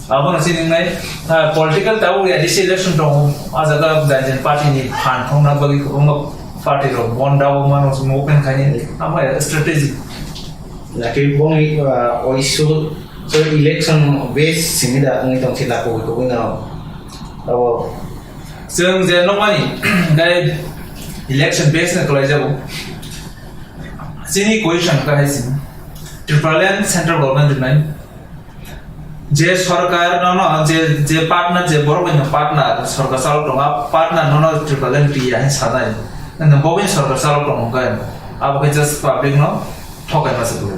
Abono sini nai, ah, political tabuk ya, A D C election tongo, ah jaga jai jai party ni phan thongna bagwi kwbangma party rok bon dago mano movement khaini, ama ya strategy. Laki boni, ah, o issue, so election base sini da wngwi tong si lako ko na abo. Chwng je nokmani, gai election base na kwlai jago. Chini question ka hai sini. Tripura land central government rinai. Je sorkar no, no, je, je partner, je borok bai no partner, sorkar chalok tongo, a partner no, no, Tripura land pi ya hin sanai. Nang bo bai sorkar chalok tongo khe, abo khe just public no thokai masa dulu.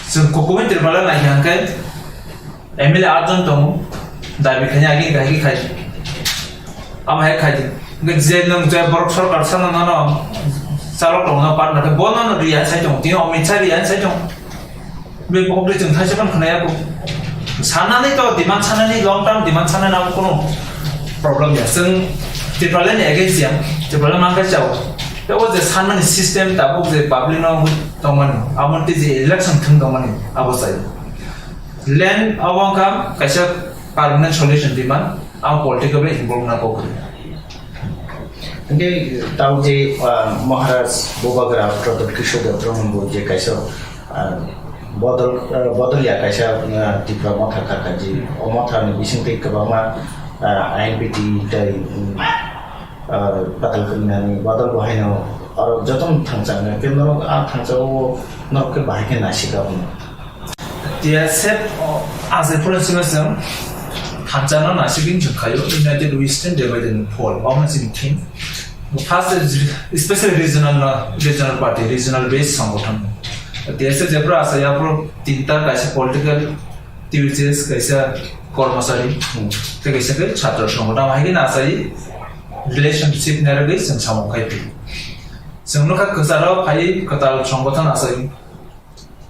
Chwng kukumin Tripura land nai hangkhe M L A atjon tongo, dabi khaini agi gai khai. Abo hai khai. Nge je nang je borok sorkar sana no, no, chalok tongo no partner khe bo no, no, ri ya sai tongo, tini Amit Shah ri ya sai tongo. Be pokri chwng thaisa phano khwnaya kho. Sanani to demand sanani, long term demand sanani abo kono problem ya. Chwng Tipraland ni against ya, Tipraland mangkai chao. Tei o je sanmani system tabuk je public no tongmani, abo tei je election thwng tongmani abo chai. Land abo wngkha kaisa permanent solution demand, abo political bai involve na kok kwrwi. Hingke tau je, ah, Maharaj Bubagra Pradyot Kishore Debbarma bo je kaisa, ah, bodol, ah, bodol ya kaisa, ah, Tipra motha kha kha ji. O motha ni bising tei kwbangma, ah, I N P T tei, um, ah, patal kwrwinani bodol bo haino oro jotono thangchang khe norok a thangchao norok khe bahai khe naisika hwnwi. T S F, o, as a principle chwng thansa no naisik wng chwng khaio, United We Stand, Divided We Fall, omo chini theme. First is especially regional no, regional party, regional based songgothon. T S F jephru asai aphru tinta kaisa political activities, kaisa kormosari, hmm, tei kaisa khe chhatro songgothon. Hai khe asai relationship narwgwi chwng samung khai phi. Chwng nukha kwcharo phai kwtal songgothon asai.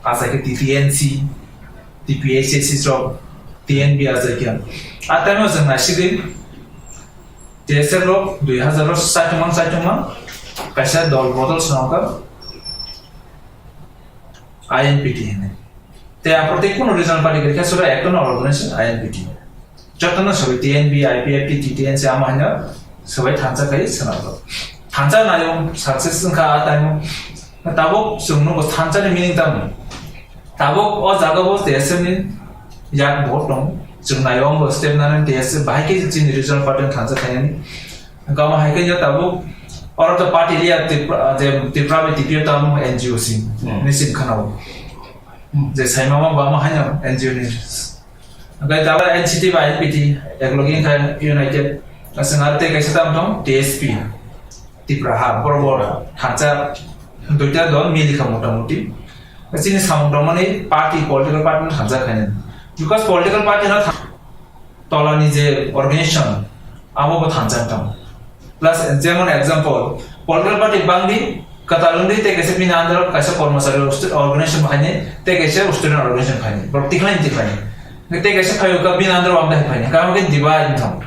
Asai khe T T N C, T P H S C rok, T N B asai khe. A time o chwng naisigwi, T S F rok dui hazar o saichungma saichungma kaisa dol bodol swnamkha. I N P T hinwi. Tei aphuru tei kunu regional party kwrwi khe sura ekta no organization I N P T. Jotono sori T N B, I P F T, T T N C ama haino sori thansa khai swnamjak. Thansa nayo success wngkha a time o. Tabuk chwng nugo thansa ni meaning tamo. Tabuk o jaga bo T S F ni yak bo tong. Chwng nayo bo step nani T S F bahai khe chini regional party thansa khainani. Gama hai khe tabuk oro to party liya Tripura, je Tripura bai T P F tamo N G O si. Hmm. Ni sim khana bo. Hmm. Je saima ma bama haino N G O ni. Hwnkhe tabuk N C T bai N P T, eklogi wngkha United. Aswk aro tei kaisa tam tong T S P, Tipra ha, borok bo thansa duita dol mili kha motamuti. Chini samung tongmani party, political party no thansa khainani. Because political party no tha-, tolani je organization, abo bo thansa tong. Plus, jemon example, political party bangdi, kwtal wngdi tei kaisa bini under o kaisa kormosari organization phaini, tei kaisa student organization phaini. Borok tikhlai tikhlai. Tei kaisa phaio ka bini under o amda phaini. Kamo khe divide wngthang.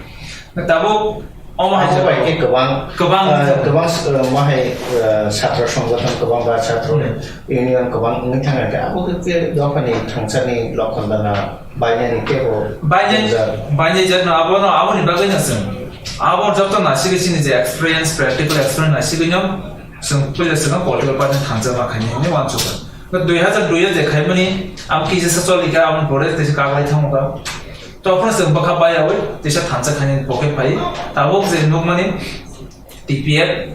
Tabuk omo hai abo bai khe kwbang, kwbang ah, wngthang. Kwbang, ah, ma hai, ah, chhatro songgothon kwbang ba chhatro Hmm. union kwbang wngwi thangkha. Abo khe dophani thangsani lokhon dana bainani kebo Bainai, jat. Bainai jat no abo no, abo ni bagwi no chwng. Abo joto nasigwi chini je experience, practical experience nasigwi no chwng puila chwng political party thansa ma khaini hinwi wansukha. But dui hazar dui o je khaimani, abo kisa sa choli kha, abo ni pore tei kaglai thango kha. Tophano chwng bwkha bayawi tisa thansa khaini poke phai. Tabuk je nukmani T P F,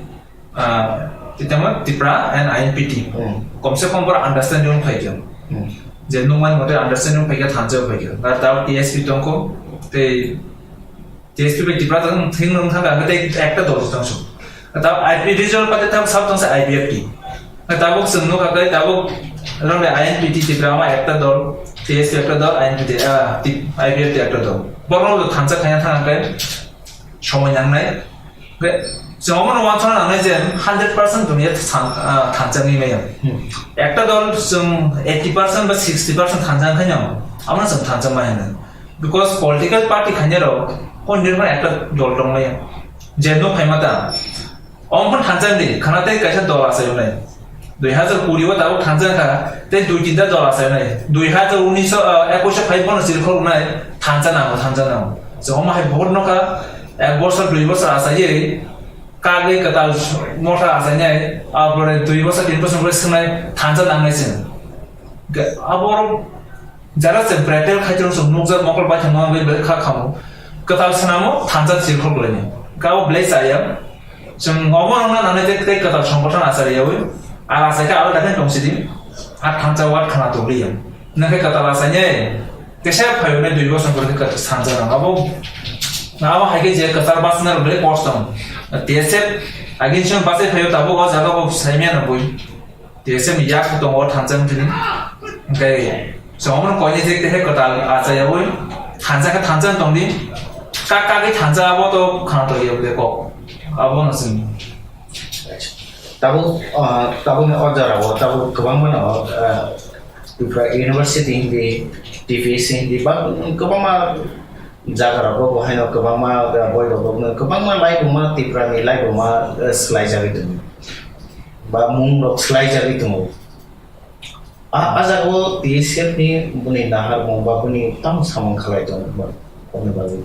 ah, titama Tipra and I N P T. Hmm. Komse kom boro understanding phai khe. Hmm. Je nukmani mote understanding phai khe thansa phai khe. Na ta T S P tongkho, tei T S P bai Tipra tong thing nung thang khe tei ekta dol tong su. Ta I P regional party tam sab tong sa I P F T. Na tabuk chwng nukha khe tabuk rong I N P T Tipra ma ekta dol, T S P ekta dol, I N P T, ah, T-, I P F T ekta dol. Borok thansa khaina thang khe somoi nangnai. Hwnkhe chwng omono uansukna nangnai je hundred percent dunia than-, ah, thansa wngwi maya. Hmm. Ekta dol chwng eighty percent ba sixty percent thansa wngkhaino, abono chwng thansa maya hwnwi. Because political party khainai rok kondin ekta dol tongmaya. Je no phaima ta. Omo phano thansa wngdi, khana tei kaisa dol achai wngnai. Dui hazar kuri o tabuk thansa wngkha, tei dui tinta dol achai wngnai. Dui hazar unis o, ah, ekwis o phai bono chirikhok wngnai, thansa nango, thansa nango. Chwng omo hai vote nokha, ek bosor, dui bosor achaiwi, kagwi kwtal motha achainai, apore dui bosor, tin bosor pore swngnai, thansa nangnai chwng. Ga-, abo Jara se bretel khai chwng chwng nukjak mokol bai thangma bai belai kha khamu. Kwtal swnamo thansa chirikhok laini. Kabo belai chaya. Chwng omo wngna nanai tei, tei kwtal songbothon achariyawi. Ar achaikha abo dakhe tong sidi. Ar thansa wat khana tong liya. Nangkhe kwtal achainai. Kesa phayo nai dui bosong khe kwtal thansa rang. Abo, abo hai khe je kwtal basna rok belai kosto. T S F agin chwng bachai phaio tabuk o jaga bo saimya no bui. T S F ni yak tongo thansa wngthini. Hwnkhe chwng omono koinwi je kehe kwtal achaiyawi thansa khe thansa wng tongdi. Kak kagwi thansa abo to khana tongya bwle kok. Abono chwng. Tabuk, ah, tabukni o jorao tabuk kwbangmano, ah, Tripura University hindi, T P S C hindi, ba kwbangma jaga rogo bo haino kwbangma, ah, boi rok bo kwbangma laibuma Tripura ni laibuma, ah, swlaijagwi tongo. Ba mung rok swlaijagwi tongo. A, a jaga o T S F ni boni naharmung ba boni tamo samung khalai tongo, boni bagwi.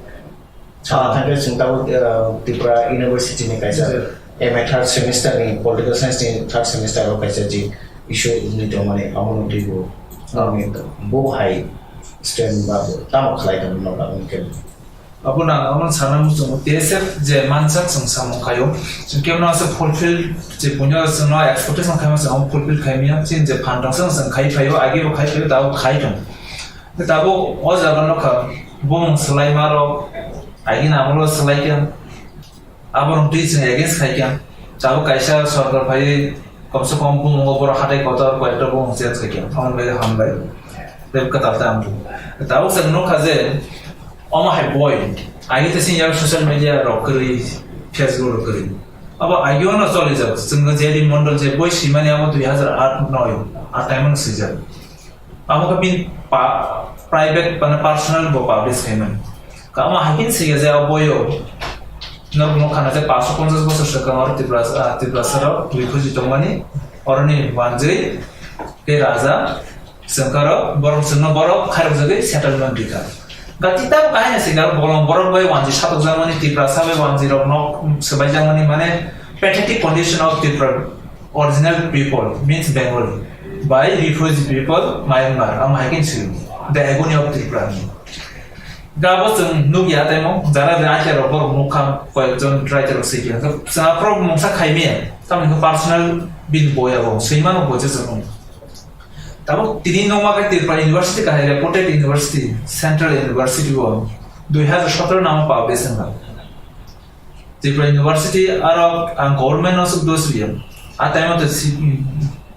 Sana thangkhe chwng tabuk, ah, Tripura University ni kaisa M A third semester ni, political science ni third semester o kaisa je issue wngwi tongmani, amo no twibo, ah, bo hai student ba bo tamo khalai tongo, no ba wngkhe. Abo nang, abo nang sana muchungo T S F je mansak chwng samung khaio. Chwng kebo no asa fulfill je punya chwng no expectation khaima chwng abo fulfill khaimya. Chini je phan tong chwng chwng khai phaio, agi bo khai phaio, tabuk khai tong. Tabuk o jaga no kha, bumung swlai ma rok, agi na amo swlai khe. Abo rok twi chwng against khai khe. Tabuk kaisa sorkar phai Komse kom bumung o borok hatai kotor koi ekta bumung change khaikhe, omo bai hambai. Tei kwtal ta amtwi. Tabuk chwng nukha je omo hai boi. Agi tei sini social media rok kwrwi, Facebook rok kwrwi. Abo agi ono choli jak. Chwng J D Mondol je boi swimani abo dui hazar aat noi, a time ono swijak. Amo khe bini pa-, private mane personal bo publish khaimani. Kamo hai khe swngya je o boyo. Norok nukha na je paanch sho ponchas bosor swkang oro Tripura, ah, Tripura sara rok refugee tongmani oroni manjwi Tei raja chwngkaro borok chwngno borok khairokjagwi settlement rikha. Gati tab kahai na singkar bolong borok bai wanji satokjakmani, Tiprasa bai wanji rok nok swbaijakmani, mane pathetic condition of Tripura original people means Bengali by refugee people Myanmar, amo hai khe swi the agony of Tripura. Gabo chwng nukya temo, jara je akhia rok borok nukha, koyekjon writer rok swi kha. Chwng aphuru mungsa khaimaya, tamni khe personal bini boya bo, swimano bo je chwng. Tabuk tini nokma khe Tripura University kahai reputed university, Central University o dui hazar sotoro namo publish wngkha. Tripura University aro ang government no suk dos riya. A time o to si-,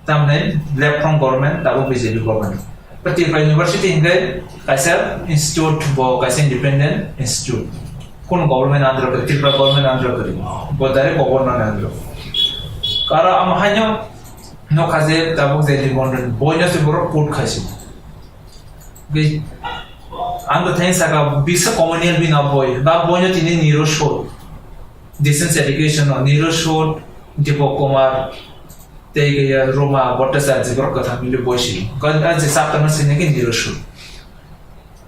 tamne left from government, tabuk B J P government. But Tripura University hingke kaisa institute bo, kaisa independent institute. Kun government under kari, Tripura government under kari. Bo direct government under. Karo am haino nokha je tabuk je Nimondon boino se borok put khaisi. Ge-, ang to thanks saka bisa communal bina boy, ba boino tini niro shot. Distance education no niro shot, Deepak Kumar, tei gaya Roma Bhattacharya borok kwthang mili boisi. Gan a je chapter no sini ke niro shot.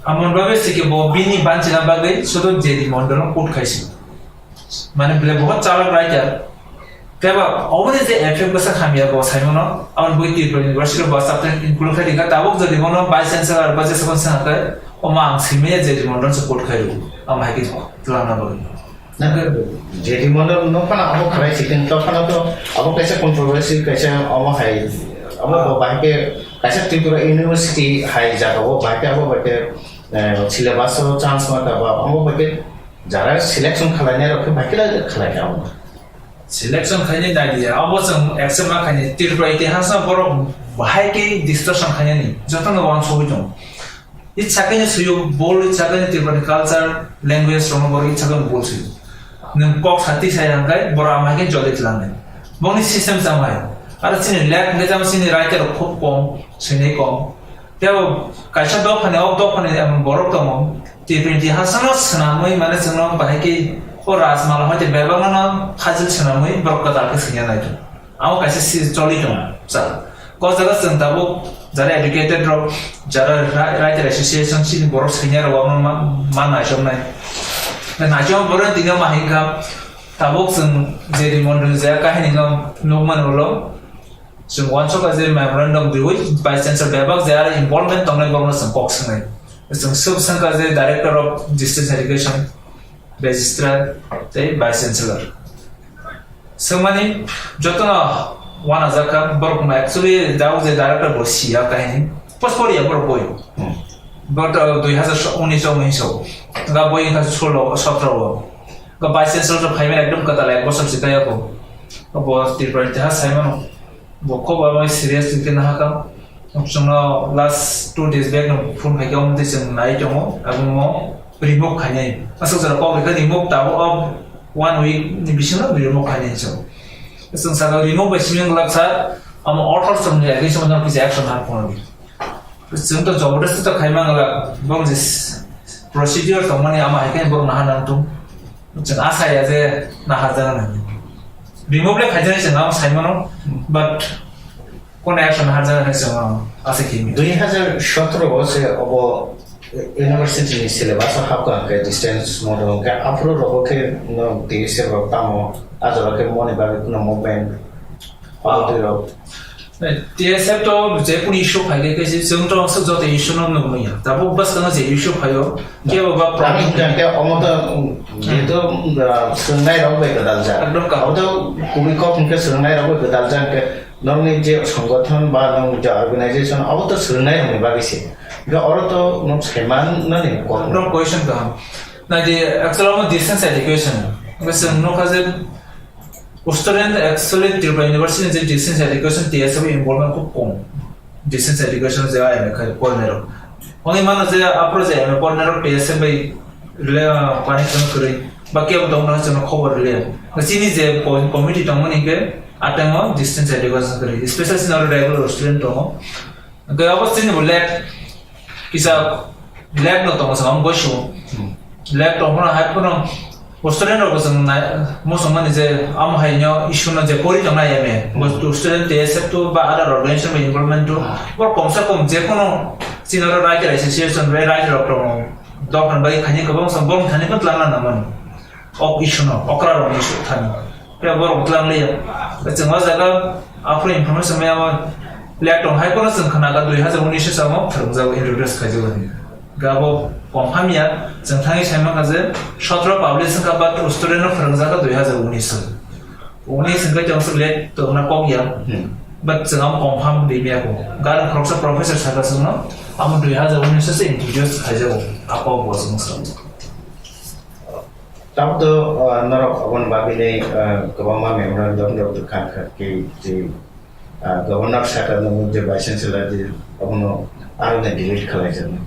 Amon babe sike bo bini banchina bagwi sudo J D Mondol no put khaisi. Mane bile bohot chalak writer. Teba oboni je effect bwsa hamya bo saimono, aboni bui Tripura University bo subject include khai dikha, tabuk jodi bono vice chancellor ba jesukon sangha khai, omo ang simi je Rimondon support khai ru, am hai ki tulana bagwi. Nang J D Mondol no phana abo khlai sikin to phana to abo kaisa controversy kaisa omo hai abo bo bahai ke kaisa Tripura University hai jaga o bahai ke abo bahai ke, eh, syllabus o chance ma ka ba omo bahai ke jara selection khlainai rok khe bahai khe khlai kha omo. Selection khainai idea, abo chwng accept ma khainai. Tripura itihas no borok bahai khe distortion khainani, jotono wansugwi tongo. Icha khe suyo bol, icha khe Tripura ni culture, language rokno borok icha khe bol suyo. Nwng kok sati sai hangkai borok amai khe joli tlangnai. Bongni system chamai. Aro chini lek hwnkhe chama chini writer rok khub kom, swinai kom. Tei bo kaisa dophani, o dophani, em, borok tongo, T twenty hasano swnamwi, mane, chwngno bahai khe o Rajmala hoite bebakno khajil swnamwi borok kwtal khe swngya nai tongo. Amo kaisa si choli tongo, sir. Ko jaga chwng tabuk jara educated rok, jara ra-, writer association chini borok senior rok ma, ma, ma naichomnai. Naichom borok tini ma hinkha, tabuk chwng je Rimondol je kahini no nukmani ulo, chwng uansukha je memorandum riwi Vice Chancellor bebak je aro involvement tongnai borokno chwng kok swngnai. Chwng swk swngkha je Director of Distance Education, Registrar tei Vice Chancellor. Swngmani jotono uanajakha, borokno actually tabuk je Director bo siya kahini. Post poriya borok boi. Hmm. But, uh, dui hazar unis o hinso. Ga boi wngkha solo, sotro o. Ga Vice Chancellor phaimani ekdom kwtal ek bosor si kaya bo. Bo Tripura itihas saimano. Bo koba bai serious khe nahakha. Chwngno last two days back no phone khaikhe omo twi chwng nai tongo. Abono remove khainai. Aswk jora kok rikha remove tabuk o one week ni bisingo remove khainai chwng. Chwng saka remove bai simi wngkha sir, amo order chwng ni against o kisa action ha phone. Chwng to jabardasti to khaima wngla, bong je procedure tongmani ama hai khe borok naha nang tung. Chwng asa ya je naha jana nang. Remove le khaijani chwng amo saimano, but kono action naha jana nang chwng asa khe mi. Dui hazar sotro o se obo university ni syllabus o hapkha hwnkhe distance model hwnkhe aphuru rogo khe no T S F rok tamo ajaro khe moni bagwi no movement. Ah. Abo twi rok. T S F to je kunu issue phai khe, khe chwng to aswk joto issue no nukmaya. Tabuk bwskang je issue phaio, kebo ba problem. Hwnkhe omo to, um, jehetu, um, swrwngnai rok bai gwdal jak. Ekdom kaham. Omo to kubui kok hwnkhe swrwngnai rok bai gwdal jak hwnkhe nokni je songothon ba nong je organization, abo to swrwngnai rokni bagwi se. Hwnkhe oro to nok saiman nani kok. Ekdom question kaham. Nai di, actually omo distance education. Hwnkhe chwng nukha je, Student actually Tripura University ni je distance education T S F involvement khub kom. Distance education je M A khai pornai rok. Oni mano je apro je M A pornai rok T S F bai rele, ah, connection kwrwi. Ba kebo tong na chwngno khobor rele. Chini je co-, committee tongmani ke atengo distance education kwrwi. Special sini aro regular student tongo. Hwnkhe abo chini bo lab kisa lab no tongo sa, ang boisu. Hmm. Lab tongphano hai phano Student rok chwng nai, muchungmani je amo hai no issue no je pori tong nai eme. Hmm. Bo student te sep to ba other organization ba involvement to. Hmm. Bo kom se kom je kono chini oro right association, right, right rok tong. Dok han bai khani kwbang sam bong thani ko tlang na man. Ok issue no, okra rok ni issue thani. Khe borok tlang liya. Chwng o jaga aphuru information maya ma lek tong hai kono chwng khna ka dui hazar unis o samo phwrwngjago, introduce khaijago hinwi. Ga bo confirm ya, chwng thangwi sai mankha je sotro publish wngkha, but student no phwrwngjak kha dui hazar unis o. Unis hwnkhe chwng swk lek tongna kok ya. Hmm. But chwng amo confirm rimya ko. Ga khoroksa professor saka chwngno amo dui hazar unis o se introduce khaijago. A kok bo chwng swk. Tamo to, ah, norok oboni bagwi ni, ah, kwbangma memorandum rok rwkha kha khe je, ah, Governor saka nung je Vice Chancellor je obono aro ni delete khalai jani.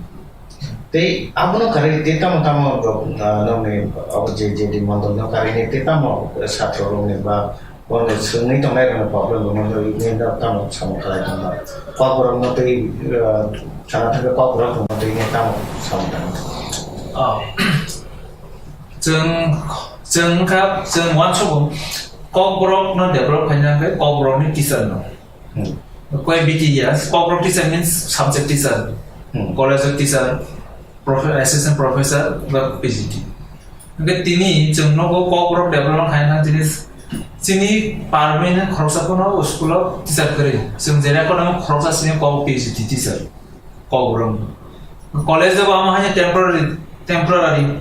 Tei abono karwi tei tamo tamo rok, ah, nokni obo je, je di mondol no karwi ni tei tamo satro rok ni ba Borok swngwi tongnai rokni problem rokno twi nini no tamo samung khlai tongma. Kokborok no twi, eh, sana thangwi kokborok no twi nini tamo samung tangma. Oh. Chwng, chwng wngkha, chwng uansukgo kokborok no develop khaina hwnkhe kokborok ni teacher no. Hmm. Koi B T ya, kokborok teacher means subject teacher, Hmm. college teacher, profe-, assistant professor, ba P G T. Hwnkhe tini chwng nogo kokborok development khaina jinis, chini permanent khoroksa phano school o teacher kwrwi. Chwng je record nang khoroksa sini kok P G T teacher, kokborok. College o bo amo haino temporary, temporary.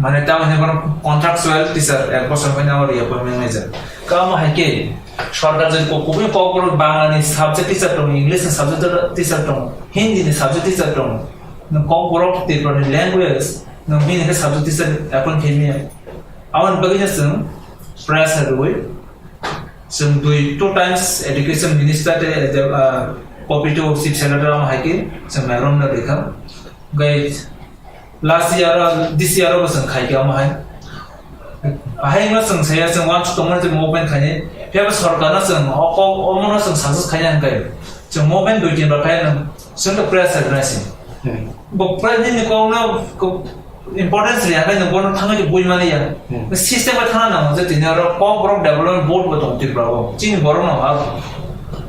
Mane tamo hino kono contractual teacher, ek bosor phano abo reappointment nai jak. Kamo hai khe sorkar jodi ko-, kubui kokborok Bangla ni subject teacher tongo, English ni subject teacher tongo, Hindi ni subject teacher tongo. Nwng kokborok Tripura ni language, nwng bini khe subject teacher appoint khe maya. Aboni bagwi no chwng pressure rwui, chwng dui, two times education minister tei, ah, copy to chief secretary rok hai khe chwng memorandum rwkha. Gai last year, ah, this year bo chwng khai khe omo hai. Ahai no chwng saya chwng uansuk tongmani je movement khainai. Phiya bo sorkar no chwng o kok omo no chwng success khaina hwnkhe chwng movement dui tin rok khai nang chwng to pressure nai se. Hmm. Bo pressure ni kok no ko importance ya khai nang bono thangwi bui mani ya. Hmm. System bai thana nang je tini oro kok borok development board bo tong Tripura o. Chini borok no ha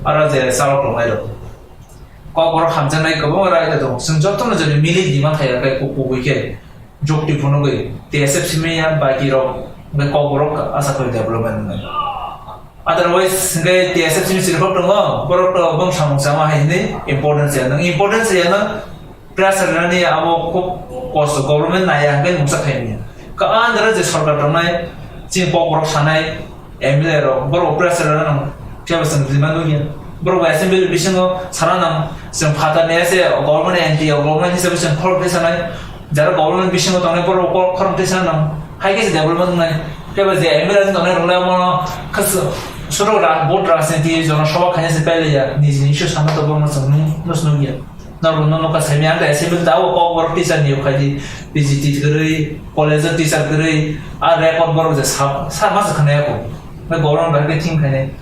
ara je salok tongnai rok. Kokborok hamjaknai kwbangma raida tongo. Chwng jotono jodi milik demand khaiya khe kubui khe jukti phunugwi T S F simi ya baki rok hwnkhe kokborok asa khe development wngnai. Otherwise hwnkhe T S F simi chirikhok tongo, borok to bwng samung sama hai hwnwi importance ya. Nwng importance ya, nwng pressure rwnani abo khub kosto, government naiya hwnkhe mungsa khaimanya. Ka andra je sorkar tongnai, chini kokborok sanai, M L A rok, borok pressure rwna nang, phiya bo chwng rima nukya. Borok bai assembly bisingo sana nang, chwng phatar ni ase, government anti, government hisabe chwng khorok tei sanai, jara government bisingo tongnai borok khorok tei sana nang, hai khe se development wngnai. Phiya bo je M L A tongnai rok le omo khas-, suru ra-, vote rajniti, jonosabha khaina se pailaiya, niji ni issue sana to borok no chwng nung-, nus nukya. Norok no nokha saimanya, ang assembly ta o kokborok teacher ni yokhaidi, P G T kwrwi, college o teacher kwrwi, a record borok je sa, sa masa khwnaya ko. Na government bai khe thing khainai.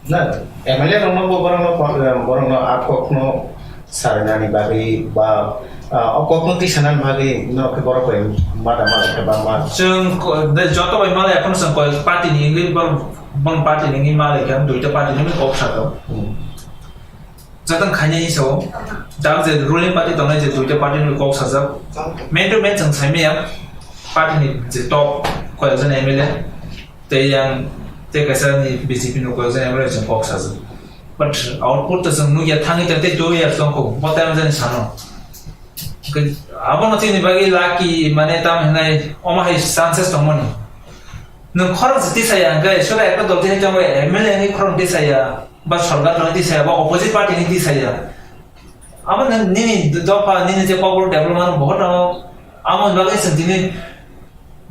Na, M L A rok no bo borok no, borok no a kok no sarinani bagwi ba, ah, o kok no tisanani bagwi no khe borok bai ma da ma khe ba ma. Chwng ko-, de joto bai malai, ekhon chwng koi party ni wngwi borok, bong party ni wngwi malai khe, duita party ni wngwi kok sa to. Hmm. Jatang khainai sao, jang je ruling party tongnai je duita party ni kok sajak. Man to man chwng saimaya, party ni je top koyekjon M L A, tei yang, tei kaisa ni B J P ni koyekjon M L A chwng kok sajak. But output to chwng nukya thangwi tei two years tongkho, bo time jani sano. Abono chini bagwi lucky, mane tam hinai, omo hai chances tongmani. Nwng khorang se tisaya hwnkhe, sura ekta dol tini tongwi M L A ni khorang tisaya, ba sorkar ni tisaya, ba opposite party ni tisaya. Amo nwng nini dopha, nini je kokborok development bohot tongo, amo bagwi chwng tini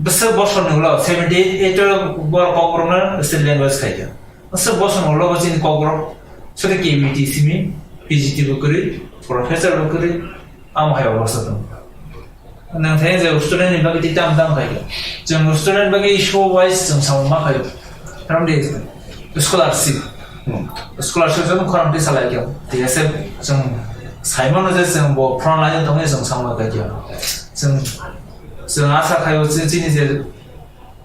bwswk bosor ni ulo seventy eight o borok kokborok no state language khaikha. Bwswk bosor ni ulo bo chini kokborok sura K B T simi, P G T bo kwrwi, professor bo kwrwi, amo hai obostha tongo. Nang thai je student ni bagwi tei tam tam khai. Chwng student bagwi issue wise chwng samung ma khai. Karon de scholarship. Hmm. Scholarship chwng khorang tei salai khe. Tei se chwng saimano je chwng bo front line tongwi chwng samung khai khe. Chwng, chwng asa khai o chini je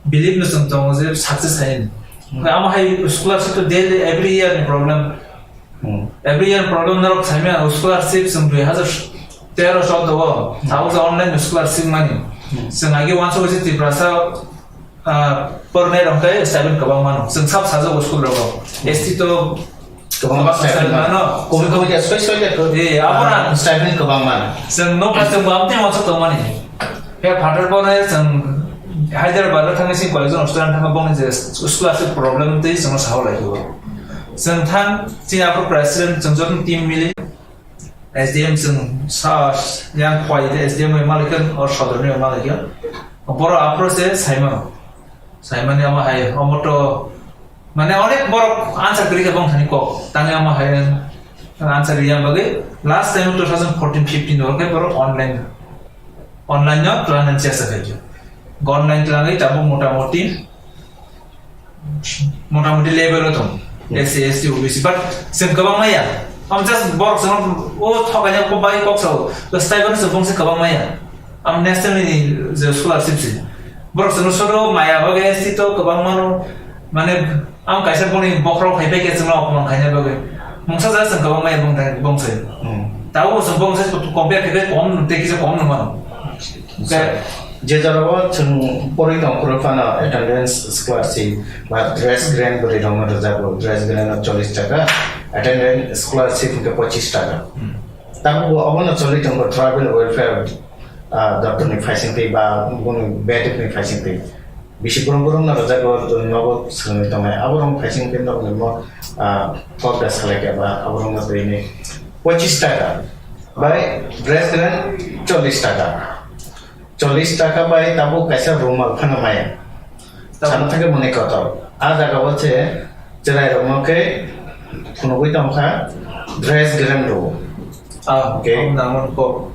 believe no chwng tongo je success hai. Hmm. Omo hai scholarship to daily every year ni problem. Hmm. Every year problem norok saimya scholarship chwng dui hazar tero choudo o, hmm, tabuk je online scholarship mani. Hmm. Chwng agi uansuk se Tiprasa, ah, pornai rok khe stipend kwbang mano. Chwng sab sajak school rogo. S T to kwbang stipend mano. Kobi kobi khe soi soi khe, eh, abo na, ah, stipend kwbang mano. Chwng no kha chwng bam tei uansuk tongmani. Khe phatar pornai chwng Hyderabad o thangwi chwng college o student thangma bongni je scholarship problem tei chwngno sawi lai khe. Chwng thang chini aphuru president chwng joto team mili S D M chwng sa yang khwai de S D M bai malai khe or sodorni bai malai khe. Boro aphuru se saimano. Saimani omo hai omo to mane onek borok answer kwrwi khe bong thani kok. Tangwi omo hai answer yang bagwi last time two thousand fourteen fifteen o khe borok online Online no twlangna chesta khaikha. Online twlangwi tabuk motamoti, motamoti level o tong. Hmm. S C, S T, O B C, but chwng kwbang maya. Am just borok chwng o thokaina kok bai kok sao. To stipend se bongse kwbang maya. Am national ni je scholarship se. Borok chwng sodo maya bagwi S T to kwbang mano. Mane, ang kaisa boni bokhorok hai pai khe chwngno opman khaina bagwi. Mungsa ja chwng kwbangma bong thai, bong sai. Hmm. Tabuk chwng bong sai compare khe kom tei kisa kom nang mano. Sa-, je jorao chwng poroi tong phuru phano attendance scholarship ba dress grant bwrwi rokno rwjago, dress grant no chollish taka, attendance scholarship hwnkhe pochish taka. Hmm. Tabuk bo obono choli tongo tribal welfare, ah, doptor ni phaising twi ba boni bedek ni phaising twi. Bisi brum brum no rwjago, nogo swrwngwi tongnai. Aborok phaising twi nokni mo, ah, kok da salai khe ba aborok no twi ni pochish taka bai dress grant chollish taka. Chollish taka bai tabuk kaisa rumal phano maya. Tabuk. Sana thangkhe mwnwi kotor. A jaga o se chwrai rokno khe phunugwi tongkha dress grant rwo. Ah, okay. Ang nangmani kok.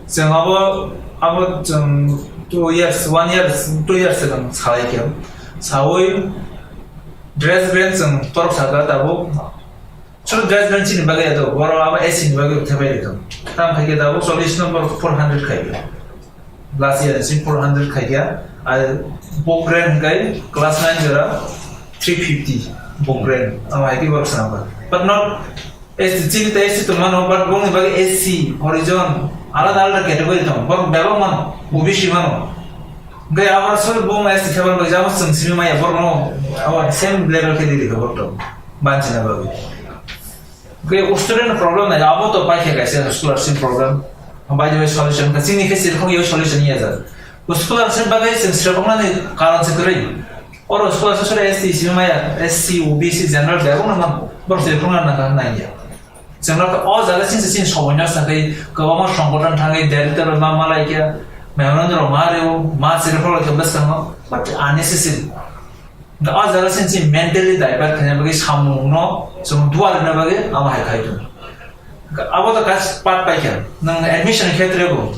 Chwng abo, abo chwng two years, one year, two years sigang salai khe. Saui dress grant chwng torok saka tabuk. Chwng dress grant chini bagwi ado, borok abo A C ni bagwi uthai bai rikha. Tam khai khe tabuk chollish number four hundred khai khe. Last year si four hundred khai khe. Ai book grant khai class nine jora three fifty book grant. Abo hai khe borok swnam kha. But not S C, chini ta S C to mano, but bongni bagwi S C, Horijon, alada alada category tong. Borok bebak mano, O B C mano. Gai abar sori bong S C khabar bai jamo chwng simi maya borok no, abar same level khe diri khabar to. Banchina bagwi. Khe student problem nai, abo to paikha kaisa scholarship problem. By the way, solution ka chini khe sirkhok yo solution ya ja. Scholarship bagwi chwng sirkhok nani karon se kwrwi. Oro scholarship sori S T simi maya, S C, O B C, general bebo na man. Bor sirkhok na na nai ya. Chwng no o jaga chini chini somoi no sakwi kwbangma songgothon thangwi director ma malai khe memorandum rok ma reo ma sirkhok khe bwskango, but unnecessary. Da o jaga sin si mentally divert khaina bagwi samung no chwng duar na bagwi amo hai khai tong. Abo to kas pat pai kha. Nang admission khetre bo.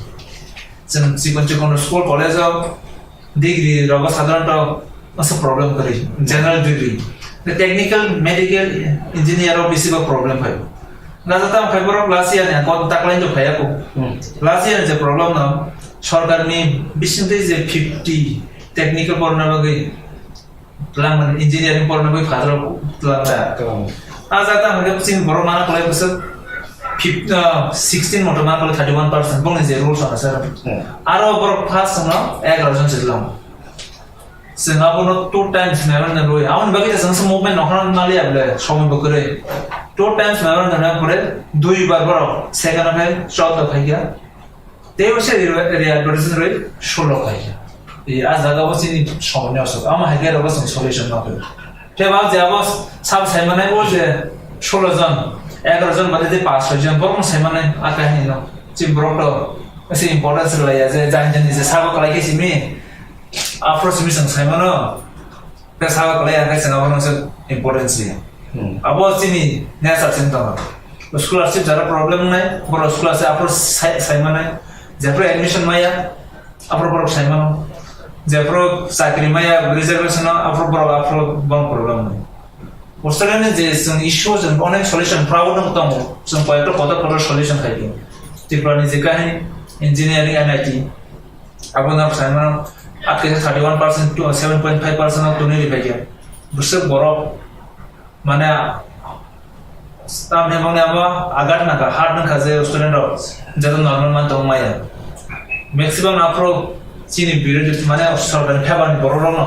Chwng chikon chikon school college o degree rogo sadharanto asa problem kari. General degree. The technical, medical, engineer o bisi ba problem hai. Na jata khai borok last year ni kon taklai to khaya ko. Hmm. Last year je problem no sorkar ni bising tei je fifty technical porna bagwi Twlang mani engineering porna bai phadro twlang da. Twlang. A jata hwnkhe chini borok mana kwlai bwswk fif-, ah, sixteen moto mana kwlai thirty one percent bongni je rules ano sir. Hmm. Aro borok first no egaroh jon se twlang. Chwng abono two times memorandum rwi. Aboni bagwi chwng se movement nokhorna naliya bole somoi bo kwrwi. Two times memorandum rwi pore dui bar borok second o phai chwlok phai kha. Tei bo se re-, re-advertise rwi solo khai khe. E, a jaga bo chini somoi ni aswk. Ama hai khe abo chwng solution ma khe. Tei ba je abo sab sai manai bo je solo jon, egaroh jon bade je paanch soi jon borok sai manai a kahini no. Chini borok to se importance rwlaiya je jani jani je sabo kwlai khe simi. Aphuru simi chwng sai mano. Khe sabo kwlai ya khe chwng abono se importance rwya. Hmm. Abo chini nature chini tongma. Scholarship jara problem wngnai, borok scholarship aphuru sai, sai manai. Jephuru admission maya, aphuru borok sai mano. Jephuru chakri maya, reservation no, aphuru borok aphuru bono problem wngnai. Australia ni je chwng issue chwng onek solution proud wng tongo. Chwng koyekta kotor kotor solution khai di. Tripura ni je kahini engineering N I T. Abo no sai mano. Akhe thirty one percent to seven point five percent of tuni ribai khe. Bwswk borok mane tamni bangni abo agat naka hard naka je student rok joto normal man tong maya. Maximum aphro chini birodhi mane sorkar ni phebar ni borok rok no.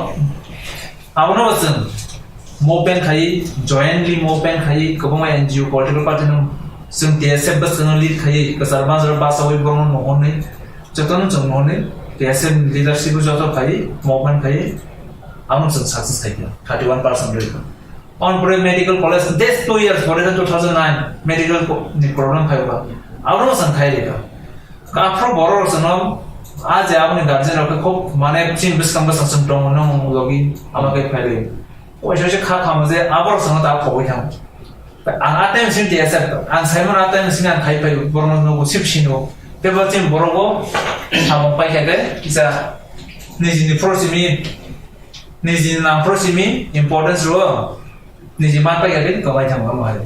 Abono chwng movement khai, jointly movement khai, kwbangma N G O political party no chwng T S F bwskango lead khai, kwchar majra basawi borokno mohornwi, jotono chwng mohornwi, T S F leadership joto khai, movement khai, abono chwng success khai kha, thirty one percent rwi kha. On pre medical college, this two years, for example, two thousand nine, medical co-, ni problem khai kha, abono chwng khai rwi kha. Aphro borok rok chwngno, a je aboni guardian rok khe khub, mane, chini bwskang bwskang chwng tongo, nung logi, ama khe phaidi. Waisa waisa kha kha mo je, aborok chwngno ta khobwi thango. Ang a time sini T S F, ang saimano a time sini ang khai phai, borokno nugo, sip sino. Tebo chini borok bo samung pai kha khe, kisa nijini pro simi, nijini nang pro simi importance rwo. Niji man pai kha khe kwmai thango, omo hai.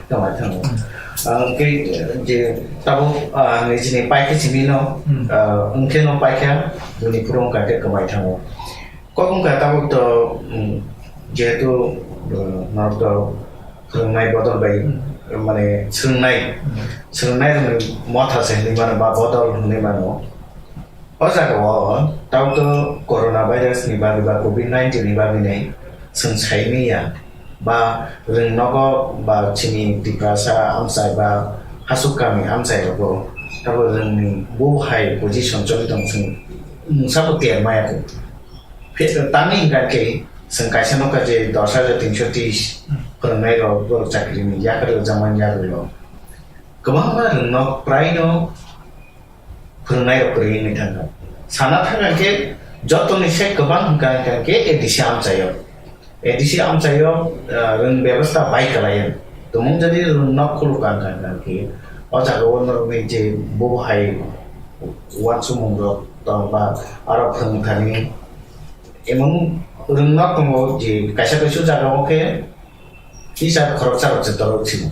Kwmai thango. Hmm. Ah, hwnkhe je tabuk, ah, nijini pai khe simi no, Hmm. ah, hwnkhe no pai kha, bini phuru wngkha khe kwmai thango. Kok wngkha tabuk to, hmm, jehetu, ah, norok to phwrwngnai bodol bai, Hmm. mane swrwngnai, Hmm. swrwngnai rokni motha se hinwi mano ba bodol hinwi mano. O jaga o tabuk to corona virus ni bagwi ba covid nineteen ni bagwi nai chwng sai manya ba rwng nogo ba chini Tiprasa amchai ba hasuk kami amchai rogo tabuk rwng ni bo hai position choli tong chwng mungsa bo ter maya kho. Phe-, tamni hwnkha khe chwng kaisa nokha je dos hajar tinso tris phwrwngnai rok borok chakri ni yakar rwjakmani yakar rok kwbangma rwng nok prai no phwrwngnai rok kwrwi wngwi thangkha. Sana thangkha khe jotoni se kwbang hwnkha hwnkha khe A D C amchaio. A D C amchaio, ah, rwng bebostha bai kwlaio. Tumung jodi rwng nok khuluk kha hwnkha hwnkha khe o jaga o norokni je bo hai uansukmung rok tong ba aro phwrwng thani emon rwng nok tongo je kaisa kaisa jaga o khe teacher khoroksa rok se torok simo.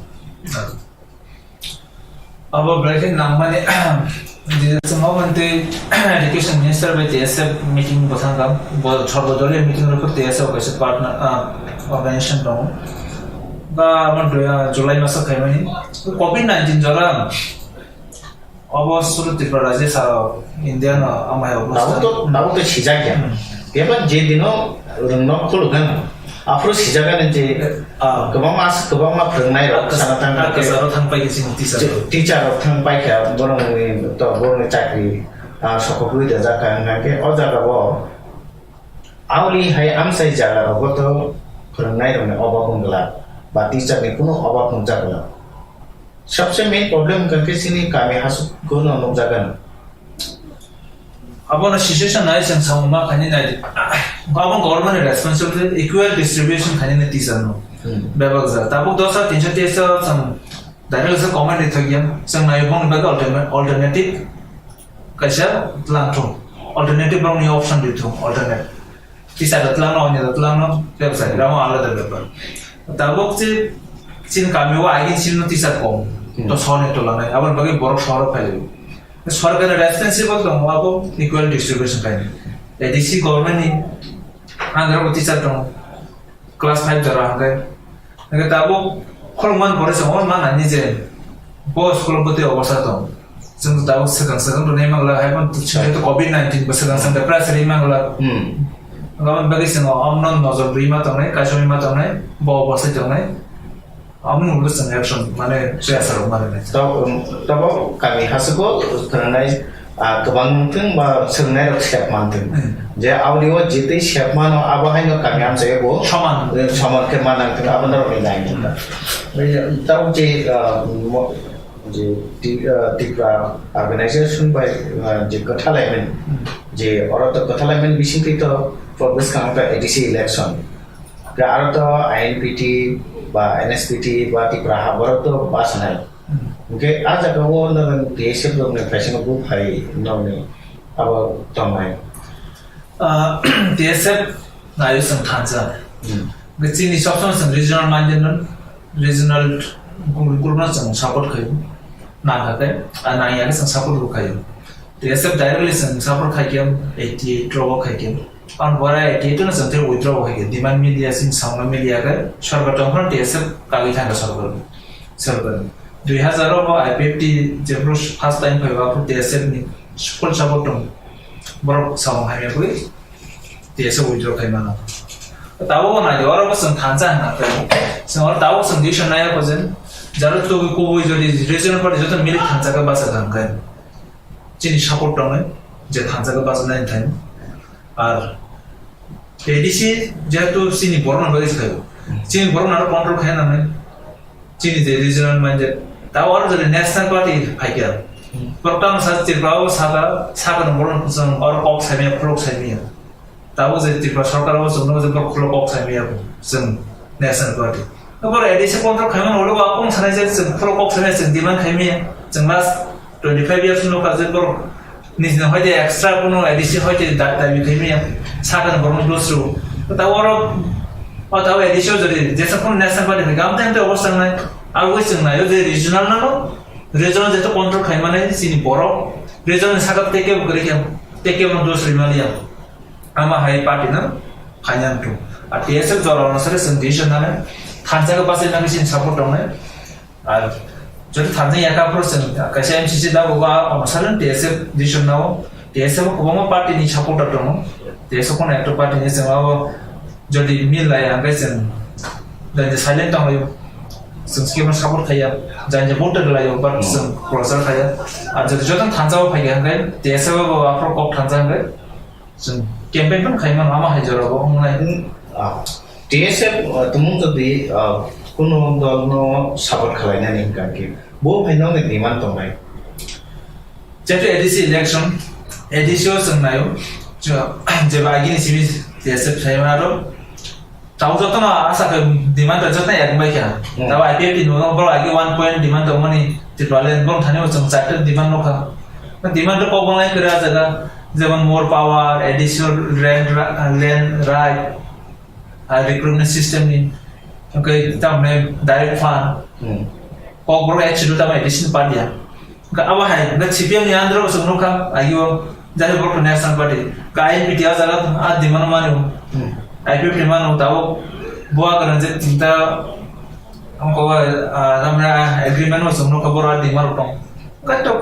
Abo belai khe nangmani, je chwng obo tei Education Minister bai T S F meeting bo thangkha, bo sorbo doliyo meeting rwkhe T S F kaisa partner, ah, organization tongo. Ba abo dui, ah, July maso khaimani. Covid nineteen jora obo suru Tripura rajye sa India no amai obo Tabuk to, tabuk to sijak ya. Hmm. Kebo je dino rwngno khuluk gano. Aphuru sijak gano je, ah, kwbangma as-, kwbangma phwrwngnai rok ah, sana thang ah, khe kasaro thang pai khe chini teacher je rok. Teacher rok thang pai kha borokni to borokni chakri, ah, sokogwi dajak kha hwnkha khe o jaga o auli hai amsai jaga rogo to phwrwngnai rokni obab wng glak ba teacher ni kunu obab wngjak glak. Sabse main problem hwnkha khe chini kami hasuk gono nukjagano. Abono situation nai chwng samung ma khainai nai. Abo government ni responsibility equal distribution khainai teacher no. Hmm. Bebak ja. Tabuk dos hajar tinso teis chwng direct sa comment ri thok ya. Chwng nai bong bag alternate, alternative kaisa tlang thung. Alternative bong ni option ri thung, alternate. Teacher da tlang no, anya da tlang no, bebsa, ramo alada bepar. Tabuk je, chini kami o agin chini no teacher kom. Hmm. To sone to lanai. Aboni bagwi borok sohor phai. Sorkar ni responsible tongo abo equal distribution khai. A D C government ni under o teacher tongo. Class five jora hwnkhe. Hwnkhe tabuk khulumani pore se hwnmani je bo school bwtwi obosha tong. Chwng tabuk swkang swkang rwnai mangla, hai phano chwng jehetu covid nineteen bo swkang swkang pressure rwi mangla. Hmm. Aboni bagwi chwng omno nojor rwi ma tongnai, kaisa rwi ma tongnai, bo obosha tongnai. Aboni ulo chwng action, mane, pressure rok ma rwnai. Tab-, um, tabuk kami hasugo phwrwngnai, ah, kwbang wngthung ba swrwngnairok sep manthung. Hmm. Je audio jitwi sep mano, abo haino kami amchaio bo, Soman. Eh, soman khe manangthung, abo norokni dain wngkha. Hmm. Tabuk je, ah, mo-, je Ti-, ah, Tripura organization bai, ah, je kwthalaimen, Hmm. je oro to kwthalaimen bisingtwi to bwskango to A D C election. Khe aro to I N P T ba N S P T ba Tipra ha borok to bus nai. Hmm. Hwnkhe a jaga o norok T S F rokni phaisano buphai norokni abo tongnai. Ah, T S F naio chwng thansa. Hmm. Hwnkhe chini sob somoi chwng regional minded no, regional group no chwng support khaio. Nangkha khe, ah, nangya khe chwng support bo khaio. T S F directly chwng support khai khe eighty eight rok khai khe. Ang bora eighty eight no chwng tei withdraw khai khe. Demand media sing sauna media khe sorkar tong phano T S F kagwi thangkha sorkar. Sorkar. Dui hazar o bo I P F T jephru first time phaiba aphru T S F ni full support tong. Borok samung hamya khe T S F withdraw khai mano. Tabuk bo nai oro bo chwng thansa hwnka khe. Chwng oro tabuk chwng decision nai kho je. Jaro to kubui jodi regional party joto milik thansa khe basa kha hwnka. Chini support tongnai je thansa khe basa nai thani. Ar A D C jehetu chini borok no bagwi se khaio. Chini borok no aro control khai nangnai. Chini je regional minded. Tabo oro jodi national party phaikha. Hmm. Borok tamo sa Tripura o saka, saka no borok no chwng oro kok saimaya, phulok saimaya. Tabo je Tripura sorkar o chwng no je borok phulok kok saimaya chwng national party. Borok A D C control khaimani ulo bo kung sanai je chwng phulok kok sanai chwng demand khaimaya. Chwng last twenty five years no ka je borok nijini hoite extra kuno A D C hoite da-, dabi khaimaya. Sakani borok dosru. Ta oro, o ta A D C o jodi jesa kuno national party khe gam time te obostha nai. Agoi chwng nai o je regional no, regional jeto control khaimani chini borok. Regional sakha teke bo kwrwi khe, teke bo dosri maliya. Ama hai party no khainani tu. A T S F jora ono sare chwng decision nani. Thansa khe bachai nani chini support tongnai. Ar jodi thansa ya kha phuru chwng kaisa M C C da bo ba ono sare T S F decision nao. T S F kwbangma party ni supporter tongo. T S F kono ekta party ni chwng abo jodi mil lai ang khe chwng jodi silent tong laio. Chwng skema support khaiya. Jani vote laio but Hmm. chwng closer khaiya. Ar jodi joto thansa bo phaiya ang khe T S F bo aphuru kok thansa ang khe. Chwng campaign phano khai mano, ama hai jora bo wngnai. Hmm, ah, T S F, ah, tumung jodi, ah, kuno dol no support khlai nani hwnkha khe, bo phai nokni demand tongnai. Jeto A D C election, A D C o chwng naio, chwng, jeba agini simi T S F sai mano. Tabo jotono asa khe demand rok jotono yak bai kha. Hmm. Tabo I P F T ni ulo borok agi one point demand tongmani Tipraland borok thani bo chwng charta demand nukha. Demand rok kok bai kwrwi ah jaga, jemon more power, additional land ra-, land right, ah, recruitment system ni, okay, tamni direct fund. Hmm. Kok borok actually tamo additional pan ya. Hwnkhe abo hai, hwnkhe C P M ni under o chwng nukha, agio, jai borok national party. Ka I N P T o jaga, a demand mano. Hmm. I P F T mano, tabuk buwa kwrwng je tinta, ang kowa, ah, tamni, ah, agreement o chwng nukha, borok a demand rok tong. Hwnkhe to,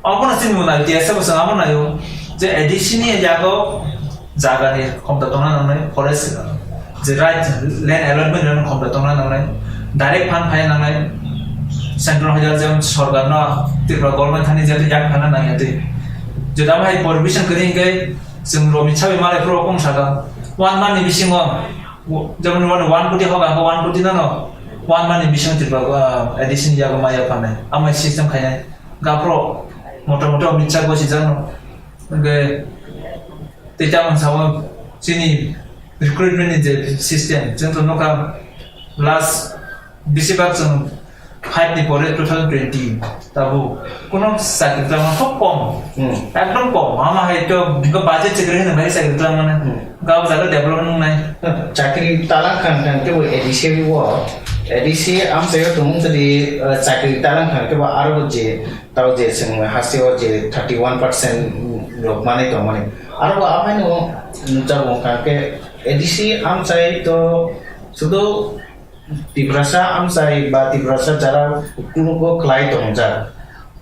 abono chini mwnai, T S F o chwng abo naio, je A D C ni yago, jagani khomta tongna nangnai, forest, je right land allotment rok khomta tongna nangnai, direct fund phaiya nangnai, central hoiya jemon sorkar no Tripura government thani je yak phana nangya twi. Jeta bai provision kwrwi hwnkhe chwng romi chabi malai phuru kung saka one month ni bisingo, jemon one, one koti hoga hwnkhe one koti no no one month ni bisingo Tripura, uh, A D C ni yago maya phanai, amai system khainai, gaphro motamoti Amit Shah gosi jano, hwnkhe Tei tamoni samo chini recruitment ni je system, chwng to nukha last bisi bak chwng five ni pore two thousand twenty tabuk kuno chakri tangma khub kom, Hmm. ekdom kom. Ama hai to budget chakri hwnwi bai chakri tangmani. Hmm. Gao jaga development wngnai. Chakri talang khan khan ke bo A D C o, A D C amchaio tongmung tadi, eh, chakri talang khan ke bo aro je Tao je chwng haste o je thirty one percent rok manwi tongmani. Aro bo aphano nukjago wngkha khe A D C amchai to sudu Tiprasa amchai ba Tiprasa jara ukulugo khlai tongjak.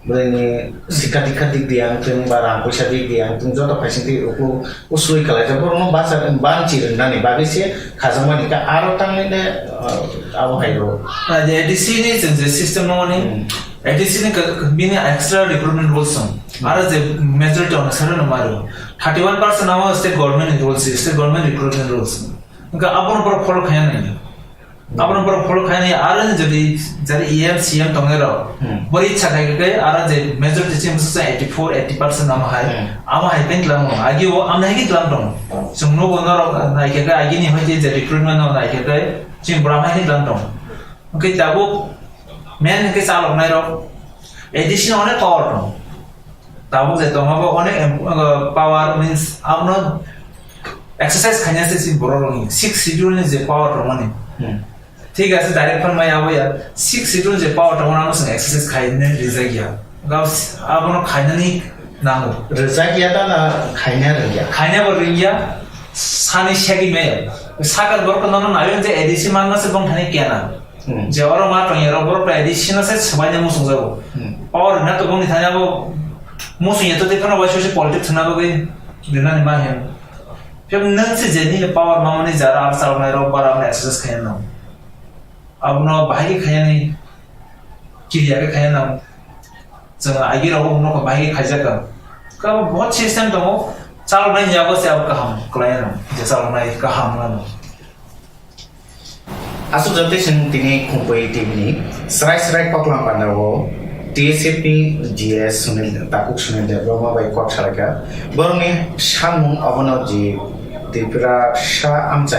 Bwrwini sikha dikha dik di ang thung ba rang puisa dik di ang thung joto phaising twi ukuluk usui khlaijak. Borokno basa banchi rwnani bagwi se khajakmani kha aro tangwi le, uh, abo hai rw. Ah, je A D C ni chwng je system no ni, Hmm. A D C ni ka-, bini extra recruitment rules song. Hmm. Aro je majority ono sare no mario. Thirty one percent amo state government ni rules, state government recruitment rules. Hwnkhe abono borok follow khaiya nai. Hmm. Abono borok follow khaiya nai, aro ni jodi jari E M, C M tongnai rok. Hmm. Bori ichha khai khe aro je majority chim sasa eighty four, eighty percent amo hai. Hmm. Amo hai pen tlang mo. Agi o amna hai ki tlang tong. Chwng no bo norok nai khe agi ni hoi je recruitment no nai khe chim bora hai ki tlang tong. Hwnkhe tabuk main hwnkhe chaloknairok additional onek power tongo. Tabuk je tongo bo onek em-, uh, power means abono exercise khaina se si borok rokni sixth schedule ni je power tongmani. Hmm. Thik ase, direct phan mai abo ya. Sixth schedule je power tongmani abo chwng exercise khaina rijak ya. Gao s-, abono khainani Nango. Rwjak ya da na khaina rwngya? Khaina bo rwngya, sani segwi maya. Sakar borok no no nayo je A D C manna se bong thani kena. Hmm. Je oro ma tong ya ro borok A D C na se swbai ne musung jago. Hmm. Power na to bong ni thani abo musung ya to te kono bai sosi politics na bagwi rina ni ma hem. Phem nang se je ni power ma mani jara ar sal nai ro bara ne exercise khaina. Abono bahai khe khainani, kiriya khe khainani. Chwng agi rok no bahai khe khaijak ka. Ka bahut system tongo, chalnai yago se abo kaham khlainani, je chalnai kaham nano. Aswk jotoi chwng tini Khumphwi T V ni srai srai koklam panda o T S F ni G S Sunil, Takhuk Sunil Debbarma bai kok salaikha. Borokni samung abono je Tripura sa amchai